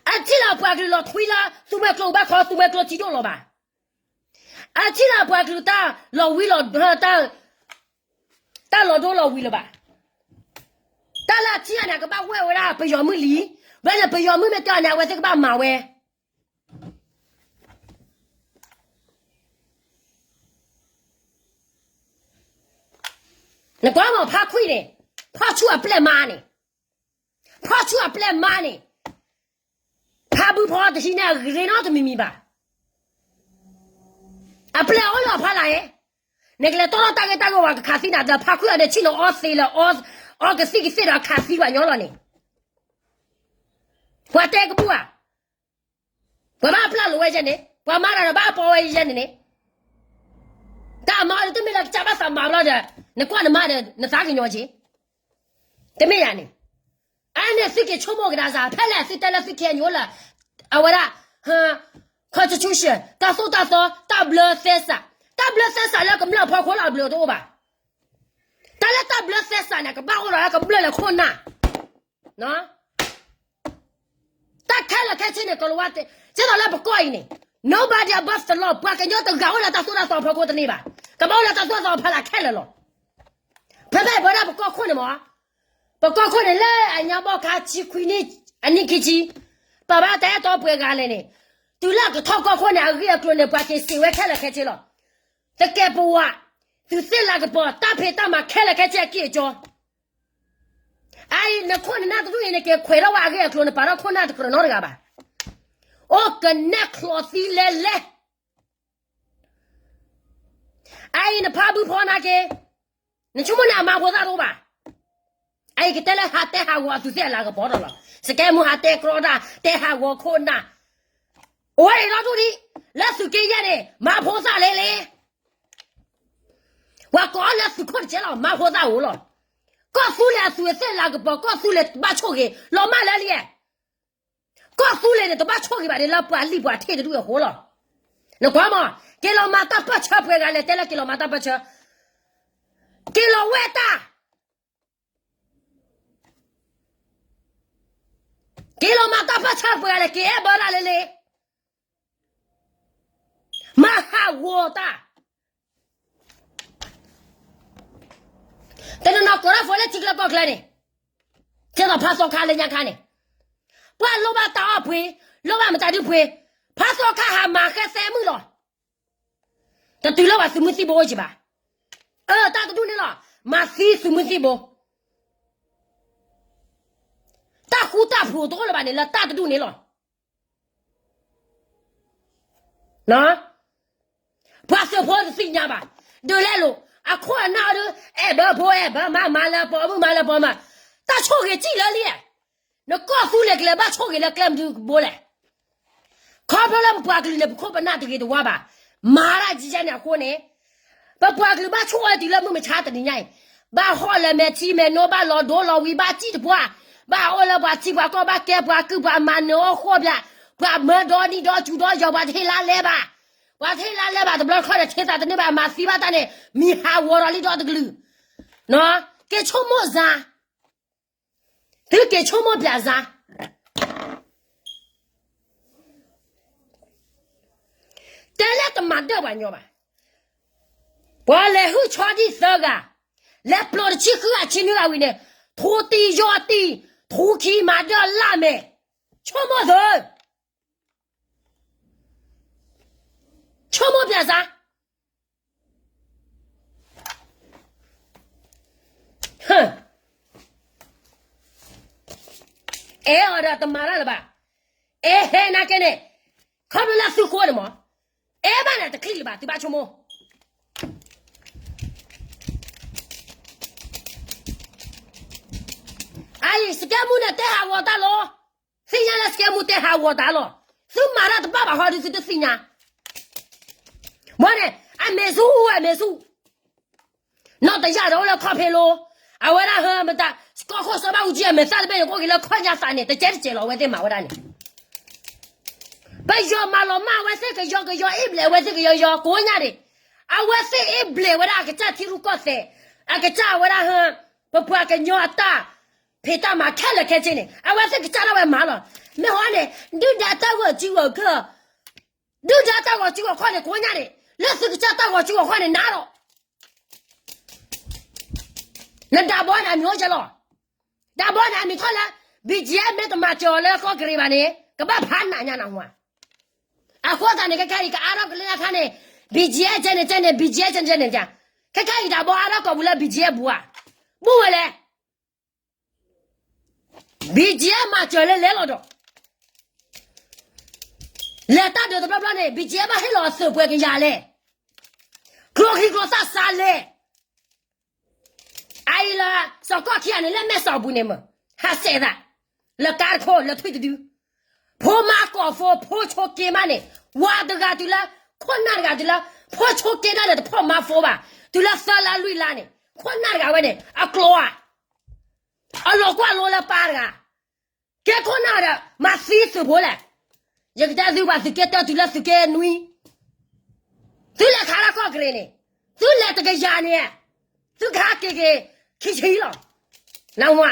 အတထံၣ်လၢအပှၤကလုာ်လီၤထွံလၢ သူမှဲကျိဘၣ်ခီ သူမှဲကျိထံဒိၣ်လီၤဘၣ်. အတထံၣ်လၢအပှၤကလုာ်တၢ်လီၤဝံၤလီၤ တၢ်လီၤဒိလီၤဝံၤလၢၤဘၣ်. တၢ်လၢအထံၣ်အန့ၣ် ကဘၣ်ဝဲၢ်ဝဲဒၣ်ပယီၤမုၣ်လံ. ဘၣ်န့ၣ် ပယီၤမုၣ်မ့ၢ်တဲအီၤန့ၣ် အဝဲသ့ၣ်ကဘၣ်မၤဝဲ နကွၢ်မး ဖါခွံၣ်န့ၣ်, ဖီၣ်ဆူၣ်အပျဲၢ်မါန့ၣ်, ဖီၣ်ဆူၣ်အပျဲၢ်မါန့ၣ်, ဖါဘုဖီတဟံးန့ၢ်အဂ့ၤနီတမံၤမံၤဘၣ်. အပျဲၢ်အိၣ်လၢအဖီလာ်ဧါ. နကလဲၤတီၢ်ထီၣ်တၢ်ဂ့ၢ်တၢ်ဂီၤဝဲကခးသံနၤဒီး ဖါခွံၣ်အီၤဒီး ဆံၣ်လီၤအီသံးလၢ အီကသံၣ်ကသ့ၣ်ဒီး အခးသံပှၤညီလီၤန့ၣ် ပှၤတဲကဘူၣ်ဧါ. ပှၤဘၣ်ပျၢ်လိာ်ဝဲယဲန့ၣ်, ပှၤမၤတၢ်ဒီးဘၣ်ပီဝဲယဲန့ၣ်န့ၣ်, တၢ်မၤအီၤဒီး တမ့ၢ်လၢကစၢ်ဘၣ်သးမၤဘျီဒီး နကွၢ်နမါဒီး နသးကညီၤက့ၤ, တမ့ၢ်ယၤန့ၣ်. အန့ၣ်သုက့ၤဆိကမိၣ်ကဒါစၢ် ဖဲလဲၣ်သုတဲလၢသုခဲအံၤအိၣ်လၢ အဝဲဒၣ် constitution တၢ်သိၣ်တၢ်သီ တၢ်ဘျၢသဲစး, တၢ်ဘျၢသဲစးလၢကမျၢၢ်အဖီခိၣ်လီၤ အဘျုးတအိၣ်ဘၣ်. တၢ်လၢတၢ်ဘျၢသဲစးန့ၣ် ကဘၣ်အိၣ်ဒီးကဘျၢလၢခိၣ်နၢ် တၢ်ခဲလၢာ်ခဲဆ့န့ၣ် ကလီၤဝါတဲ, ကဲသိးလၢပကီၢ်အံၤန့ၣ် nobody above the law ပှၤကညီတဂၤအိၣ်လၢတၢ်သိၣ်တၢ်သီအဖီခိၣ်တန့ၢ်ဘၣ်. ကဘၣ်အိၣ်လၢတၢ်သိၣ်တၢ်သီအဖီလာ်ခဲလၢာ်လီၤ. ဖဲဖဲပဝဲဒၣ်ပကီၢ်ခိၣ်န့ၣ်မး, ပကီၢ်ခိၣ်န့ၣ်လၢအညါဘီၣ်ခါဆံခွံနံၣ် အနံၣ်ခံဆံ, ပဘၣ်တၢ်အဲၣ်တီပှဲၤဂၤလဲၣ်န့ၣ်, တုၤလၢအကထီၣ်ကီၢ်ခိၣ်န့ၣ် အဂ့ၢ်အကျိၤန့ၣ် ပှၤက့ၤစံးဝဲခဲလၢာ်ခဲဆ့လီၤ. သကဲးပဝး, သုးသ့ၣ်လၤကပီၤ တၢ်ဖံးတၢ်မၤခဲလၢာ်ခဲဆ့အက့ၢ်အကီ အအံၤ နခိၣ်နနၢ်တဒူၣ်အံၤ နက့ၤခွဲးထီၣ်ဝဲအဂ့ၢ်အကျိၤ နပာ်ထီၣ်ခိၣ်နၢ်တကြၢးနီတဂၤဘၣ်. အိၣ်ကနဲၣ်ချီသံလဲလဲ အအံၤနဖါဘုဖီနာ်က့, နဆိကမိၣ်န့ၣ်အမၤဖိသၣ်တအိၣ်ဘၣ်. အအံၤကတဲလၢဟးတဲဟးဂီၤအသုးသ့ၣ်အလၤကပီၤဒီးလီၤ. စကဲမူဟးတဲကြီတၢ် တဲဟးဂီၤခိၣ်နၢ်, အိၣ်ဝဲအံၤဒီဒူၣ်ဒံး, လၢသုးက့ယဲၢ်န့ၣ် မၤဖိသၣ်လဲၤလဲၤ, ပှၤကိးလၢသုးခိၣ်တကဲလီၤ မၤဖိသၣ်အိၣ်လီၤ. ကီၢ်သူလ့ၤအသူးအသ့ၣ်လၤကပီၤ ကီၢ်သူလ့ၤတဘၣ်ဆိၣ်ဂ့ၤ လီၤမၢ်လၢလံ, ကီၢ်သူလ့ၤန့ၣ် တဘၣ်ဆိၣ်ဂ့ၤဘၣ်န့ၣ် လၢပှၤလံၣ်ပှၤထ့ၣ်တဒူၣ်အဃိလီၤ. နကွၢ်မး, က့ၤလီၤမၤတၢ်ပၢၢ်ဆၢပှဲၤဂၤလဲၣ် တဲလၢက့ၤလီၤမၤတၢ်ပၢၢ်ဆၢ, က့ၤလီၤဝဲတၢ် က့ၤလီၤမၤတၢ်ပၢၢ်ဆၢပှဲၤဂၤလဲၣ် က့ၤအဲၣ်ဘၢတၢ်လၢလ့, မၤဟးဂီၤတၢ်, တနီၤနီၤကိးတၢ်ဖိလၢထံကျါကီၢ်ကျါန့ၣ်, ကဲသိးဖါသီခါလၢညါခါန့ၣ်, ပှၤလိၣ်ဘၣ်တၢ်အီၣ်ပှ့ၤ, လိၣ်ဘၣ်မတၤဒုပှ့ၤ, ဖါသီခါဟးမၤဃဲသဲမုၣ်လီၤ. တတုၤလၢပှၤသုးမုၢ်သံၣ်ဘိအိၣ်က့ၤဘၣ်. အၢ တၢ်တဒူၣ်န့ၣ်လီၤ. မၤသံသုးမုၢ်သံၣ်ဘိ, တၢ်ဃူတၢ်ဖိးတအိၣ်လၢၤဘၣ်န့ၣ် လၢတၢ်တဒူၣ်န့ၣ်လီၤ. ပှၤသုးဖိတသ့ၣ်ညါဘၣ်. ဒုးလဲလိာ်, အခိၣ်အနၢ်အီၤဒုး အဲၣ်ဘၢဖိအဲၣ်ဘၢမး မၤလၢပီမုၣ်မၤလၢပီမး, တၢ်ဆိၣ်ဂ့ၤကံၣ်လၢလံ. နကီၢ်သူလ့ၤကလဲၤဘၣ်ဆိၣ်ဂ့ၤလၢကျဲမနုၤကဘိလဲၣ်. ခီဖျိလၢပပှၤကလုာ်န့ၣ် ပခိၣ်ပနၢ်တဂ့ၤတဝါဘၣ်. မၤတၢ်ကဲန့ၣ်အဃိန့ၣ်, ပပှၤကလုာ်ဘၣ်ဆိၣ်အၢတုၤလၢမုၢ်မဆါတနံၤညါအံၤ, ဘၣ်ဟီၣ်လၢမဲာ်ထံမဲာ်နိ ဘၣ်လီၤဒိလီၤဝံၤ ဘၣ်စံၣ်တပှၢ်, ဘၣ်အိၣ်လၢပှၤထံပှၤကီၢ် ဘၣ်ကဲပှၤကုၢ်ပှၤမၤနၢၤအီၣ်ဃီၣ်ဘျး, ပှၤမၢဒီနံၤဒီစူၤဒီယီၤ ပှၤတဟ့ၣ်လါလဲဘၣ်, ပှၤတဟ့ၣ်လါလဲဘၣ်တဘျီခီန့ၣ် ထံသးတနုာ်ဘၣ် မၤသံဘၣ်တၢ်န့ၣ် မံၤဟးဂီၤဒီးလံဒီတကလုာ်, က့ၤဆိကမိၣ်စၢ် သုက့ၤဆိကမိၣ်ပျးစၢ်, တဲလၢတမၤဒၢၣ်ပှၤညီဘၣ်. ပှၤလဲၤဟုၣ်ဆီဒံၣ်သၢဂၤ, လဲၤပျိာ်တဆံဃုဂၤဆံနွံဂၤဝံၤန့ၣ်, ထူတံၢ်ယီၢ်တံၢ်, ထူခံမၤဒၢၣ်လၢ်မဲာ်, ဆိကမိၣ်သၢ ဆိကမိၣ်ပျးစၢ်, အဲၣ်အီၤဒီးတမၤတၢ်လၢၤဘၣ်. အဲၣ်ဟဲနာ်က့န့ၣ်, ခီဖျိလၢသုဃိန့ၣ်မး, အဲၣ်ဘၣ်န့ၣ်တချံးလၢၤဘၣ် သုဘၣ်ဆိကမိၣ် အအံၤ စကဲမူန့ၣ် တဲဟးဂီၤတၢ်လီၤ. သ့ၣ်ညါလၢစကဲမူတဲဟးဂီၤတၢ်လီၤ. သုမၤတၢ်တဘၣ်ဘၣ်ဟီဒီး သုတသ့ၣ်ညါ. မ့ၢ်န့ၣ် အမဲာ်ဆူၣ် အမဲာ်ဆူၣ်, နီၢ်တယၢ်ဒီးအိၣ်လၢခီၣ်ဖံးလိၤ, အဝဲဒၣ်ဟၢမတၤ ကီၢ်ခိၣ်စီၤဘၣ်အူကၠံ အမဲာ်သၣ်တဘ့ၣ်န့ၣ် ကအိၣ်က့ၤလၢခီၣ်ညါသးန့ၣ် တကဲတကဲလီၤ အဝဲသ့ၣ်မၤဝဲဒၣ်န့ၣ် ပယီၤမၤလီၤမၢ်အဝဲသ့ၣ်ကယီကယီ အ့ၣ်ဘျဲးအဝဲသ့ၣ်ကယီယီ ကိးညါဒံး, အဝဲသ့ၣ်အ့ၣ်ဘျဲးဝဲဒၣ်အကစၢ်ထံရူၢ်ကီၢ်သဲး, အကစၢ်ဝဲဒၣ်ဟၢ, ပပှၤကညီအတၢ်ဖံးတၢ်မၤခဲလၢာ်ခဲဆ့န့ၣ် အဝဲသ့ၣ်ကစၢ်ဒၣ်ဝဲမၤလီၤ. မ့ၢ်ဟီန့ၣ် ဒုၣ်ဒါတၢ်ဂီၤစုဂီၤခီၣ်, ဒုၣ်ဒါတၢ်ဂီၤစုဂီၤခီၣ်န့ၣ် ကိးညါဒံး, လၢသုကစၢ်တၢ်ဂီၤစုဂီၤခီၣ်န့ၣ် နၤဒီး နဒးဘီန့ၣ်အမံၤအိၣ်ကလီၤ. ဒးဘီန့ၣ်အမံၤထီၣ်လၢ ဘံၣ်ကၠံၣ်အဲၣ် မ့ၢ်တမၤစၢၤအီၤလၢကီၢ်ကရ့ၣ်ဘၣ်န့ၣ် ကဘၣ်ဖးနးညါနၢ်ဟူဧါ. အဃိသတးန့ၣ် ခဲခဲအံၤ ကအါထီၣ်ကလၢညါခါန့ၣ် ဘံၣ်ကၠံၣ်အဲၣ်ကဲန့ၣ်ကဲန့ၣ် ဘံၣ်ကၠံၣ်အဲၣ်ကဲန့ၣ်ကဲ, ခဲခဲအံၤ ဒးဘီအါထီၣ်ကိာ်ပူၤလၢ ဘံၣ်ကၠံၣ်အဲၣ် ဘူးဧါ, ဘူးဝဲလဲၣ် ဘံၣ်ကၠံၣ်အဲၣ်မၤစၢၤလၢလဲၤလီၤဒီး လဲၤတၢ်ဒုးတဘျီဘျီန့ၣ် ဘံၣ်ကၠံၣ်အဲၣ်ဘၣ်ဟ့ၣ်လီၤအသုးပှဲၤကယၤလဲၣ်, ကျိချံကျိသၣ်စးလဲၣ်, အအံၤလၢ စီၤကီၢ်ခံဂၤန့ၣ် လၢမဲာ်စီၣ်ပူၤန့ၣ်မ့ၢ် ဟးစဲးသး လၢကါတခိၣ်လၢထွံၣ်တဒု, ဖိမါကိးဖိ ဖိဆိက့မးန့ၣ် ဝၤတဂၤတုၤလၢ ခိၣ်နၢ်တဂၤတုၤလၢ ဖိဆိက့ဒၣ်န့ၣ် တဖီၣ်မါဖိဘၣ်, တုၤလၢသၢလါလွံၢ်လါန့ၣ် ခိၣ်နၢ်တဂၤဝဲန့ၣ် အကျိၤဧါ အလီၤကွၢ်လိလၢပၢ်တဂၤ, ကဲခိၣ်နၢ်ဒီး မၤသံသုးဖိလဲၣ်. ယကတဲသုပှၤသုးက့တၢတုၤလၢသုးက့နွံ, သုလဲၤခးလၢကီၢ်ကရ့ၣ်န့ၣ်, သုလဲၤတကယၤန့ၣ်, သုကဟးက့ၤက့ၤ ခံဆံလီၤ. နၢ်ဟူဧါ.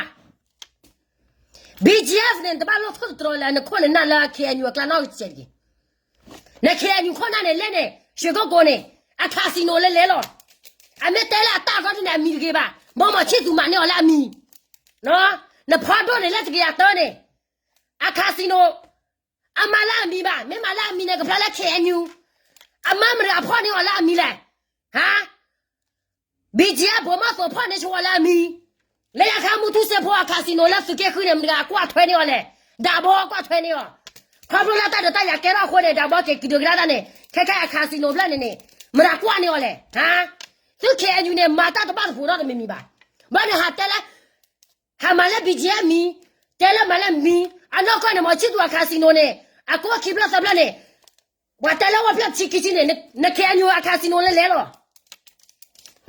BGF န့ၣ် နတဘၣ်လိၣ်ထိၣ်သတြီၤလၢနခိၣ်နနၢ်လၢ KNU အကျါနီတစဲးတဂ့ၤ. န KNU ခိၣ်နၢ်န့ၣ် လဲၣ်န့ၣ် ရွှေကုက္ကိုန့ၣ် အ casino လဲၤလဲၤလီၤ. အမ့ၢ်တဲလၢအတၢ်ဂီၢ်ဒ်န့ၣ် အမံၤတဂ့ၤဘၣ်. ဘီမီၤဆံၣ်သူမၤန့ၢ်အီၤလၢအမံၤ. နဖီဒိၣ်န့ၣ် လၢတကယၤတၢန့ၣ် အ casino အမၤလၢအမံၤဘၣ်. မ့ၢ်မၤလၢအမံၤန့ၣ် ကဖျါလၢ KNU အမါမတၤဂၤဖီၣ်န့ၢ်အီၤလၢအမံၤလဲၣ်. ဟါ BGF ဘိးမီၢ်သိးဖီၣ်န့ၢ်ဆိအီၤလၢအမံၤ, လၢညါခါမူထူစ့ဖိအ casino လၢသုးက့ဃုန့ၣ် မတၤဂၤကွၢ်ထွဲန့ၢ်အီၤလဲၣ်. ဒးဘီကွၢ်ထွဲန့ၢ်အီၤ. ခီဖျိလၢတၢ်ဒုးတၢ်ယၤကဲထီၣ်အဃိန့ၣ် ဒးဘီက့ၤကံၤဒုးကဒါတၢ်န့ၣ် ခဲခါအ casino ဖျၢၣ်န့ၣ်န့ၣ် မတၤကွၢ်န့ၢ်အီၤလဲၣ်. ဟါ သု KNU န့ၣ် မၤတၢ်တဘၣ်တပူၤနီတမံၤမံၤဘၣ်. ဘၣ်န့ၣ်ဟးတဲလၢ ဟးမၤလၢ BGF မံၤ, တဲလၢမၤလၢမံၤ အနီၢ်ကီၢ်န့ၣ် မ့ၢ်ဆံၣ်သူၤအ casino န့ၣ် အကိးခံဖျၢၣ်သၢဖျၢၣ်န့ၣ် ပှၤတဲလၢအိၣ်ဖျၢၣ်ဆံခံဆံန့ၣ် န KNU အ casino လၢလဲၤလီၤ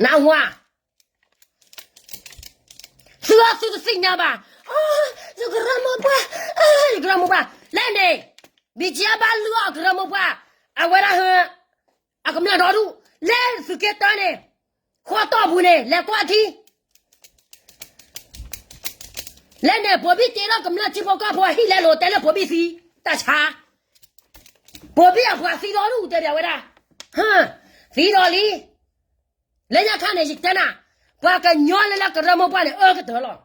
နၢ်ဟူဧါ သုအီၤသုတသ့ၣ်ညါဘၣ်, ယကရၢမိၢ်ပှၢ်, ယကရၢမိၢ်ပှၢ်, လဲၣ်န့ၣ်, ဘံၣ်ကၠံအဘၣ်လုၢ်အီၣ် ကရၢမိၢ်ပှၢ်, အဝဲဒၣ်ဟၢ, အကမျၢၢ်ဒီဒူၣ်, လဲၤသုးက့တၢန့ၣ်, ဃီတီၢ်ပူၤန့ၣ် လဲၤကွၢ်ထံ, လဲၣ်န့ၣ် ပိာ်ဘံၣ်တ့ထီၣ်ကမျၢၢ်ထံဖိကီၢ်ဖိအဟံၣ်လဲလိာ် တဲလၢပိာ်ဘံၣ်သံ, တၢ်ဆါ, ပိာ်ဘံၣ်အပှၤသံဒီဒူၣ်တဲဘၣ်ဝဲဒၣ်, သံဒီးလံ လၢညါခါန့ၣ် ယတဲနၤ, ပှၤကညီလၢလၢကရၢမိၢ်ပှၢ်န့ၣ် အၢကတၢၢ်လီၤ,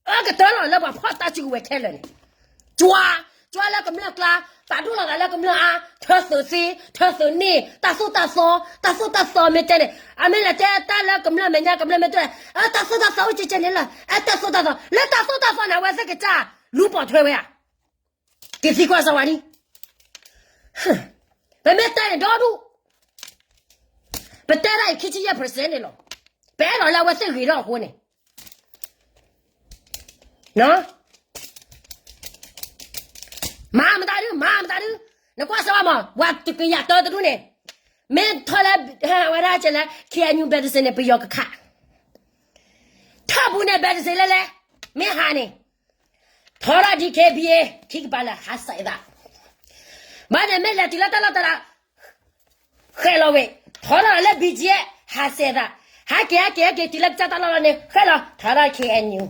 အၢကတၢၢ်လီၤလၢပှၤဖီၣ်တၢ်စုကဝဲၤခဲလၢာ်န့ၣ်, ကွၢ်, ကွၢ်လၢကမျၢၢ်ကျါ, ပာ်ဒိၣ်လီၤသးလၢကမျၢၢ်အါ, ထၢသုးသ့, ထၢသုးန့ၣ်, တၢ်သိၣ်တၢ်သီ, တၢ်သိၣ်တၢ်သီမ့ၢ်တဲန့ၣ်, အမ့ၢ်လဲၤတဲတၢ်လၢကမျၢၢ်မဲာ်ညါ ကမျၢၢ်မ့ၢ်တဲ, တၢ်သိၣ်တၢ်သီအိၣ်ကဲကဲန့ၣ်လီၤ, တၢ်သိၣ်တၢ်သီ, လၢတၢ်သိၣ်တၢ်သီန့ၣ် အဝဲသ့ၣ်ကစၢ်လူၤပိာ်ထွဲဝဲဧါ ကသံကွၢ်စၢၤဝဲဒၣ်, ပမ့ၢ်တဲန့ၣ်ဒီဒူၣ်, ပတဲဒၣ်အံၤခံဆံယဲၢ် percent န့ၣ်လီၤ, ပအဲၣ်ဒိးလၢအဝဲသ့ၣ်ဂ့ၤထီၣ်အဃိန့ၣ်, မၤမတၤဒု, မၤမတၤဒု, နကွၢ်စၢၤဘၣ်မး, ပှၤတကယၤတၢတဒူၣ်န့ၣ်, မ့ၢ်ထီၣ်လၢ, ဝဲဒၣ်ကဲလၢ KNU ဘဲးတစ့န့ၣ် ပယီၤကခး ထီၣ်ပူၤန့ၣ် ဘဲးတစ့လဲလဲ, မ့ၢ်ဟးန့ၣ်, ထီထီၣ် DKBA ခံကပၤလၢဟးစဲးသး, ဘၣ်န့ၣ်မ့ၢ်လဲၤတုၤလၢတၢ်လီၢ်တၢ်လၤ, ဃဲးလီၤဝဲ, ထီထီၣ်လၢ ဘံၣ်ကၠံ ဟးစဲးသး, ဟဲက့ၤဟဲက့ၤဟဲက့ၤတုၤလၢကစၢ်တၢ်လီၢ်လီၤန့ၣ် ဃဲးလီၤ ထီထီၣ် KNU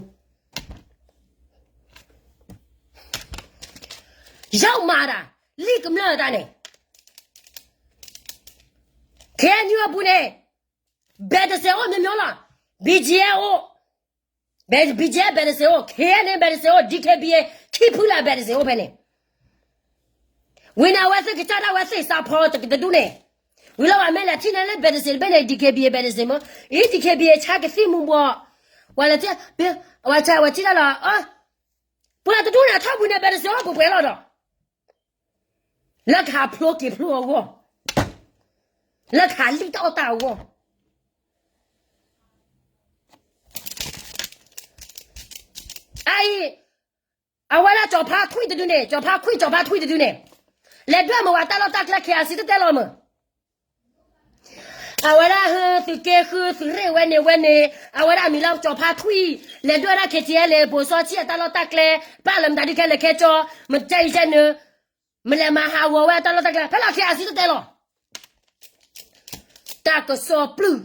ယီမၤတၢ်, လံၣ်ကမျၢၢ်တၢ်န့ၣ်, ခဲအံၤအပူၤန့ၣ်, ဘဲးတစ့အိၣ်မ့မ့ၢ်လီၤ, BGF အိၣ်, BGF ဘဲးတစ့အိၣ်, KNA ဘဲးတစ့အိၣ်, DKBA ခံဖုလၢအဘဲးတစ့အိၣ်ဖဲန့ၣ်, ဝံၤန့ၣ်အဝဲသ့ၣ်ကစၢ်ဒၣ်ဝဲသ့ၣ်စးဖီတဒူၣ်န့ၣ်, ဝံၤလီၤဝဲမ့ၢ်လဲၤထံၣ်န့ၢ်လၢဘဲးတစ့တဘ့ၣ်န့ၣ် DKBA ဘဲးတစ့မ့ၢ်, အံၤ DKBA ဆါကသံၣ်မူၤဘှီး, ဝဲလဲၤထံၣ်, ဝဲထံၣ်တၢ်လီၤ, ပှၤတဒူၣ်န့ၣ်ထီၣ်ပူၤန့ၣ် ဘဲးတစ့အိၣ်ပှဲၤပှဲၤလီၤဒီး လၢကဟးဖျိက့ၤဖျိအဂီၢ်, လၢကဟးလံၣ်တၢ်အီၣ်တၢ်အဂီၢ်, အအံၤ, အဝဲဒၣ်ကၠီၤဖါထွံၣ်တဒုန့ၣ်, ကၠီၤဖါထွံၣ်, ကၠီၤဖါထွံၣ်တဒုန့ၣ်, လဲၤဒွဲၣ်မုာ်ဝဲတၢ်လီၢ်တၢ်ကျဲ KIC တတဲလီၤမုာ် အဝဲဒၣ်ဟၢသုးက့ဃု သုးရ့ၣ်ဝဲန့ၣ်ဝဲန့ၣ်, အဝဲဒၣ်အမံၤလၢကၠီၤဖါထွံၣ်, လဲၤဒွဲၣ်ဒၣ် KTLA ဘိးစီဆံၣ်အတၢ်လီၢ်တၢ်ကျဲ, ပာ်လၢမတၤဒုခဲလၢာ်ခဲကၠီ, မတၤယကဲနုာ်, မလဲၤမၤဟးဂီၤဝဲအတၢ်လီၢ်တၢ်ကျဲ ဖဲလီၤ KIC တတဲလီၤ တၢ်ကစီၣ်ပျုၢ်,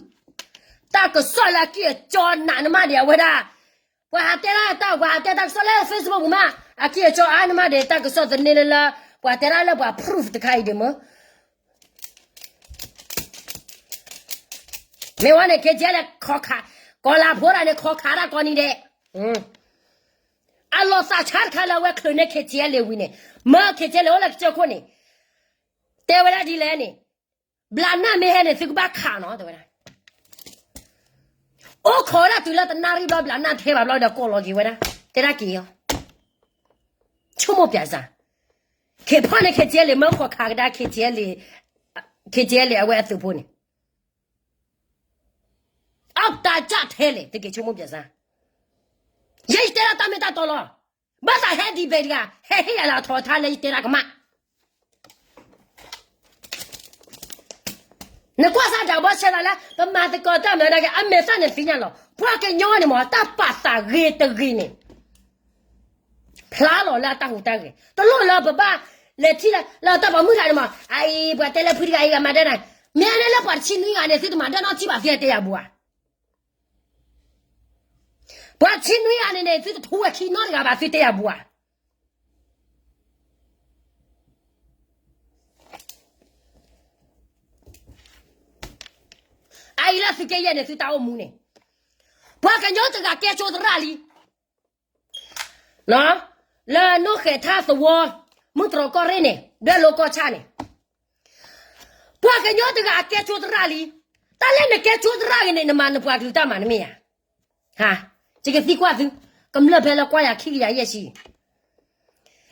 တၢ်ကစီၣ်လၢအကံၢ်အကၠီနးနမးဒံးအဝဲဒၣ်, ပှၤဟးတဲတၢ်တၢ် ပှၤဟးတဲတၢ်ကစီၣ်လၢ Facebook ပူၤမး, အကံၢ်အကၠီအါနမးဒံး တၢ်ကစီၣ်သန့လၢလၢ, ပှၤတဲဒၣ်လၢပှၤ proof တခါအံၤဒံးမ့ၢ်, မ့ၢ်ဝဲန့ၣ် KTLA လဲၤခီခး, ကီၤလၤဖိတၢ်န့ၣ် ခီခးတၢ်ကိးနံၤဒဲး, အလီၤသးဆါတခါလၢအဝဲချုးန့ၢ် KTLA ဝံၤန့ၣ်, မၢ KTLA အိၣ်လၢကစၢၢ်ခိၣ်န့ၣ်, တဲဝဲဒၣ်ဒ်လဲၣ်န့ၣ်, ဘျးနၢ်မ့ၢ်ဟဲန့ၣ် သုကဘၣ်ခးနီၤ တဲဝဲဒၣ်, အိၣ်ခိးဝဲဒၣ်တုၤလၢတနၣ်ရံၣ်ဘျီ ဘျးနၢ်တဟဲဘၣ်ဘျီဒီးကိးလီၤက့ၤဝဲဒၣ်, တဲဒၣ်က့ၤအီၤ, ဆိကမိၣ်ပၠးစၢ်, ခ့ဖီၣ်န့ၣ် KTLA မၢခီၣ်ခးကဒါ KTLA, KTLA အဝဲအသုးဖိန့ၣ်, အတၢ်ကၢ်ထဲလဲၣ် သုက့ၤဆိကမိၣ်ပၠးစၢ်, ယဲယတဲဒၣ်တၢ်မ့ၢ်တၢ်တီလီၤ, ဘၣ်သးဟဲဒံးဘဲးတဂၤ ဟဲဟ့ၣ်ယၤလၢအထီထါလၢယတဲဒၣ်ကမၣ် နကွၢ်စၢ်ဒၣ်ဘီဆဲးသးလၢ ပမၤသကိးတၢ်မၤဒၣ်က့ၤ အမဲာ်သၣ်န့ၣ်သ့ၣ်ညါလီၤ. ပှၤကညီန့ၣ်မ့ၢ် တၢ်ပာ်သးဂ့ၤတဂ့ၤန့ၣ် ဖျါလီၤလၢအတၢ်ဟူးတၢ်ဂဲၤ တလိၣ်လၢပဘၣ်လဲၤထံၣ်လၢတၢ်ပိာ်မုၣ်တဂၤန့ၣ်မ့ၢ် အအံၤ ပှၤတဲလၢဖုတဂၤအံၤဂၤမၤဒၣ်နၤ မ့ၢ်အန့ၣ်လၢပှၤတဆံနွံဂၤန့ၣ် သုတမၤဒၣ်နီတထံၣ်ဘၣ် သုတဲယၤဘၣ်ဧါ. ပှၤတဆံနွံဂၤန့ၣ်န့ၣ် သုတထူဝဲခံနီတဂၤဘၣ် သုတဲယၤဘၣ်ဧါ. အအံၤလၢသုကဲယဲၢ်န့ၣ် သုတၢ်အိၣ်မူန့ၣ် ပှၤကညီတဂၤကဲကၠိသရၣ်လံ လၢနိၣ်ဃဲၤထၣ်သဝီ မုၢ်တြီၤကီၢ်ရ့ၣ်န့ၣ် ဒွဲၣ်လိကီၢ်ဆၣ်န့ၣ် ပှၤကညီတဂၤအကဲကၠိသရၣ်လံ. တၢ်လၢနကဲကၠိသရၣ်ဂ့ၤန့ၣ် နမၤနပှၤကလုာ်တၢ်မၤတမ့ၢ်ယၤ. ယကသံကွၢ်သု ကမျၢၢ်ဖဲလၢကွၢ်ယၤခံကယၤယဲၢ်ဆံ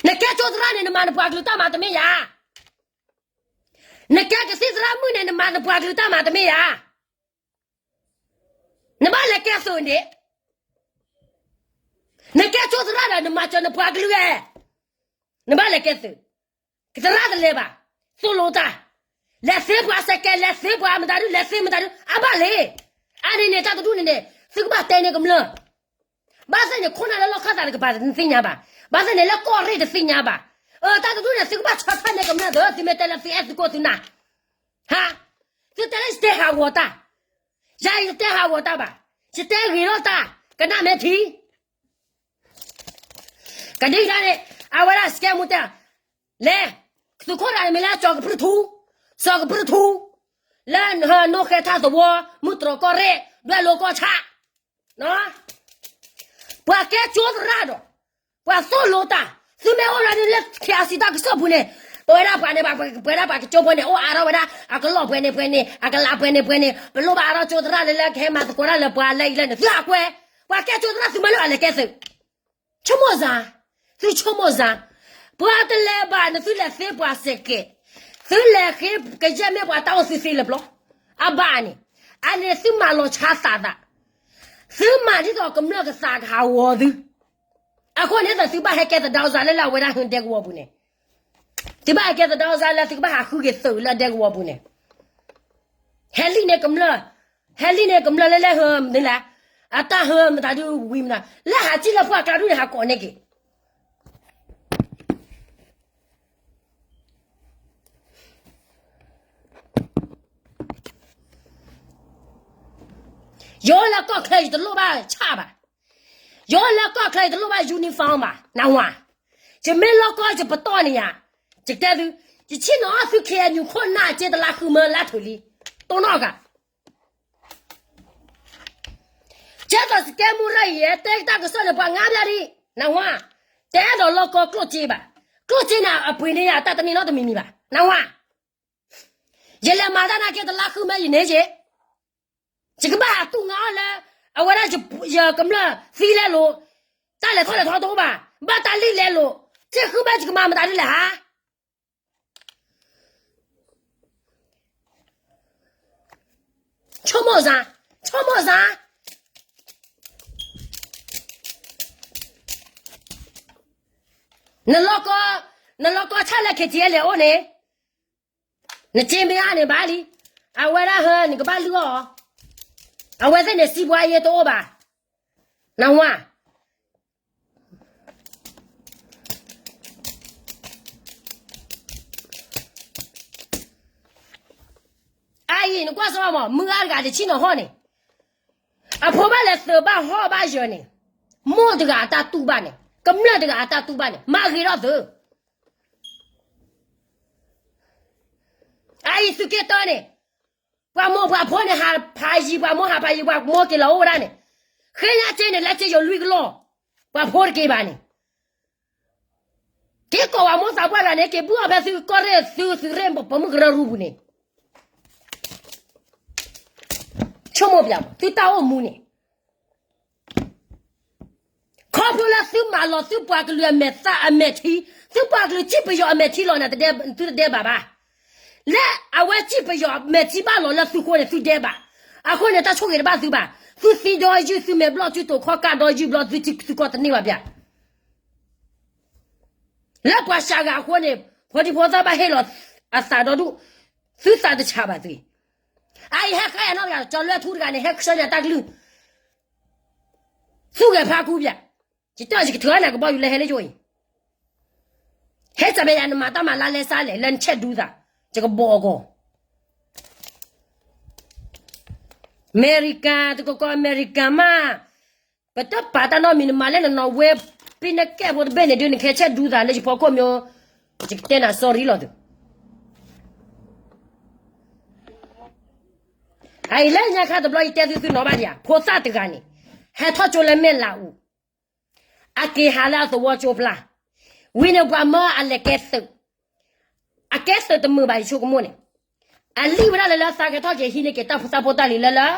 နကဲကၠိသရၣ်န့ၣ် နမၤနပှၤကလုာ်တၢ်မၤတမ့ၢ်ယၤ. နကဲကသံၣ်သရၣ်မုၣ်န့ၣ် နမၤနပှၤကလုာ်တၢ်မၤတမ့ၢ်ယၤ. နဘၣ်လဲၤကဲသိးန့ၣ် နကဲကၠိသရၣ်ဒီး နမၤစၢၤနပှၤကလုာ်ဧါ, နဘၣ်လဲၤကဲသုး, ကသရၣ်တလဲၤဘၣ်, သိၣ်လိတၢ်, လဲၤသ့ပှၤစဲးကဲး လဲၤသ့ပှၤမတၤဒု လဲၤသ့မတၤဒု အဘၣ်လဲၣ်. အန့ၣ်န့ၣ် တၢ်တဒူၣ်န့ၣ်န့ၣ် သုကဘၣ်တဲန့ၢ်ကမျၢၢ် ဘၣ်သ့ၣ်န့ၣ် ခိၣ်နၢ်လၢလီၢ်ခၢၣ်သးတကပၤတသ့ၣ်ညါဘၣ်, ဘၣ်သ့ၣ်န့ၣ် လၢကီၢ်ရ့ၣ်တသ့ၣ်ညါဘၣ်. အတၢ်တဒူၣ်န့ၣ် သုကဘၣ်ဆီၣ်ထွဲန့ၢ်ကမျၢၢ်ဒီး သုမ့ၢ်တဲလၢသုအဲၣ်သုကိၢ်သုနၢ်, ဟါ, သုတဲလၢယတဲဟးဂီၤတၢ်, ယၤယတဲဟးဂီၤတၢ်ဘၣ်, ယတဲဂ့ၤထီၣ်တၢ်, ကနၣ်မဲာ်ထံ ကဒံကဒါန့ၣ် အဝဲဒၣ်စကဲမူတဲ, လဲၤ, သုးခိၣ်ဒၣ်န့ၣ်မ့ၢ်လၢစီၤကပြုၢ်ထူ, စီၤကပြုၢ်ထူ, လၢနိၣ်ဃဲထၣ်သဝီ, မုၢ်တြီၢ်ကီၢ်ရ့ၣ်, ဒွဲၣ်လိၤကီၢ်ဆၣ်, ပှၤကဲကၠိသရၣ်ဒီး, ပှၤသိၣ်လိတၢ်, သုမ့ၢ်အိၣ်လၢဒ်လၢ ခ့အစံး တၢ်ကစီၣ်ပူၤန့ၣ်, ပဝဲဒၣ်ပှၤန့ၣ်, ပဝဲဒၣ်ပှၤကၠိဖိန့ၣ် အိၣ်အါထီၣ်ဝဲဒၣ်, အကလီၢ်ပှဲၤန့ၣ်ပှဲၤန့ၣ်, အကလးပှဲၤန့ၣ်ပှဲၤန့ၣ်, ပလိၣ်ဘၣ်အါထီၣ်ကၠိသရၣ်လၢလၢကဟဲမၤသကိးတၢ်လၢပှၤလၢအံၤလၢန့ၣ် သုဟးကွဲ, ပှၤကဲကၠိသရၣ် သုမ့ၢ်လၢအလဲၤကဲသုး ဆိကမိၣ်စ့ၢ်, သုဆိကမိၣ်စ့ၢ်, ပှၤတလဲၤဘၣ်န့ၣ် သုလဲၤသ့ပှၤစဲးကဲး, သုလဲၤဃ့ကယဲၢ်မ့ၢ်ပှၤတၢ်အိၣ်သုသ့လၢပျီ, အဘၣ်န့ၣ်, အန့ၣ်သုမၤလီၤဆါသးသး, သုမၤဒ်သိးကမျၢၢ်ကသးကဟးဂီၤသု, အဃိန့ၣ်ဒီးသုဘၣ်ဟဲကဲသဒါစၢ်လၢလၢအဝဲဒၣ်ဟၢဒဲကဝီၤပူၤန့ၣ်, သုဘၣ်ဟဲကဲသဒါစၢ်လၢသုကဘၣ်ဟးဃုက့ၤသုးလၢဒဲကဝီၤပူၤန့ၣ် ဟဲလံန့ၣ်ကမျၢၢ်, ဟဲလံန့ၣ်ကမျၢၢ်လၢလဲၤဟၢမနုၤလဲၣ်, အတၢ်ဟၢမတၤဒုဝံၤမနုၤ, လၢဟးစံၣ်လၢပှၢ်ကျါဒူၣ်န့ၣ် ဟးကိးန့ၢ်က့ၤ ယအိၣ်လၢကီၢ်ချၢ ယတလိၣ်ဘၣ်ဆၣ်ဘၣ်, ယအိၣ်လၢကီၢ်ချၢ ယတလိၣ်ဘၣ် uniform ဘၣ်, နၢ်ဟူဧါ, ယမ့ၢ်လီၢ်ကီၢ် ယပတီၢ်န့ၣ်ယၤ, ယတဲသု, ယဆ့ၣ်နီၤအီၣ်သု ခ့ၣ်အဲၣ်ယူၣ် ခိၣ်နၢ်အစ့တလါဃုမၢလၢအထုးလံ, တိၢ်နီၣ်ဂၤ ကဲသိးစကဲမူရၢအံၤ တဲတၢ်ကစီၣ်န့ၣ် ပှၤငါးဘျါဒံး, နၢ်ဟူဧါ, တအဲၣ်ဒိးလီၢ်ကီၢ်ကျိၣ်စ့ဘၣ်, ကျိၣ်စ့န့ၣ် အပှ့ၤန့ၢ်ယၤတၢ်တမံၤနီတမံၤမံၤဘၣ်, နၢ်ဟူဧါ, ယလဲၤမၤတၢ်နာ်က့တလါဃုမၢယန့ၢ်က့ၤ, ယကဘၣ်ဟးတူၢ်ငါအီၤလၢ အဝဲဒၣ်ယကမျၢၢ်သံလဲလိာ်, တၢ်လဲၤထီၣ်လဲၤထီတအိၣ်ဘၣ်, ဘၣ်တၢ်လံၣ်လဲလိာ်, စ့ၢ်ဃုမၢယကမၤမတၤဒ်လဲၣ်ဟါ ဆိကမိၣ်စ့ၢ်, ဆိကမိၣ်စ့ၢ်, နလီၢ်ကီၢ်, နလီၢ်ကီၢ်ဆၣ်လၢ ခ့ၣ်ထံၣ်အဲၣ်လဲၣ်အိၣ်န့ၣ်, နစ့မ့ၢ်အါန့ၣ်ဘၣ်လံ, အဝဲဒၣ်ဟၢ နကဘၣ်လုၢ်အီၣ်အီၤ, အဝဲသ့ၣ်န့ၣ် စံးဘှါယဲတအိၣ်ဘၣ်, နၢ်ဟူဧါ အအံၤ နကွၢ်စ့ၢ်မး မုၢ်ဂၤတဂၤတဆံၣ်နီၤဟီၣ်န့ၣ်, အဖိဘၣ်လဲၤသုးဘၣ်ဟီၣ်ဘၣ်ယၢၤန့ၣ်, မိၢ်တဂၤအတၢ်တူၢ်ဘၣ်န့ၣ်, ကမျၢၢ်တဂၤအတၢ်တူၢ်ဘၣ်န့ၣ် မၤဂ့ၤထီၣ်သု, အအံၤသုးက့တၢန့ၣ်, ပှၤမိၢ်ပှၤဖိန့ၣ် ဟးဖးယံၤ, ပှၤမိၢ်ဟးဖးယံၤ, ပှၤမိၢ်က့ၤလီၤအိၣ်ဝဲဒၣ်န့ၣ်, ဃ့ညါစ့န့ၣ် လၢစ့ယိၤလွံၢ်ကလီၢ်, ပှၤဖိတက့ၤဘၣ်န့ၣ် က့ၤကိးပှၤမိၢ်သးပှၢ်တဂၤန့ၣ် က့ၤဘုၣ်အီၤဖဲသုကီၢ်ရ့ၣ်သုသုးရ့ၣ် ပမုၢ်ကရၢရူပူၤန့ၣ်, ဆိကမိၣ်ပျး သုတၢ်အိၣ်မူန့ၣ်, ခီဖျိလၢသုမၤလီၤသုပှၤကလုာ်အမဲာ်သၣ်အမဲာ်ထံ, သုပှၤကလုာ်စံၣ်ပယီၤအမဲာ်ထံလီၤန့ၣ် သုတဒဲဘၣ်ဘၣ်. လၢအဝဲစံၣ်ပယီၤအမဲာ်ထံဘၣ်လီၤလၢသုဃိန့ၣ် သုဒဲဘၣ်. အဃိန့ၣ် တၢ်ဆိၣ်ဂ့ၤတဘၣ်သုဘၣ်. သုသံဒီယုၢ် သုမဲာ်ဘျီၣ် သုတိာ်ခီၣ်ကၢ်ဒီယုၢ်ဘျီ သုထံသုကီၢ်တန့ၢ်ဘၣ်ပျး လၢပှၤစှၤဂၤအဃိန့ၣ် ဖိဒံဖိသၣ်ဘၣ်ဟ့ၣ်လီၤအသးဒီဒူၣ်, သုသးတဆးဘၣ်သု. အအံၤဟဲဃါယၤနီတဂၤ ကၠီလွဲၢ်ထူတဂၤန့ၣ် ဟဲဆှၢယၤတၢ်ကလုၢ်, သူၣ်ဂဲၤဖးခူပျး, ယတဲအီၤ ယကထုးနၤကဘီယူၤလၢဟဲလၢယိအံၤ, ဟဲစးဘဲယၤ နမၤတၢ်မၤလါလဲစါလဲၣ် လၢနဆဲးဒူသး, ယကဘီအီၤကီး အမဲရကၤ တကီကီအမဲရကၤမး, ပတပာ်တၢ်နီတမံၤ နမၤလၢနနီၢ်ဝဲ ပ့ၤနကဲဖိတဘ့ၣ်န့ၣ်ဒုး နကဟဲဆဲးဒူသးလၢယဖီခိၣ်မ့ၢ်, ယကတဲနၤ sorry လီၤသု. အအံၤလၢညါခါတဘျီ ယတဲသုသုနီၤဘၣ်ဒံးဧါ, ဖိသၣ်တဂၤန့ၣ် ဟဲထီၣ်ကၠိလၢမဲၢ်လးအူ, အက့ၤဟးလၢအသဝီကၠိဖျါ, ဝံၤန့ၣ်ပှၤမၢအလဲၤကဲသုး, အကဲသုးတမုာ်ဘၣ် ယဆိကမိၣ်န့ၣ်, အလံၣ်ဝဲဒၣ်လၢလၢသးကဲထီၣ်က့ၤ ဟံးန့ၢ်က့ၤတၢ်ဖိသၣ်ဖိတၢ်လံၤလၢလၢ,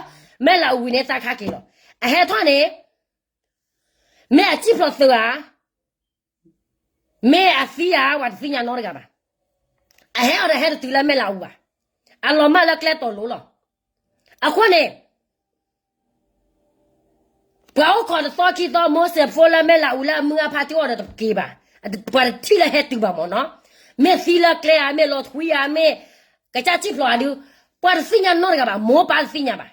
မဲၢ်လးအူဝံၤန့ၣ်သးခါက့ၤလီၤ. အဟဲထီၣ်န့ၣ် မ့ၢ်အစံၣ်ဖျိးသုးဧါ, မ့ၢ်အသံဧါ ပှၤတသ့ၣ်ညါနီတဂၤဘၣ်. အဟဲအီၤဒီးဟဲတတုၤလၢမဲၢ်လးအူဘၣ်. အလီၤမၢ်လၢကျဲတီၤလိၤလီၤ. အဃိန့ၣ် ပှၤအိၣ်ခိးတသီခံသီ မိၢ်စဲးဖိလၢမဲၢ်လးအူလၢအမုၢ်အဖါတအိၣ်ဒီးတက့ၤဘၣ်, ပှၤတထံၣ်လၢဟဲတုၤဘၣ်မၢ်နီၤ, မ့ၢ်သံလၢကျဲဧါ, မ့ၢ်လီၤထွံဧါ, မ့ၢ်ကစၢ်စံၣ်ဖျိးဧါဒုး, ပှၤတသ့ၣ်ညါနီတဂၤဘၣ်, မိၢ်ပၢ်တသ့ၣ်ညါဘၣ်,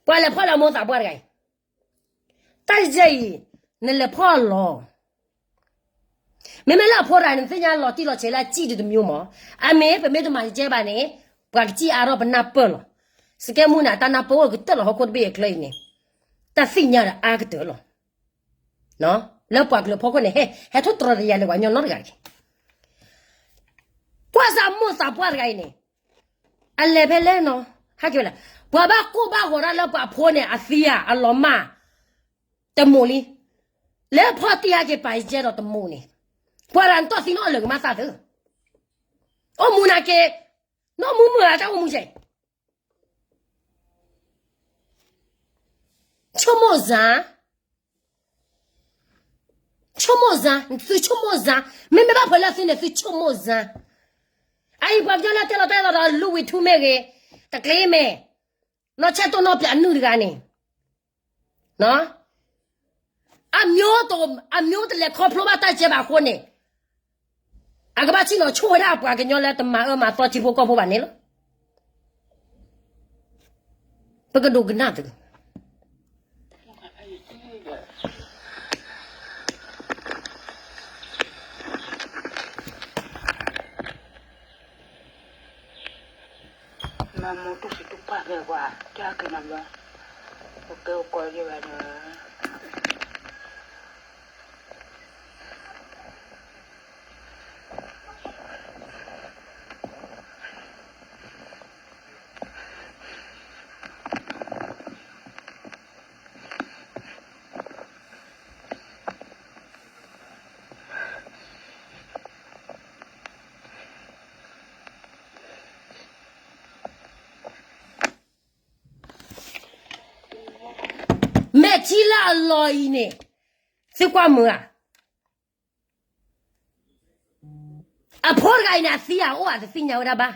ပှၤလဲၤဖီၣ်လၢအမိၢ်သးပှၢ်တဂၤအံၤ, တၢ်ယဲအံၤ, နလဲၤဖီၣ်လီၤ မ့မ့ၢ်လၢအဖိတဂၤန့ၣ် နသ့ၣ်ညါလီၤတံၢ်လီၤဆဲးလၢအစံၣ်ဒုးတမံၤမၢ်, အမ့ၢ်ပမ့ၢ်တမၤကကဲဘၣ်န့ၣ်, ပှၤကစံၣ်အါထီၣ်ပနၢ်ပၢၢ်လီၤ, စကဲမူန့ၣ် အတၢ်နၢ်ပၢၢ်အိၣ်ကတၢၢ်လီၤဟီၣ်ခိၣ်တဘ့ၣ်အချၢအံၤန့ၣ်, တၢ်သ့ၣ်ညါဒီးအါကတၢၢ်လီၤ, လၢပှၤကလုာ်ဖီခိၣ်န့ၣ် ဟဲ ဟဲထီၣ်တြီတယၤလၢပှၤကညီနီတဂၤတက့ၢ်, ကွၢ်စၢ်မိၢ်သးပှၢ်တဂၤအံၤန့ၣ်, အလဲၤဖဲလဲၣ်နီၤ, ဟဲက့ၤဝဲလဲၣ်, ပှၤဘၣ်ကိၢ်ဘၣ်ဂီၤတၢ်လၢပှၤဖိန့ၣ် အသံဧါ အလီၤမၢ် တမိၢ်လံ, လၢဖီၣ်တံၢ်ဟဲက့ၤပာ်ယဲဒီးတမိၢ်န့ၣ်, ပှၤရၤနတီၢ်သံနီၣ်အလၢာ်ကမၣ်သးသု, အိၣ်မူနာ်က့ၤ, နီၢ်မူမုာ်အတၢ်အိၣ်မူကဲ, ဆိကမိၣ်စၢ်, ဆိကမိၣ်စၢ်, သုဆိကမိၣ်စၢ်, မ့မ့ၢ်ဘၣ်ဖဲလၢသုန့ၣ် သုဆိကမိၣ်စၢ်, အအံၤပှၤကညီလၢတဲလီၤတဲလီၤဒီး လူဝံထူမ့ၢ်ဂ့ၤ, တကျ့မဲာ်, နီၢ်ဆဲးတိၢ်နီၢ်ပၠးနုၢ်တဂၤန့ၣ် အမျိုးတလဲၤခီဖျိဘၣ်တၢ်ကဲဘၣ်အဃိန့ၣ်, အကဘၣ်ထံၣ်လီၤဆိၣ်ဝဲဒၣ်ပှၤကညီလၢတမၤအၢမၤသီထံဖိကီၢ်ဖိဘၣ်န့ၣ်လီၤ, ပကဒိကနၣ်သု, မၤမူတူၢ်စံတူၢ်ပာ်ဖဲကွၢ် ကၢ်ကနၤဘၣ်, ပကဲအိၣ်ကီးယဲဘၣ်ဒီး မဲာ်ထံလၢအလီၤအံၤန့ၣ်, သုကွၢ်မုာ်ဧါ, အဖိတဂၤအံၤန့ၣ် အသံအအိၣ်အတသ့ၣ်ညါဝဲဒၣ်ဘၣ်,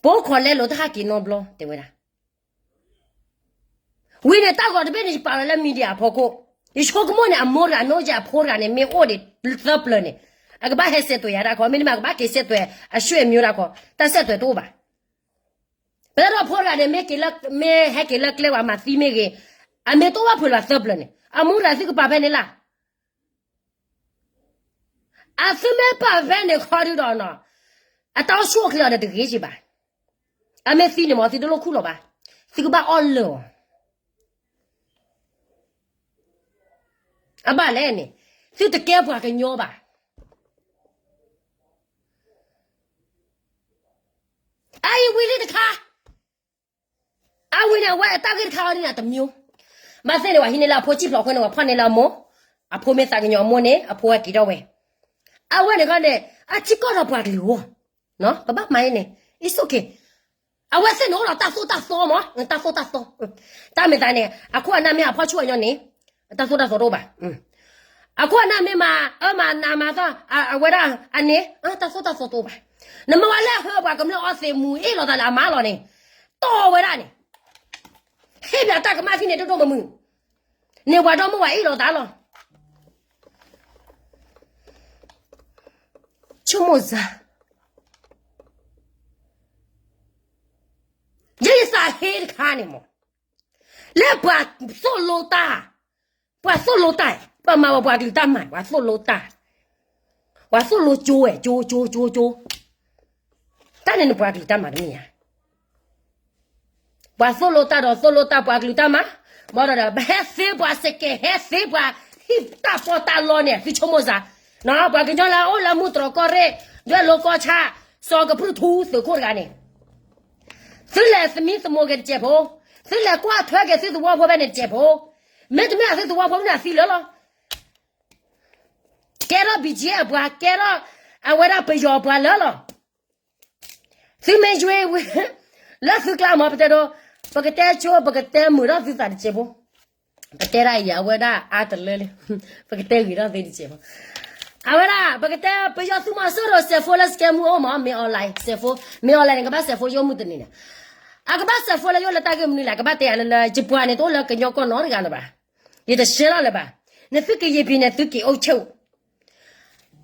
ပအိၣ်ခိးလဲလိာ်တဟးက့ၤနီတဘျီ တဲဝဲဒၣ် ဝံၤန့ၣ် တၢ်ဂီၤတဘ့ၣ်န့ၣ် ယပာ်လီၤလၢ media အဖီခိၣ်, ယဆိကမိၣ်န့ၣ် အမိၢ်တဂၤ အမိၢ်ယဲအဖိတဂၤန့ၣ် မ့ၢ်အိၣ်ဒံးသၢပျၢၤန့ၣ်, အကဘၣ်ဟဲစဲးသွဲးယၤတၢ်ခီ, မ့တမ့ၢ် အကဘၣ်က့ၤစဲးသွဲးအဆွေမျိုးတၢ်ခီ, တၢ်စဲးသွဲးတအိၣ်ဘၣ်. ပတၢ်ဒီးဖိတဂၤန့ၣ် မ့ၢ်က့ၤလၢ မ့ၢ်ဟဲက့ၤလၢကျဲဝဲမၤသံမ့ၢ်ဂ့ၤ, အမ့ၢ်တအိၣ်ဘၣ်ဖုးလၢၤဘၣ်သၢပျၢၤန့ၣ် အမိၢ်တဂၤသုကပာ်ဖဲန့ၣ်လၢ အသုမ့ၢ်ပာ်ဖဲန့ၣ်ခီဒုဒီးနီၤ, အတၢ်အိၣ်ဆူၣ်အိၣ်ချ့အီၤဒီးတဂ့ၤက့ၤဘၣ်. အမ့ၢ်သံန့ၣ်မ့ၢ် သုတလိၣ်ခူၣ်လီၤဘၣ်, သုကဘၣ်အီၣ်လၢာ်အီၤ, အဘၣ်လဲၣ်န့ၣ်, သုတကဲပှၤကညီဘၣ်. အအံၤဝံၤလံတခါ အဝံၤန့ၣ် အဝဲအတၢ်ဂ့ၢ်တခါအီၤဒ်န့ၣ်တမျိုး, ဘၣ်သ့ၣ်န့ၣ် ပှၤဟံးန့ၢ်လၢအဖိစံၣ်ဖျိးအဃိန့ၣ် ပှၤဖီၣ်န့ၢ်လၢအမိၢ်, အဖိမ့ၢ်သးကညီၤအမိၢ်န့ၣ် အဖိဟဲက့ၤထီၣ်ဝဲ, အဝဲန့ၣ်ခီန့ၣ် အထံကီၢ်ဒီးပှၤကလုာ်အဂီၢ်, ပဘၣ်မၤအံၤန့ၣ် it's okay. အဝဲသ့ၣ်န့ၣ်အိၣ်ဒီးတၢ်သိၣ်တၢ်သီမး, တၢ်သိၣ်တၢ်သီ, တၢ်မ့ၢ်သးန့ၣ် အခိၣ်အနၢ်မ့ၢ်အဖီၣ်ဆူၣ်အညီန့ၣ် တၢ်သိၣ်တၢ်သီတအိၣ်ဘၣ်. အခိၣ်အနၢ်မ့ၢ်မၤအၢမၤနးမၤသီ အဝဲဒၣ်အန့ၣ် တၢ်သိၣ်တၢ်သီတအိၣ်ဘၣ်. နမ့ၢ်ဝဲလၢဟၢပှၤကမျၢၢ်အီသံးမူၤအ့ၣ်လိာ်သးလၢအမါလီၤန့ၣ် တီၢ်ဝဲဒၣ်န့ၣ်, ဟ့ၣ်ပှၤတၢ်ကမၣ်ထံၣ်န့ၣ် ဒိၣ်ဒိၣ်မုၢ်မုၢ်, န့ၢ်ပှၤဒီမါဝၤအ့ၣ်လိာ်သးလီၤ. ဆိကမိၣ်စၢ်, ယဲယသးဟ့တခါန့ၣ်မး, လၢပှၤသိၣ်လိတၢ်, ပှၤသိၣ်လိတၢ်, ပှၤမၤဝဲပှၤကလုာ်တၢ်မၤ, ပှၤသိၣ်လိတၢ်, ပှၤသိၣ်လိကၠိဝဲ, ကၠိ ကၠိ ကၠိ ကၠိ, တၢ်န့ၣ်န့ၣ်ပှၤကလုာ်တၢ်မၤတမ့ၢ်ဧါ. ပှၤသိၣ်လိတၢ်ဒီးသိၣ်လိတၢ်ပှၤကလုာ်တၢ်မၤ, ဘၣ်ဒီး ပဟဲသ့ပှၤစကဲး ဟဲသ့ပှၤဟံၣ်တၢ်ပီးတၢ်လီန့ၣ် သုဆိကမိၣ်စၢ်, ပှၤကညီလၢအအိၣ်လၢမူတြီၢ်ကီၢ်ရ့ၣ်, ဒွဲၣ်လိကီၢ်ဆၣ်, စီၤကပြုၢ်ထူသုးခိၣ်တဂၤန့ၣ်, သုလဲၤသမံသမိးက့ၤတစဲးဖိ, သုလဲၤကွၢ်ထွဲက့ၤသုသဝီဖိဖဲန့ၣ်တစဲးဖိ, မ့တမ့ၢ်သုသဝီဖိန့ၣ်အသံလၢာ်လီၤ. ကဲထီၣ် ဘီၣ်ကၠ့ၣ် အပှၤ, ကဲထီၣ်အဝဲဒၣ်ပယီၤပှၤလၢာ်လီၤ. သုမ့ၢ်ယွ့ဝဲ လၢသုကျါမး ပတဲဒိ, ပကတဲဆိ ပကတဲမုာ်ထီၣ်သုသးတစဲးဖိ, ပတဲဒၣ်အံၤ အဝဲဒၣ်အါတလၢလံ, ပကတဲဂ့ၤထီၣ်သုတစဲးဖိ, အဝဲဒၣ် ပကတဲပယီၤသုးမီၤစိရိၤစဲးဖိလၢစကဲမူအိၣ်မး မ့ၢ် online စဲးဖိ, မ့ၢ် online န့ၣ် ကဘၣ်စဲးဖိယိမုၢ်တနံၤန့ၣ်, အကဘၣ်စဲးဖိလၢယအိၣ်လၢတၢ်ဂ့ၢ်မနုၤလဲၣ်, ကဘၣ်တဲယၤလၢလၢ ယပှၤန့ၣ်တအိၣ်လၢကညီကီၢ်နီတဂၤလၢၤဘၣ်. ယတရှဲလီၤလၢၤဘၣ်. နသုကယံာ်ပံၤန့ၣ် သုက့ၤအိၣ်ဆိၣ်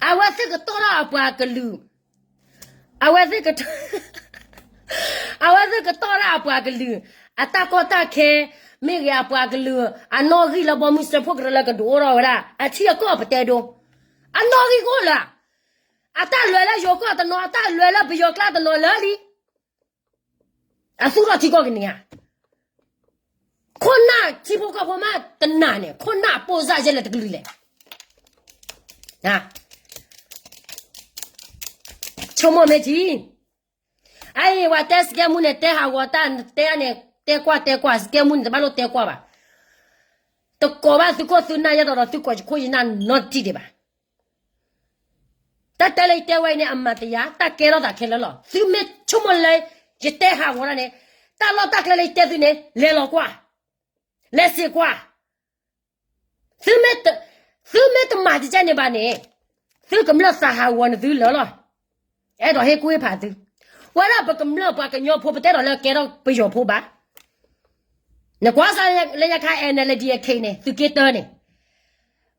အဝဲသ့ၣ်ကတီၢ်ထီၣ်အပှၤကလုာ်, အဝဲသ့ၣ်က အဝဲသ့ၣ်ကတီၢ်ထီၣ်အပှၤကလုာ်, အတၢ်ကီတၢ်ခဲ, မ့ၢ်ဂ့ၤအပှၤကလုာ်, အနီၣ်ဂံၢ်လၢဘီမုၢ်စၢဖှိၣ်ကရၢလၢကဒုးအိၣ်ထီၣ်ဝဲဒၣ် အထံအကီၢ်ပတဲဒိ, အနီၣ်ဂံၢ်ကအိၣ်လၢၤ, အတၢ်လဲၤလၢယိၤကီၢ်တနီၤ, အတၢ်လဲၤလၢပယီၤကျါတနီၤလၢလံ အသူၣ်ထီၣ်ထံကီၢ်ကန့ၢ်ဧါ. ခိၣ်နၢ်ထံဖိကီၢ်ဖိမးတနၢ်န့ၣ် ခိၣ်နၢ်ပိၢ်စၢ်ယဲၢ်လၢတကလုာ်လဲၣ်. ဆိကမိၣ်မ့ၢ်ထံ, အအံၤ ပှၤတဲစကဲမူန့ၣ် တဲဟးဂီၤတၢ် တဲန့ၣ် တဲကွၢ်တဲကွၢ် စကဲမူန့ၣ် တဘၣ်လိၣ်တဲကွၢ်ဘၣ်. တကိးဘၣ်သုခိၣ်သုနၢ်ယဲၢ်ဒီး သုကိးယခိၣ်ယနၢ်နီတထံၣ်ဒံးဘၣ်. တၢ်တဲလၢယတဲဝဲအံၤန့ၣ် အမၤတယၤ တၢ်ကဲထီၣ်သးခဲလၢာ်လီၤ. သုမ့ၢ်ဆိကမိၣ်လၢ ယတဲဟးဂီၤတၢ်န့ၣ်, တၢ်လီၢ်တၢ်ကျဲလၢယတဲသုန့ၣ် လဲၤလီၤကွၢ်, လဲၤစံးကွၢ်. သုမ့ၢ်တမၤတကဲန့ၣ်ဘၣ်န့ၣ်, သုကမျၢၢ်သးဟးဂီၤန့ၣ်သုလၢာ်လီၤ. အဲၣ်ဒိးဟ့ၣ်ကူၣ်ဟ့ၣ်ဖးသု, ဝဲဒၣ်ပကမျၢၢ်ပှၤကညီဖိ ပတဲဒီးလၢကဲထီၣ်ပယီၤဖိဘၣ်. နကွၢ်စၢ်လၢညါခါ NLD အခံန့ၣ် သုးက့တၢန့ၣ်,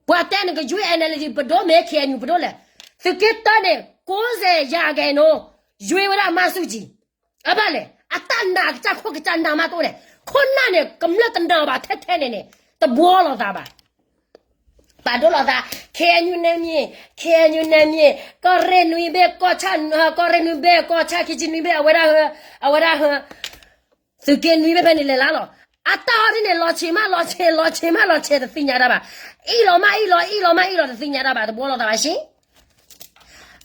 ပှၤတဲနကယွ့ NLD ပဒိၣ်မ့ၢ် KNU ပဒိၣ်လဲၣ်, သုးက့တၢန့ၣ် ကိးစဲးယၤကဲနီၤ, ယွ့ဝဲဒၣ်မၤဆူၣ်ကံၤ, အဘၣ်လဲၣ် အတၢ်နာ်ကစၢ်ခိၣ်ကစၢ်နၢ်မးတအိၣ်န့ၣ်, ခိၣ်နၢ်န့ၣ် ကမျၢၢ်တနာ်ဘၣ်ထဲထဲန့ၣ်န့ၣ်, တဘှီလိာ်သးဘၣ်. ပာ်ဒိၣ်လိာ်သး KNU နယ်မြေ, KNU နယ်မြေ, ကီၢ်ရ့ၣ်နွံဘ့ၣ်ကီၢ်ဆၣ်, ကီၢ်ရ့ၣ်နွံဘ့ၣ်ကီၢ်ဆၣ်ခံဆံနွံဘ့ၣ် အဝဲဒၣ်, အဝဲဒၣ်, သုးက့နွံဘ့ၣ်ဖဲန့ၣ်လဲၤလၢလီၤ. အတၢ်အီၤဒ်န့ၣ် လီၤဆံးမးလီၤဆံး, လီၤဆံးမးလီၤဆံး တသ့ၣ်ညါတၢ်ဘၣ်. အ့ၣ်လီၤမးအ့ၣ်လီၤ, အ့ၣ်လီၤမးအ့ၣ်လီၤ တသ့ၣ်ညါတၢ်ဘၣ်, တဘှီလိာ်သးဘၣ်ဆ့.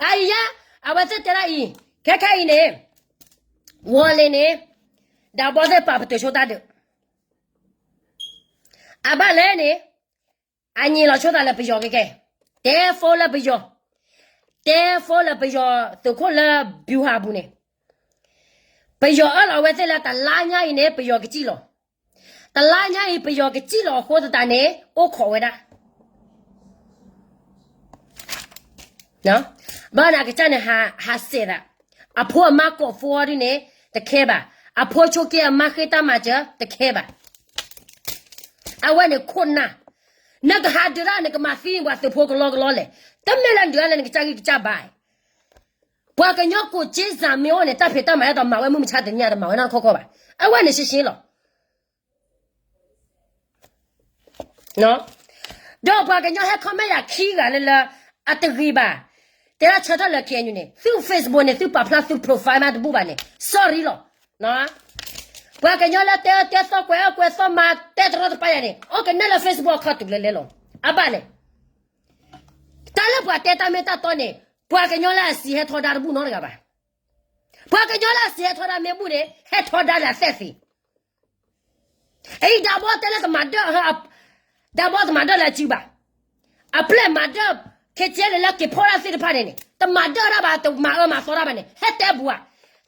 အအံၤယါ, အဝဲသ့ၣ်တဲဒ်အံၤ, ခဲခဲအံၤန့ၣ်, ဝီၤလ့ၤန့ၣ်, ဒီးဘီသ့ၣ်ပာ်ပတုာ်ဆိတၢ်ဒုး အဘၣ်လဲၣ်န့ၣ်, အညံးလီၤဆိသးလၢပယီၤကဲကဲ, တဲဖိလၢပယီၤ, တဲဖိလၢပယီၤသုးခိၣ်လၢ ဗျူဟာ အပူၤန့ၣ်, ပယီၤအၢၣ်လီၤဝဲသ့ၣ်လၢတလါညါအံၤန့ၣ် ပယီၤကစံၣ်လီၤ. တလါညါအံၤ ပယီၤကစံၣ်လီၤအဃိသတးန့ၣ် အိၣ်ခိးဝဲဒၣ် ဘၣ်န့ၣ် အကစၢ်န့ၣ် ဟးစဲးသး, အဖိအမါကိးဖိအီၤဒ်န့ၣ် တခဲဘၣ်, အဖိဆိက့အမါဃ့တၢ်မၤစၢၤ တခဲဘၣ်. အဝဲန့ၣ်ခိၣ်နၢ်, နကဟးဒုးတၢ်နကမၤသံန့ၣ် ပှၤသုးဖိကလီကလီလဲၣ်, တမ့ၢ်လၢဒုးတၢ်လၢနကစၢ်ဂံၢ်ကစၢ်ဘါ, ပှၤကညီကိးက့စၢ်မ့ၢ်အိၣ်န့ၣ် တၢ်ဖံးတၢ်မၤအဲၣ်ဒိးမၤဝဲမုၢ်မဆါတနံၤအံၤ တမၤဝဲနီတခီခီဘၣ်, အဝဲန့ၣ်ရှဲရှဲလီၤ. ဒီးပှၤကညီဟဲ comment ယၤခံဂၤလၢလၢ အတဂ့ၤဘၣ်, တဲဒၣ်ဆၢထၢၣ်လၢ KNU န့ၣ် သု Facebook န့ၣ် သုပာ်ဖျါသု profile မးတဘူၣ်ဘၣ်န့ၣ် sorry လီၤ. ပှၤကညီလၢတဲအၢတဲသီ ကွဲးအၢကွဲးသီ မၤတဲတရီတပါယၤန့ၣ် အိၣ်ကနဲလၢ Facebook အခီၣ်တုၤလၢလဲလီၤ. အဘၣ်န့ၣ် တၢ်လၢပှၤတဲတၢ်မ့ၢ်တၢ်တီန့ၣ် ပှၤကညီလၢအစံးဟဲထီဒါတဘူၣ်နီတဂၤဘၣ်. ပှၤကညီလၢအစံးဟဲထီဒါမ့ၢ်ဘူၣ်န့ၣ် ဟဲထီဒါလၢအသဲၣ်သ့ၣ် အံၤ ဒးဘီတဲလၢတမၤဒၢၣ်, ဒးဘီတမၤဒၢၣ်လၢအစုဘၣ်. အပျဲၢ်မၤဒၢၣ် ခ့ကဲလၢလၢက့ၤဖီၣ်တၢ်သ့ၣ်တဖၣ်န့ၣ်န့ၣ် တမၤဒၢၣ်တၢ်ဘၣ်, တမၤအၢမၤသီတၢ်ဘၣ်န့ၣ် ဟဲတဲပူၤဧါ.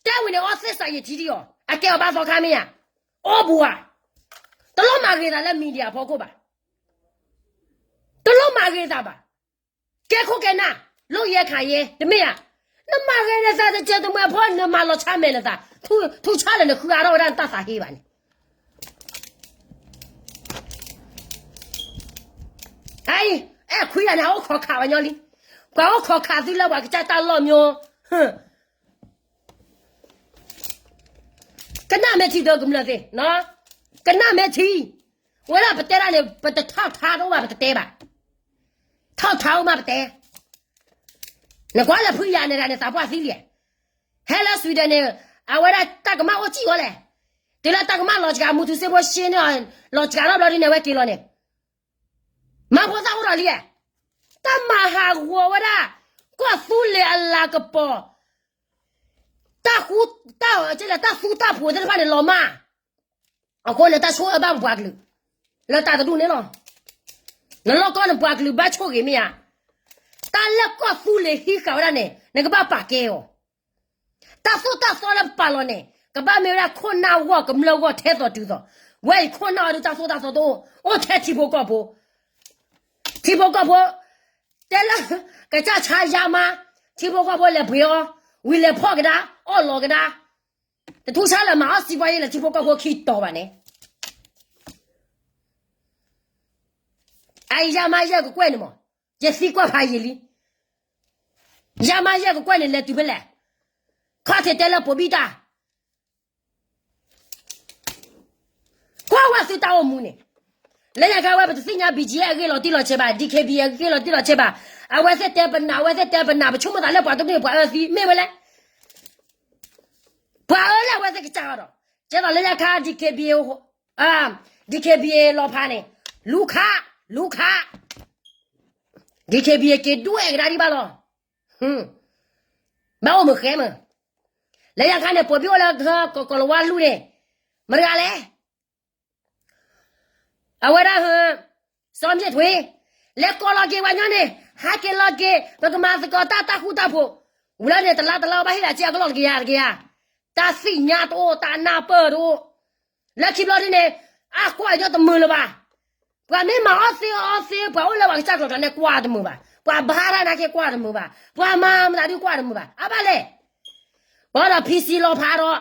တဲဝံၤန့ၣ် အီသ့ၣ်စးယံာ်ထံဒံးအီၤ အကဲအီၤဘၣ်သီခါမ့ၢ်ဧါ. အီပူၤဧါ. တလိၣ်မၤဂ့ၤသးလၢ media အဖီခိၣ်ဘၣ်. တလိၣ်မၤဂ့ၤသးဘၣ်. ကဲခိၣ်ကဲနၢ်, လိၣ်ယဲၢ်ခးယဲၢ် တမ့ၢ်ဧါ. နမၤဂ့ၤနသးတစဲးတမှဲၤဖိ နမၤလီၤဆါမဲာ်နသး, ထူဆါလၢနဃုအါထီၣ်ဝဲဒၣ်နတၢ်သးဟ့ဘၣ်န့ၣ် အံၤ အဲၣ်ခွံဂၤန့ၣ် ဟးအိၣ်ခိးခးဝဲညီလံ. ပှၤအိၣ်ခိးခးသုလၢပှၤကစၢ်တၢ်လီၢ်မျိၢ် ကနၣ်မ့ၢ်ထံဒီးကမျၢၢ်သ့ၣ်, ကနၣ်မ့ၢ်ထံ, ဝဲဒၣ်ပတဲဒၣ်န့ၣ် ပတထီၣ်ထါတအိၣ်ဘၣ် ပတတဲဘၣ်, ထီၣ်ထါအိၣ်မးပတဲ, နကွၢ်လၢဖုယၤန့ၣ်ဒၣ်န့ၣ် သးပှၢ်သံလံ, ဟဲလၢ Sweden န့ၣ် အဝဲဒၣ်တၢ်ကမၣ်အိၣ်စံၣ်ဝဲလဲၣ်, တုၤလၢတၢ်ကမၣ်လီၤစှၤ မူထူစ့ဖိရှ့န့ၣ် လီၤစှၤထီၣ်ဘျီဒ်န့ၣ် အဝဲက့ၤလီၤန့ၣ် မၤဖိသၣ်အိၣ်ဒီးလံ, တၢ်မၤဟးဂီၤဝဲဒၣ် ကီၢ်သူလ့ၤအလၤကပီၤ, တၢ်ဃူ, တၢ်, တၢ်သူတၢ်ဖိးသ့ၣ်တဖၣ်န့ၣ်လီၤမၢ်, အဃိန့ၣ် တၢ်ဆိၣ်အၢဘၣ်ပပှၤကလုာ် လၢတၢ်တဒူၣ်န့ၣ်လီၤ. နလီၢ်ကီၢ်န့ၣ် ပှၤကလုာ်ဘၣ်ဆိၣ်ဂ့ၤမ့ၢ်ဧါ. တၢ်လၢကီၢ်သူလ့ၤဟံးဃာ်ဝဲဒၣ်န့ၣ် နကဘၣ်ပာ်ကဲအီၤ တၢ်သိၣ်တၢ်သီလၢပပာ်လီၤန့ၣ် ကဘၣ်မ့ၢ်ဝဲဒၣ်ခိၣ်နၢ်ဂီၢ်ကမျၢၢ်ဂီၢ်ထဲသိးတုၤသိး, ဝဲအံၤခိၣ်နၢ်အီၤဒုးတၢ်သိၣ်တၢ်သီတအိၣ်, အိၣ်ထဲထံဖိကီၢ်ဖိ, ထံဖိကီၢ်ဖိ, တဲလၢ, ကစၢ်ဆါယါမါ, ထံဖိကီၢ်ဖိလဲၤပှ့ၤအီၤ, ဝံၤလဲၤဖီၣ်ကဒါ, အီၣ်လီၤကဒါ, တထူၣ်ဆါလၢမၤအီၣ်စံးပှၤယဲလၢထံဖိကီၢ်ဖိခံတီၤဘၣ်န့ၣ်, အအံၤယမါယဲကကွဲၢ်န့ၣ်မး, ယသံကွၢ်ဖးယံာ်လံ, ယမါယဲကကွဲၢ်န့ၣ်လဲၤတုၤဖဲလဲၣ်, ခီၣ်ထံးတဲလၢပိာ်ဘံၣ်တၢ် ကွၢ်ဝဲသုတၢ်အိၣ်မူန့ၣ်, လၢညါခါဝဲပတသ့ၣ်ညါ ဘံၣ်ကၠံ အဂ့ၢ်လီၤတံၢ်လီၤဆဲးဘၣ်, ဒံၣ်ခ့ဘံၣ် အဂ့ၢ်လီၤတံၢ်လီၤဆဲးဘၣ်, အဝဲသ့ၣ်တဲပနၢ် အဝဲသ့ၣ်တဲပနၢ် ပဆိကမိၣ်သးလၢပှၤတဒူၣ်န့ၣ် ပှၤအၢသံ မ့ၢ်ဝဲလဲၣ်, ပှၤအၢလၢအဝဲသ့ၣ်ကစၢ်ဃီဒီး, ကဲသိးလၢညါခါ ဒံၣ်ခ့ဘံၣ် ဒံၣ်ခ့ဘံၣ်လီၤဖးန့ၣ်, လူၤခး လူၤခး, ဒံၣ်ခ့ဘံၣ် က့ၤဒွဲၣ်ကဒါဒံးဘၣ်လီၤ, ဘၣ်အိၣ်မုာ်ဃဲမုာ်, လၢညါခါန့ၣ် ပိာ်ဘံၣ်အိၣ်လၢကီၢ်လၤဝါလူၢ်န့ၣ်, မတၤတဂၤလဲၣ် အဝဲဒၣ်ဟၢ စီၤမ့ၢ်ထွ့, လဲၤကိးလီၤက့ၤပှၤညီန့ၣ်, ဟးက့ၤလီၤက့ၤ ပကမၤသကိးတၢ်တၢ်ဃူတၢ်ဖိး, ဝံၤလီၤန့ၣ် တလါတလါဘၣ်ဟ့ၣ်လီၤစ့အကလီၢ်တကယၤတကယၤ, တၢ်သ့ၣ်ညါတအိၣ် တၢ်နၢ်ပၢၢ်တအိၣ်, လၢခံဘျီဒ်န့ၣ်, အကွၢ်ညီတမုာ်လၢၤဘၣ်, ပှၤမ့ၢ်မၤအီၣ်သ့အီသ့ ပှၤအိၣ်လၢပှၤကစၢ်ကျိၤကျါန့ၣ်ကွၢ်တမုာ်ဘၣ်, ပှၤဘါတၢ်နာ်က့ကွၢ်တမုာ်ဘၣ်, ပှၤမၤမတၤဒုကွၢ်တမုာ်ဘၣ်, အဘၣ်လဲၣ် ဘၣ်ဒီး ဖံစံလီၤဖးဒီး,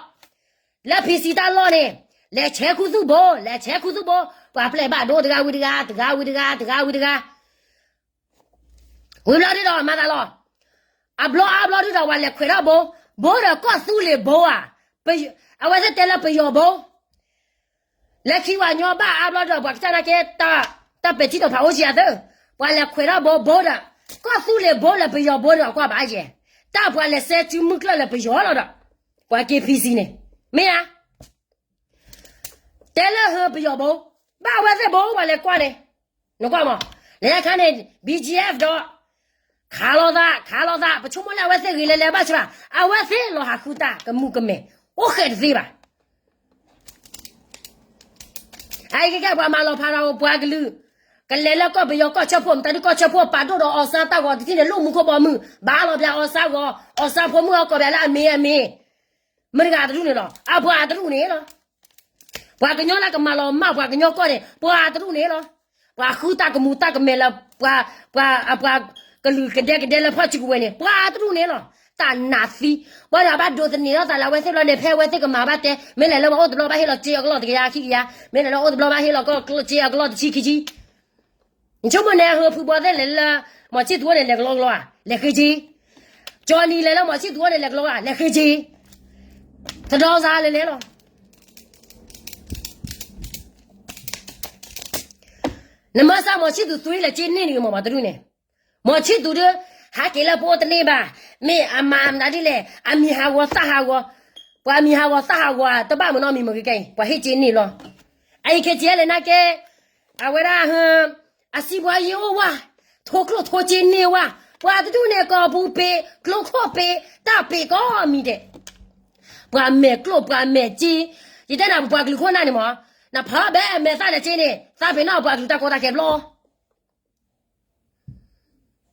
လၢဖံစံတၢ်လီၢ်န့ၣ်, လဲၤဆဲးခူသူၣ်ဘိ, လဲၤဆဲးခူသူၣ်ဘိ, ပှၤပျဲၢ်ဘၣ်ဒိတဂၤဝံၤတဂၤ, တဂၤဝံၤတဂၤ, တဂၤဝံၤတဂၤ, ဝံၤဘျီဒ်ဒီးမၤသးလီၤ, အဘျီအါဘျီဒ်ဒီး ပှၤလဲၤခွဲးထီၣ်ဘိ, ဘိဒီးကီၢ်သူလ့ၤဘိဧါ, အဝဲသ့ၣ်တဲလၢပယီၤဘိ လၢခံပှၤညီဘၣ်အါဘျီဒီး ပှၤကစၢ်နာ်က့ တၢ်ပဲာ်ထံနီၤဖးအိၣ်ကံအသၢ, ပှၤလဲၤခွဲးထီၣ်ဘိဘိဒီး, ကီၢ်သူလ့ၤဘိလၢပယီၤဘိဒီးကွၢ်ဘၣ်ယဲ, တၢ်ပှၤလဲၤဆဲးစုမုၢ်ကျၢၢ်လၢပယီၤလီၤဒီး, ပှၤက့ၤဖံစံန့ၣ်, မ့ၢ်ဧါ, တဲလၢဟၢပယီၤဘိ, ဘၣ်အဝဲသ့ၣ်ဘိ ပှၤလဲၤကွၢ်န့ၣ်, နကွၢ်မး, လၢညါခါန့ၣ် ဘံၣ်ကၠံ ဒီး ခးလိာ်သး ခးလိာ်သး ပဆိကမိၣ်လၢအဝဲသ့ၣ်ဂ့ၤလဲၤလဲၤဘၣ်စ့ၢ်ဘၣ်, အဝဲသ့ၣ်လီၤဟးဃုတၢ်ကမူၤကမဲာ်, အိၣ်ဃဲးတသ့ဘၣ်. အအံၤကဲကဲ ပှၤမၤလီၤဖးဒီးပှၤကလုာ်, ကလဲၤလၢကီၢ်ပယီၤကီၢ်ဆၢဖိ မတၤဒုကီၢ်ဆၢဖိ ပာ်ဒိၣ်ဒီးအီၣ်စၢတၢ်ဂီၤတထံၣ်န့ၣ် လိၣ်မူခိၣ်ဘီမုၢ်, ဘၣ်လီၤပၠးအီၣ်စၢဂီၤ, အီၣ်စၢဖိမုၣ်အီၣ်ကိးပၠးလၢအမ့ၢ်အမ့ၢ်, မတၤတဂၤတဒူၣ်န့ၣ်လီၤ, အပှၤတဒူၣ်န့ၣ်လီၤ. ပှၤကညီလၢကမၤလီၤမၢ်ပှၤကညီကီၢ်န့ၣ် ပှၤတဒူၣ်န့ၣ်လီၤ. ပှၤဃုတၢ်ကမူၤတၢ်ကမဲာ်လၢ ပှၤ ပှၤ ပှၤကလုာ်ကဒဲကဒဲလၢဖီၣ်စုကဝဲၤန့ၣ် ပှၤတဒူၣ်န့ၣ်လီၤ. တၢ်နးသံ, ဘၣ်ဒီးအဘၣ်ဒိးသန့ၤထီၣ်သးလၢအဝဲသ့ၣ်ဘျီန့ၣ် ဖဲအဝဲသ့ၣ်ကမၤဘၣ်တဲ မ့ၢ်လဲၤလၢပှၤအိၣ်တဘျီဘၣ်ဟ့ၣ်လီၤစ့အကလီၢ်တကယၤခံကယၤ, မ့ၢ်လဲၤလၢအိၣ်တဘျီဘၣ်ဟ့ၣ်လီၤကလီၢ်စ့အကလီၢ်တဆံခံဆံ နဆိကမိၣ်န့ၣ် ဟၢဖုဘီသ့ၣ်လဲၤလၢ မီၤဆံၣ်သူၤအိၣ်န့ၣ် လဲၤကလီကလီဧါ, လဲၤဃ့က့ၤ, ကၠီနံၤလဲၤလၢမီၤဆံၣ်သူၤအိၣ်န့ၣ် လဲၤကလီဧါ, လဲၤဃ့က့ၤ, တဒီသးလဲၤလဲၤလီၤ. နမၤစၢ်မီၤဆံၣ်သူၤသွံလဲၤက့ၤန့ၢ်နံၤမး ပှၤတဒူၣ်န့ၣ်, မီၤဆံၣ်သူၤဒီး ဟးက့ၤလၢပအိၣ်တန့ၢ်ဘၣ်, မ့ၢ်အမၤမနုၤဒ်လဲၣ်, အမံၤဟးဂီၤသၣ်ဟးဂီၤ, ပှၤမံၤဟးဂီၤသၣ်ဟးဂီၤ တဘၣ်မနုၤမံၤမ့ၢ်ဂ့ၤကဲအံၤ ပှၤဟ့ၣ်က့ၤန့ၢ်လီၤ. အအံၤခဲကဲလဲၣ်နာ်က့ အဝဲဒၣ် အစံးဘှါယိၣ်အိၣ်ဝဲ, ထိၣ်ကျိၣ်ထိၣ်က့ၤန့ၢ်ဝဲ, ပှၤတဒူၣ်န့ၣ် ကီၢ်ပူၤပ့ၤ ကျိခိၣ်ပ့ၤ တၢ်ပ့ၤကိးမံၤဒဲး, ပှၤမဲာ်ကျိၣ်ပှၤမဲာ်က့ၤ, ယတဲနၤပပှၤကလုာ်ခိၣ်နၢ်န့ၣ်မး, နဖးဘဲမဲာ်သၣ်န့ၣ်က့ၤန့ၣ် သးပ့ၤနီၣ်ပှၤကလုာ်တၢ်ကီတၢ်ခဲဘျီ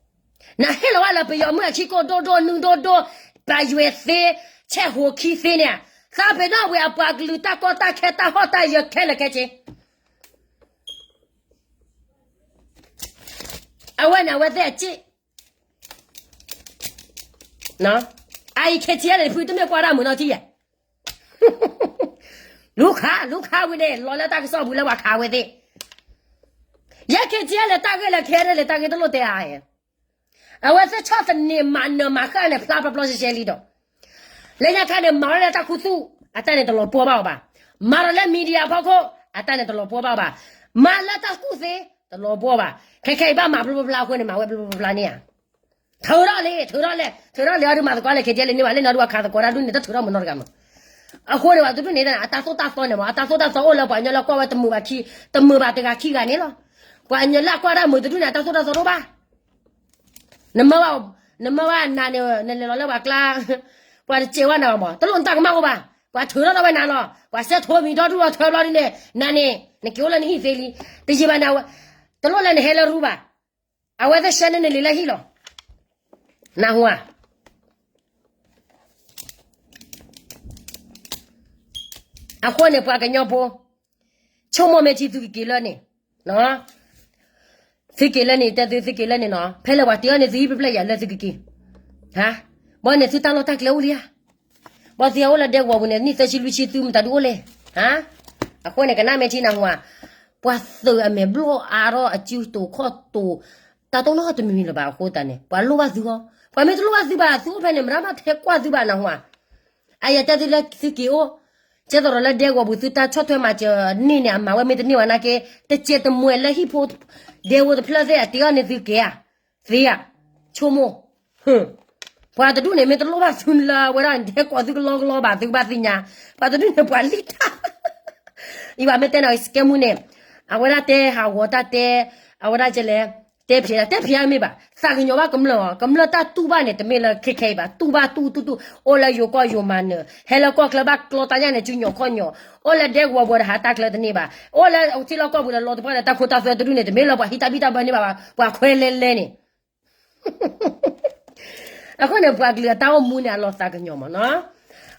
နဟ့ၣ်လီၤဝဲလၢပယီၤမုၢ်အခံကိၢ်ဒိၣ်ဒိၣ်နုၢ်ဒိၣ်ဒိၣ်, ပယွဲၢ်သ့, ဆဲးဟိးခံသ့န့ၣ်, သးပ့ၤနီၣ်ဝဲအပှၤကလုာ်တၢ်ကီတၢ်ခဲတၢ်ဟီၣ်တၢ်ယၢၤခဲလၢာ်ခဲဆ့, အဝဲန့ၣ်အဝဲသ့ၣ်အစ့ အအံၤခဲဆ့လၢဖုတမ့ၢ်ကွၢ်တၢ်မုာ်နီၢ်ထံၣ်ယဲ လူၤခး လူၤခးဝံၤန့ၣ် လီၤလၢတၢ်ကစီၣ်ပူၤလၢပှၤခးဝဲသ့ၣ်, ယဲခဲဆ့လၢတၢ်ဂ့ၢ်လၢခဲရဲၣ်လၢတၢ်ဂ့ၢ်တလိၣ်တဲအါ, အဝဲသ့ၣ်ဆီၣ်သနံးမၤနၢၤမၤဃၣ်န့ၣ် ဖျါပျီပျီရှဲရှဲလံဒီး, လၢညါခါန့ၣ် မၤလၢတၢ်ခူသူၣ် အတၢ်န့ၣ်တလီၤပှီၢ်ဘၣ်အီၤဘၣ်, မၤဒီးလၢ media ဖီခိၣ် အတၢ်န့ၣ်တလီၤပှီၢ်ဘၣ်အီၤဘၣ်, မၤလၢတၢ်ကူၣ်သ့ တလီၤပှီၢ်ဘၣ်, ခဲခဲအံၤဘၣ်မၤပျီပျီဖျါအဃိန့ၣ် မၤဝဲပျီပျီဖျါန့ၣ်ဧါ ထုးထီၣ်လံ ထုးထီၣ်လဲၣ် ထုးထီၣ်လံ အဒုးမၤသကိးလဲၣ် ခဲကဲလၢန့ၢ်ဘၣ်လၢနီၢ်ဒုးအခးသကိးတၢ်ဒုးန့ၣ် တထုးထီၣ်မုာ်နီတဂၤမး, အဃိန့ၣ် ပှၤတဒူၣ်န့ၣ် အတၢ်သိၣ်တၢ်သီန့ၣ်မး အတၢ်သိၣ်တၢ်သီအိၣ်လၢပှၤကညီလၢကွၢ်ဝဲတမုာ်ဘၣ်ခံ တမုာ်ဘၣ်တဂၤခံဂၤန့ၣ်လီၤ, ပှၤကညီလၢအကွၢ်တၢ်မုာ်တဒူၣ်န့ၣ် အတၢ်သိၣ်တၢ်သီတအိၣ်ဘၣ် နမၢဘၣ် နမၢဘၣ်နၤန့ၣ် နလဲၤလီၤလၢပှၤကျါ ပှၤတစဲးဝဲနၤဘၣ်မး တလိၣ်နတၢ်ကမၣ်အိၣ်ဘၣ်, ပှၤထုးထီၣ်ထီၣ်ဝဲနၤလီၤ, ပှၤစဲးထိးမံၤဒီဒူၣ်လီၤ ထွဲဘျီဒ်န့ၣ် နၤန့ၣ် နက့ၤအိၣ်လၢနဟံၣ်သ့လံ, တယံာ်ဘၣ်န့ၣ် တလိၣ်လၢနဟဲလၢရူဘၣ်, အဝဲသ့ၣ်ဆှၢန့ၢ်နလံာ်လၢဟံၣ်လီၤ, နၢ်ဟူဧါ အဃိန့ၣ် ပှၤကညီဖိ ဆိကမိၣ်မ့ၢ်ထံသုကက့ၤလၢန့ၣ်, သုက့ၤလၢန့ၣ် တဲသုသုက့ၤလၢန့ၣ်နီၤ ဖဲလဲၣ်ပှၤတ့အီၤန့ၣ် သုဟံၣ်ပျဲၢ်ယၤလၢသုကက့ၤ, ဘၣ်န့ၣ်သုတၢ်လီၢ်တၢ်ကျဲအိၣ်လံဧါ, ဘၣ်သ့ၣ်အအိၣ်လၢဒဲကဝီၤပူၤန့ၣ် နံၣ်သၢဆံလွံၢ်ဆံ သုမတၤဒုးအိၣ်လဲၣ်. အဃိန့ၣ် ကနၣ်မဲာ်ထံနၢ်ဟူဧါ, ပှၤသုးအမဲာ်ဘျီၣ်အါထီၣ်အစုတိာ်ခီၣ်တိာ်, တၢ်တိၢ်နီၣ်တမံၤမံၤလၢၤဘၣ်အဃိသတးန့ၣ် ပှၤလိၣ်ဘၣ်သုဟီ, ပှၤမ့ၢ်တလိၣ်ဘၣ်သုဘၣ် သုအိၣ်ဖဲန့ၣ် မတၤမးထဲကွၢ်သုဘၣ်နၢ်ဟူဧါ. အယတဲသုလၢသုက့ၤအိၣ်, ကဲသိးဒီးလၢဒဲကဝီၤပူၤသုတၢ်ဆီၣ်ထွဲမၤစၢၤန့ၢ်န့ၣ် အမၤဝဲမ့ၢ်တန့ၢ်ဝဲနာ်က့, တစဲးတမှဲၤလၢဟံၣ်ဖိ, ဒဲဝိတဖျၢၣ်သ့ၣ်အတ့အီၤန့ၣ်သုက့ၤဧါ, သ့ဧါ, ဆိကမိၣ် ပှၤတဒူၣ်န့ၣ် မ့ၢ်တလိၣ်ဘၣ်သုလၢအဝဲဒၣ်န့ၣ် ဒဲကဝီၤသုကလီကလီဘၣ် သုကဘၣ်သ့ၣ်ညါ, ပှၤတဒူၣ်န့ၣ် ပှၤလံၣ်တၢ်, ယဘၣ်မ့ၢ်တဲနီၤ စကဲမူန့ၣ်, အဝဲဒၣ်တဲဟးဂီၤတၢ်တဲ, အဝဲဒၣ်ကလဲၤ, တဲဖျဲး, တဲဖျဲးမ့ၢ်ဘၣ်, သးကညီၤဘၣ်ကမျၢၢ်အီၤ, ကမျၢၢ်တၢ်တူၢ်ဘၣ်န့ၣ် တမ့ၢ်လၢခဲခဲအံၤဘၣ်, တူၢ်ဘၣ်တူၢ်တူၢ်တူၢ်, အိၣ်လၢယိၤကီၢ်ယိၤမၤနၢၤ, ဟဲလၢကီၢ်ချၢဘၣ်ကျီတၢ်ညၣ်န့ၣ် စုညီၤခီၣ်ညီၤ, အိၣ်လၢဒဲကဝီၤပူၤဒီးဟးတၢ်ချၢတန့ၢ်ဘၣ်, အိၣ်လၢထံလီၢ်ကီၢ်ပူၤဒီးလီၤတပှၢ်ဒီးတၢ်ခိတၢ်သွဲတဒူၣ်န့ၣ် တမ့ၢ်လၢပှၤဟံးတၢ်ဘံၣ်တၢ်ဘၢန့ၢ်ဘၣ်, ပှၤခွဲးလဲၤလဲၤန့ၣ် အဃိန့ၣ် ပှၤကလုာ်အတၢ်အိၣ်မူန့ၣ် အလီၤသးကညီၤမးနီၤ.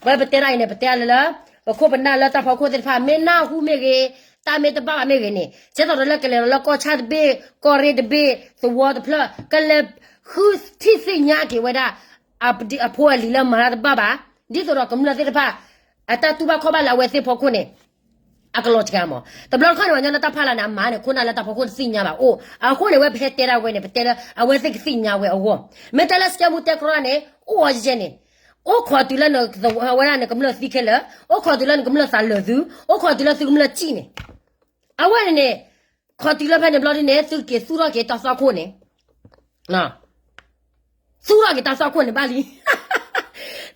ဝဲပတဲဒၣ်အံၤန့ၣ် ပတဲလၢလၢ, ပခိၣ်ပနၢ်လၢတၢ်ဖီခိၣ်သ့ၣ်တဖၣ် မ့ၢ်နၢ်ဟူမ့ၢ်ဂ့ၤ, တၢ်မ့ၢ်တဘၣ်ဘၣ်မ့ၢ်ဂ့ၤန့ၣ် ကဲသိးဒီးလၢကလဲၤလီၤလၢကီၢ်ဆၣ်တဘ့ၣ်, ကီၢ်ရ့ၣ်တဘ့ၣ်, သဝီတဖျၢၣ်, ကလဲၤဃုထံၣ်သ့ၣ်ညါက့ၤဝဲဒၣ် အဖိအလံၤလၢမၤတၢ်တဘၣ်ဘၣ်, ဒ်သိးဒီးကမျၢၢ်သ့ၣ်တဖၣ် အတၢ်တူၢ်ဘၣ်ခီၣ်ဘၣ်လၢအဝဲသ့ၣ်ဖီခိၣ်န့ၣ် အကလီၤစှၤမး. တဘျီတခီၣ်န့ၣ် ပှၤကညီလၢတၢ်ဖးလၢ်န့ၣ် အမၤန့ၣ် ခိၣ်နၢ်လၢတၢ်ဖီခိၣ်တသ့ၣ်ညါဘၣ်အိၣ်, အဃိန့ၣ် ဝဲပဟဲတဲဒၣ်ဝဲန့ၣ် ပတဲလၢအဝဲသ့ၣ်ကသ့ၣ်ညါဝဲအဂီၢ်, မ့ၢ်တဲလၢစကဲမူတဲကြီန့ၣ် အိၣ်အီၤယဲန့ၣ်, အိၣ်ခိးတုၤလၢ အဝဲဒၣ်နကမျၢၢ်သံခဲလၢာ်, အိၣ်ခိးတုၤလၢနကမျၢၢ်သးလၢာ်သု, အိၣ်ခိးတုၤလၢသုကမျၢၢ်စံၣ်န့ၣ်, အဝဲန့ၣ်န့ၣ်, ခိးတုၤလၢဖဲန့ၣ်ဘျီဒ်န့ၣ် သုက့ၤသူၣ်ထီၣ်က့ၤတၢ်သွၣ်ခိၣ်န့ၣ် သူၣ်ထီၣ်က့ၤတၢ်သွၣ်ခိၣ်န့ၣ်ဘၣ်လံ.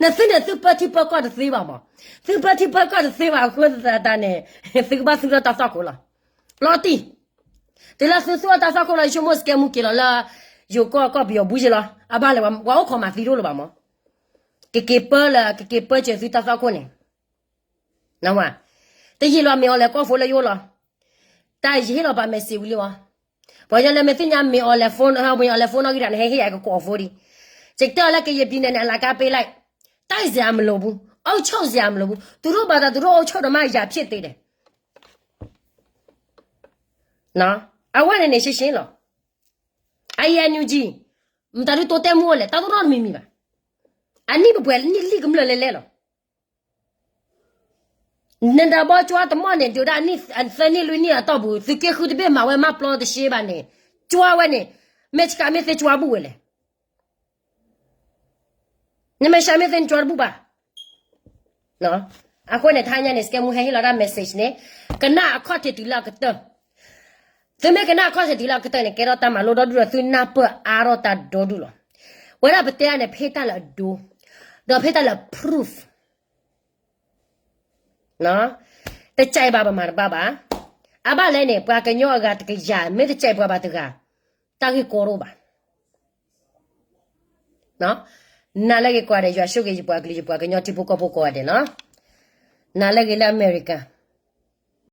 နသုန့ၣ်သုပၢထံပၢကီၢ်တသ့ဘၣ်မး, သုပၢထံပၢကီၢ်တသ့ဘၣ်အဃိသတးန့ၣ် သုကဘၣ်သူၣ်ထီၣ်တၢ်သွၣ်ခိၣ်လီၤ. လီၤတံၢ်, တုၤလၢသုသူၣ်ထီၣ်တၢ်သွၣ်ခိၣ်လီၤ ယဆိကမိၣ်စကဲမူက့ၤလီၤလၢ ယိၤကီၢ်ကီၢ်ပယီၤဘူးက့ၤလီၤ, အဘၣ်လၢပှၤအိၣ်ခိးမၤသံတအိၣ်လၢၤဘၣ်မး, ကက့ၤပၢလၢ ကက့ၤပၢစၢၤသုတၢ်သွၣ်ခိၣ်န့ၣ် တယံာ်လီၤ မ့ၢ်အီၤလဲၤကီၢ်ဖိလၢယအိၣ်လီၤ. တၢ်ယဟ့ၣ်လီၤပာ် message ဝံၤလံမး, ပှၤကညီလၢမ့ၢ်သ့ၣ်ညါ မ့ၢ်အီၤလဲၤ phone ဟဲဝံၤအီၤလဲၤ phone နီၣ်ဂံၢ်ဒၣ်န့ၣ် ဟဲဟ့ၣ်အကကိးအ phone ဒံး, ယကတဲအီၤလၢကယဲၢ်ပံၤန့ၣ်န့ၣ် အလၤကါပ့လၢ်, တၢ်စဲအမလိာ်ဘူး, အီၣ်ဆိၣ်စဲအမလိာ်ဘူး, သူတို့ဘာသာသူတို့အုပ်ချုပ်တော့မှ ရဖြစ်သေးတယ်. အဝဲန့ၣ်န့ၣ် ရှင်းရှင်းလီၤ. အအံၤ NUG မတၤဒုးတိတဲမူအီၤလဲၣ် တၢ်သိၣ်နီတမံၤမံၤဘၣ်. အနံၣ်ပပှဲၤနံၣ်လံၣ်ကမျၢၢ်လဲၣ်လဲၣ်လီၤ. နဒၢဘီကၠွါတမီၢ်န့ၣ် ဒုးဒၣ်နံၣ်သၢနံၣ်လွံၢ်နံၣ်အတီၢ်ပူၤ သုးက့ဃုတဘ့ၣ်မၤဝဲမးပျီတရှဲဘၣ်န့ၣ်, ကၠွါဝဲန့ၣ်, မ့ၢ်ဆှးမ့ၢ်သ့ကၠွါဘူၣ်ဝဲလဲၣ်. နမ့ၢ်ဆှးမ့ၢ်သ့နကၠွါတဘူၣ်ဘၣ်. အဃိန့ၣ် တဟါညါန့ၣ် စကဲမူဟဲဟ့ၣ်လီၤတၢ် message န့ၣ်, ကနၣ်အခီၣ်ထံးတုၤလၢအကတၢၢ်. သုမ့ၢ်ကနၣ်အခီၣ်ထံးတုၤလၢအကတၢၢ်န့ၣ် ကဲထီၣ်တၢ်မၤလိဒီဒူၣ်ဒီးသုနၢ်ပၢၢ်အါထီၣ်တၢ်ဒီဒူၣ်လီၤ. ဝဲဒၣ်ပတဲန့ၣ် ဖ့တၢ်လၢအဒိ, ဒီးဖ့တၢ်လၢ proof တကဲးဘၣ်ပမၤတဘၣ်ဘၣ်. အဘၣ်လဲၣ်န့ၣ် ပှၤကညီအဂၤတကယၤ မ့ၢ်တကဲးပှၤဘၣ်တဂၤ, တၢ်ဂ့ၢ်ကီတအိၣ်ဘၣ်. နၤလၢဂ့ၤကိးဂၤဒဲး ယွၤဆိၣ်ဂ့ၤယပှၤကလုာ်ယပှၤကညီထံဖိကီၢ်ဖိကိးဂၤဒဲးလီၤ. နၤလၢဂ့ၤလၢအမဲရကၤ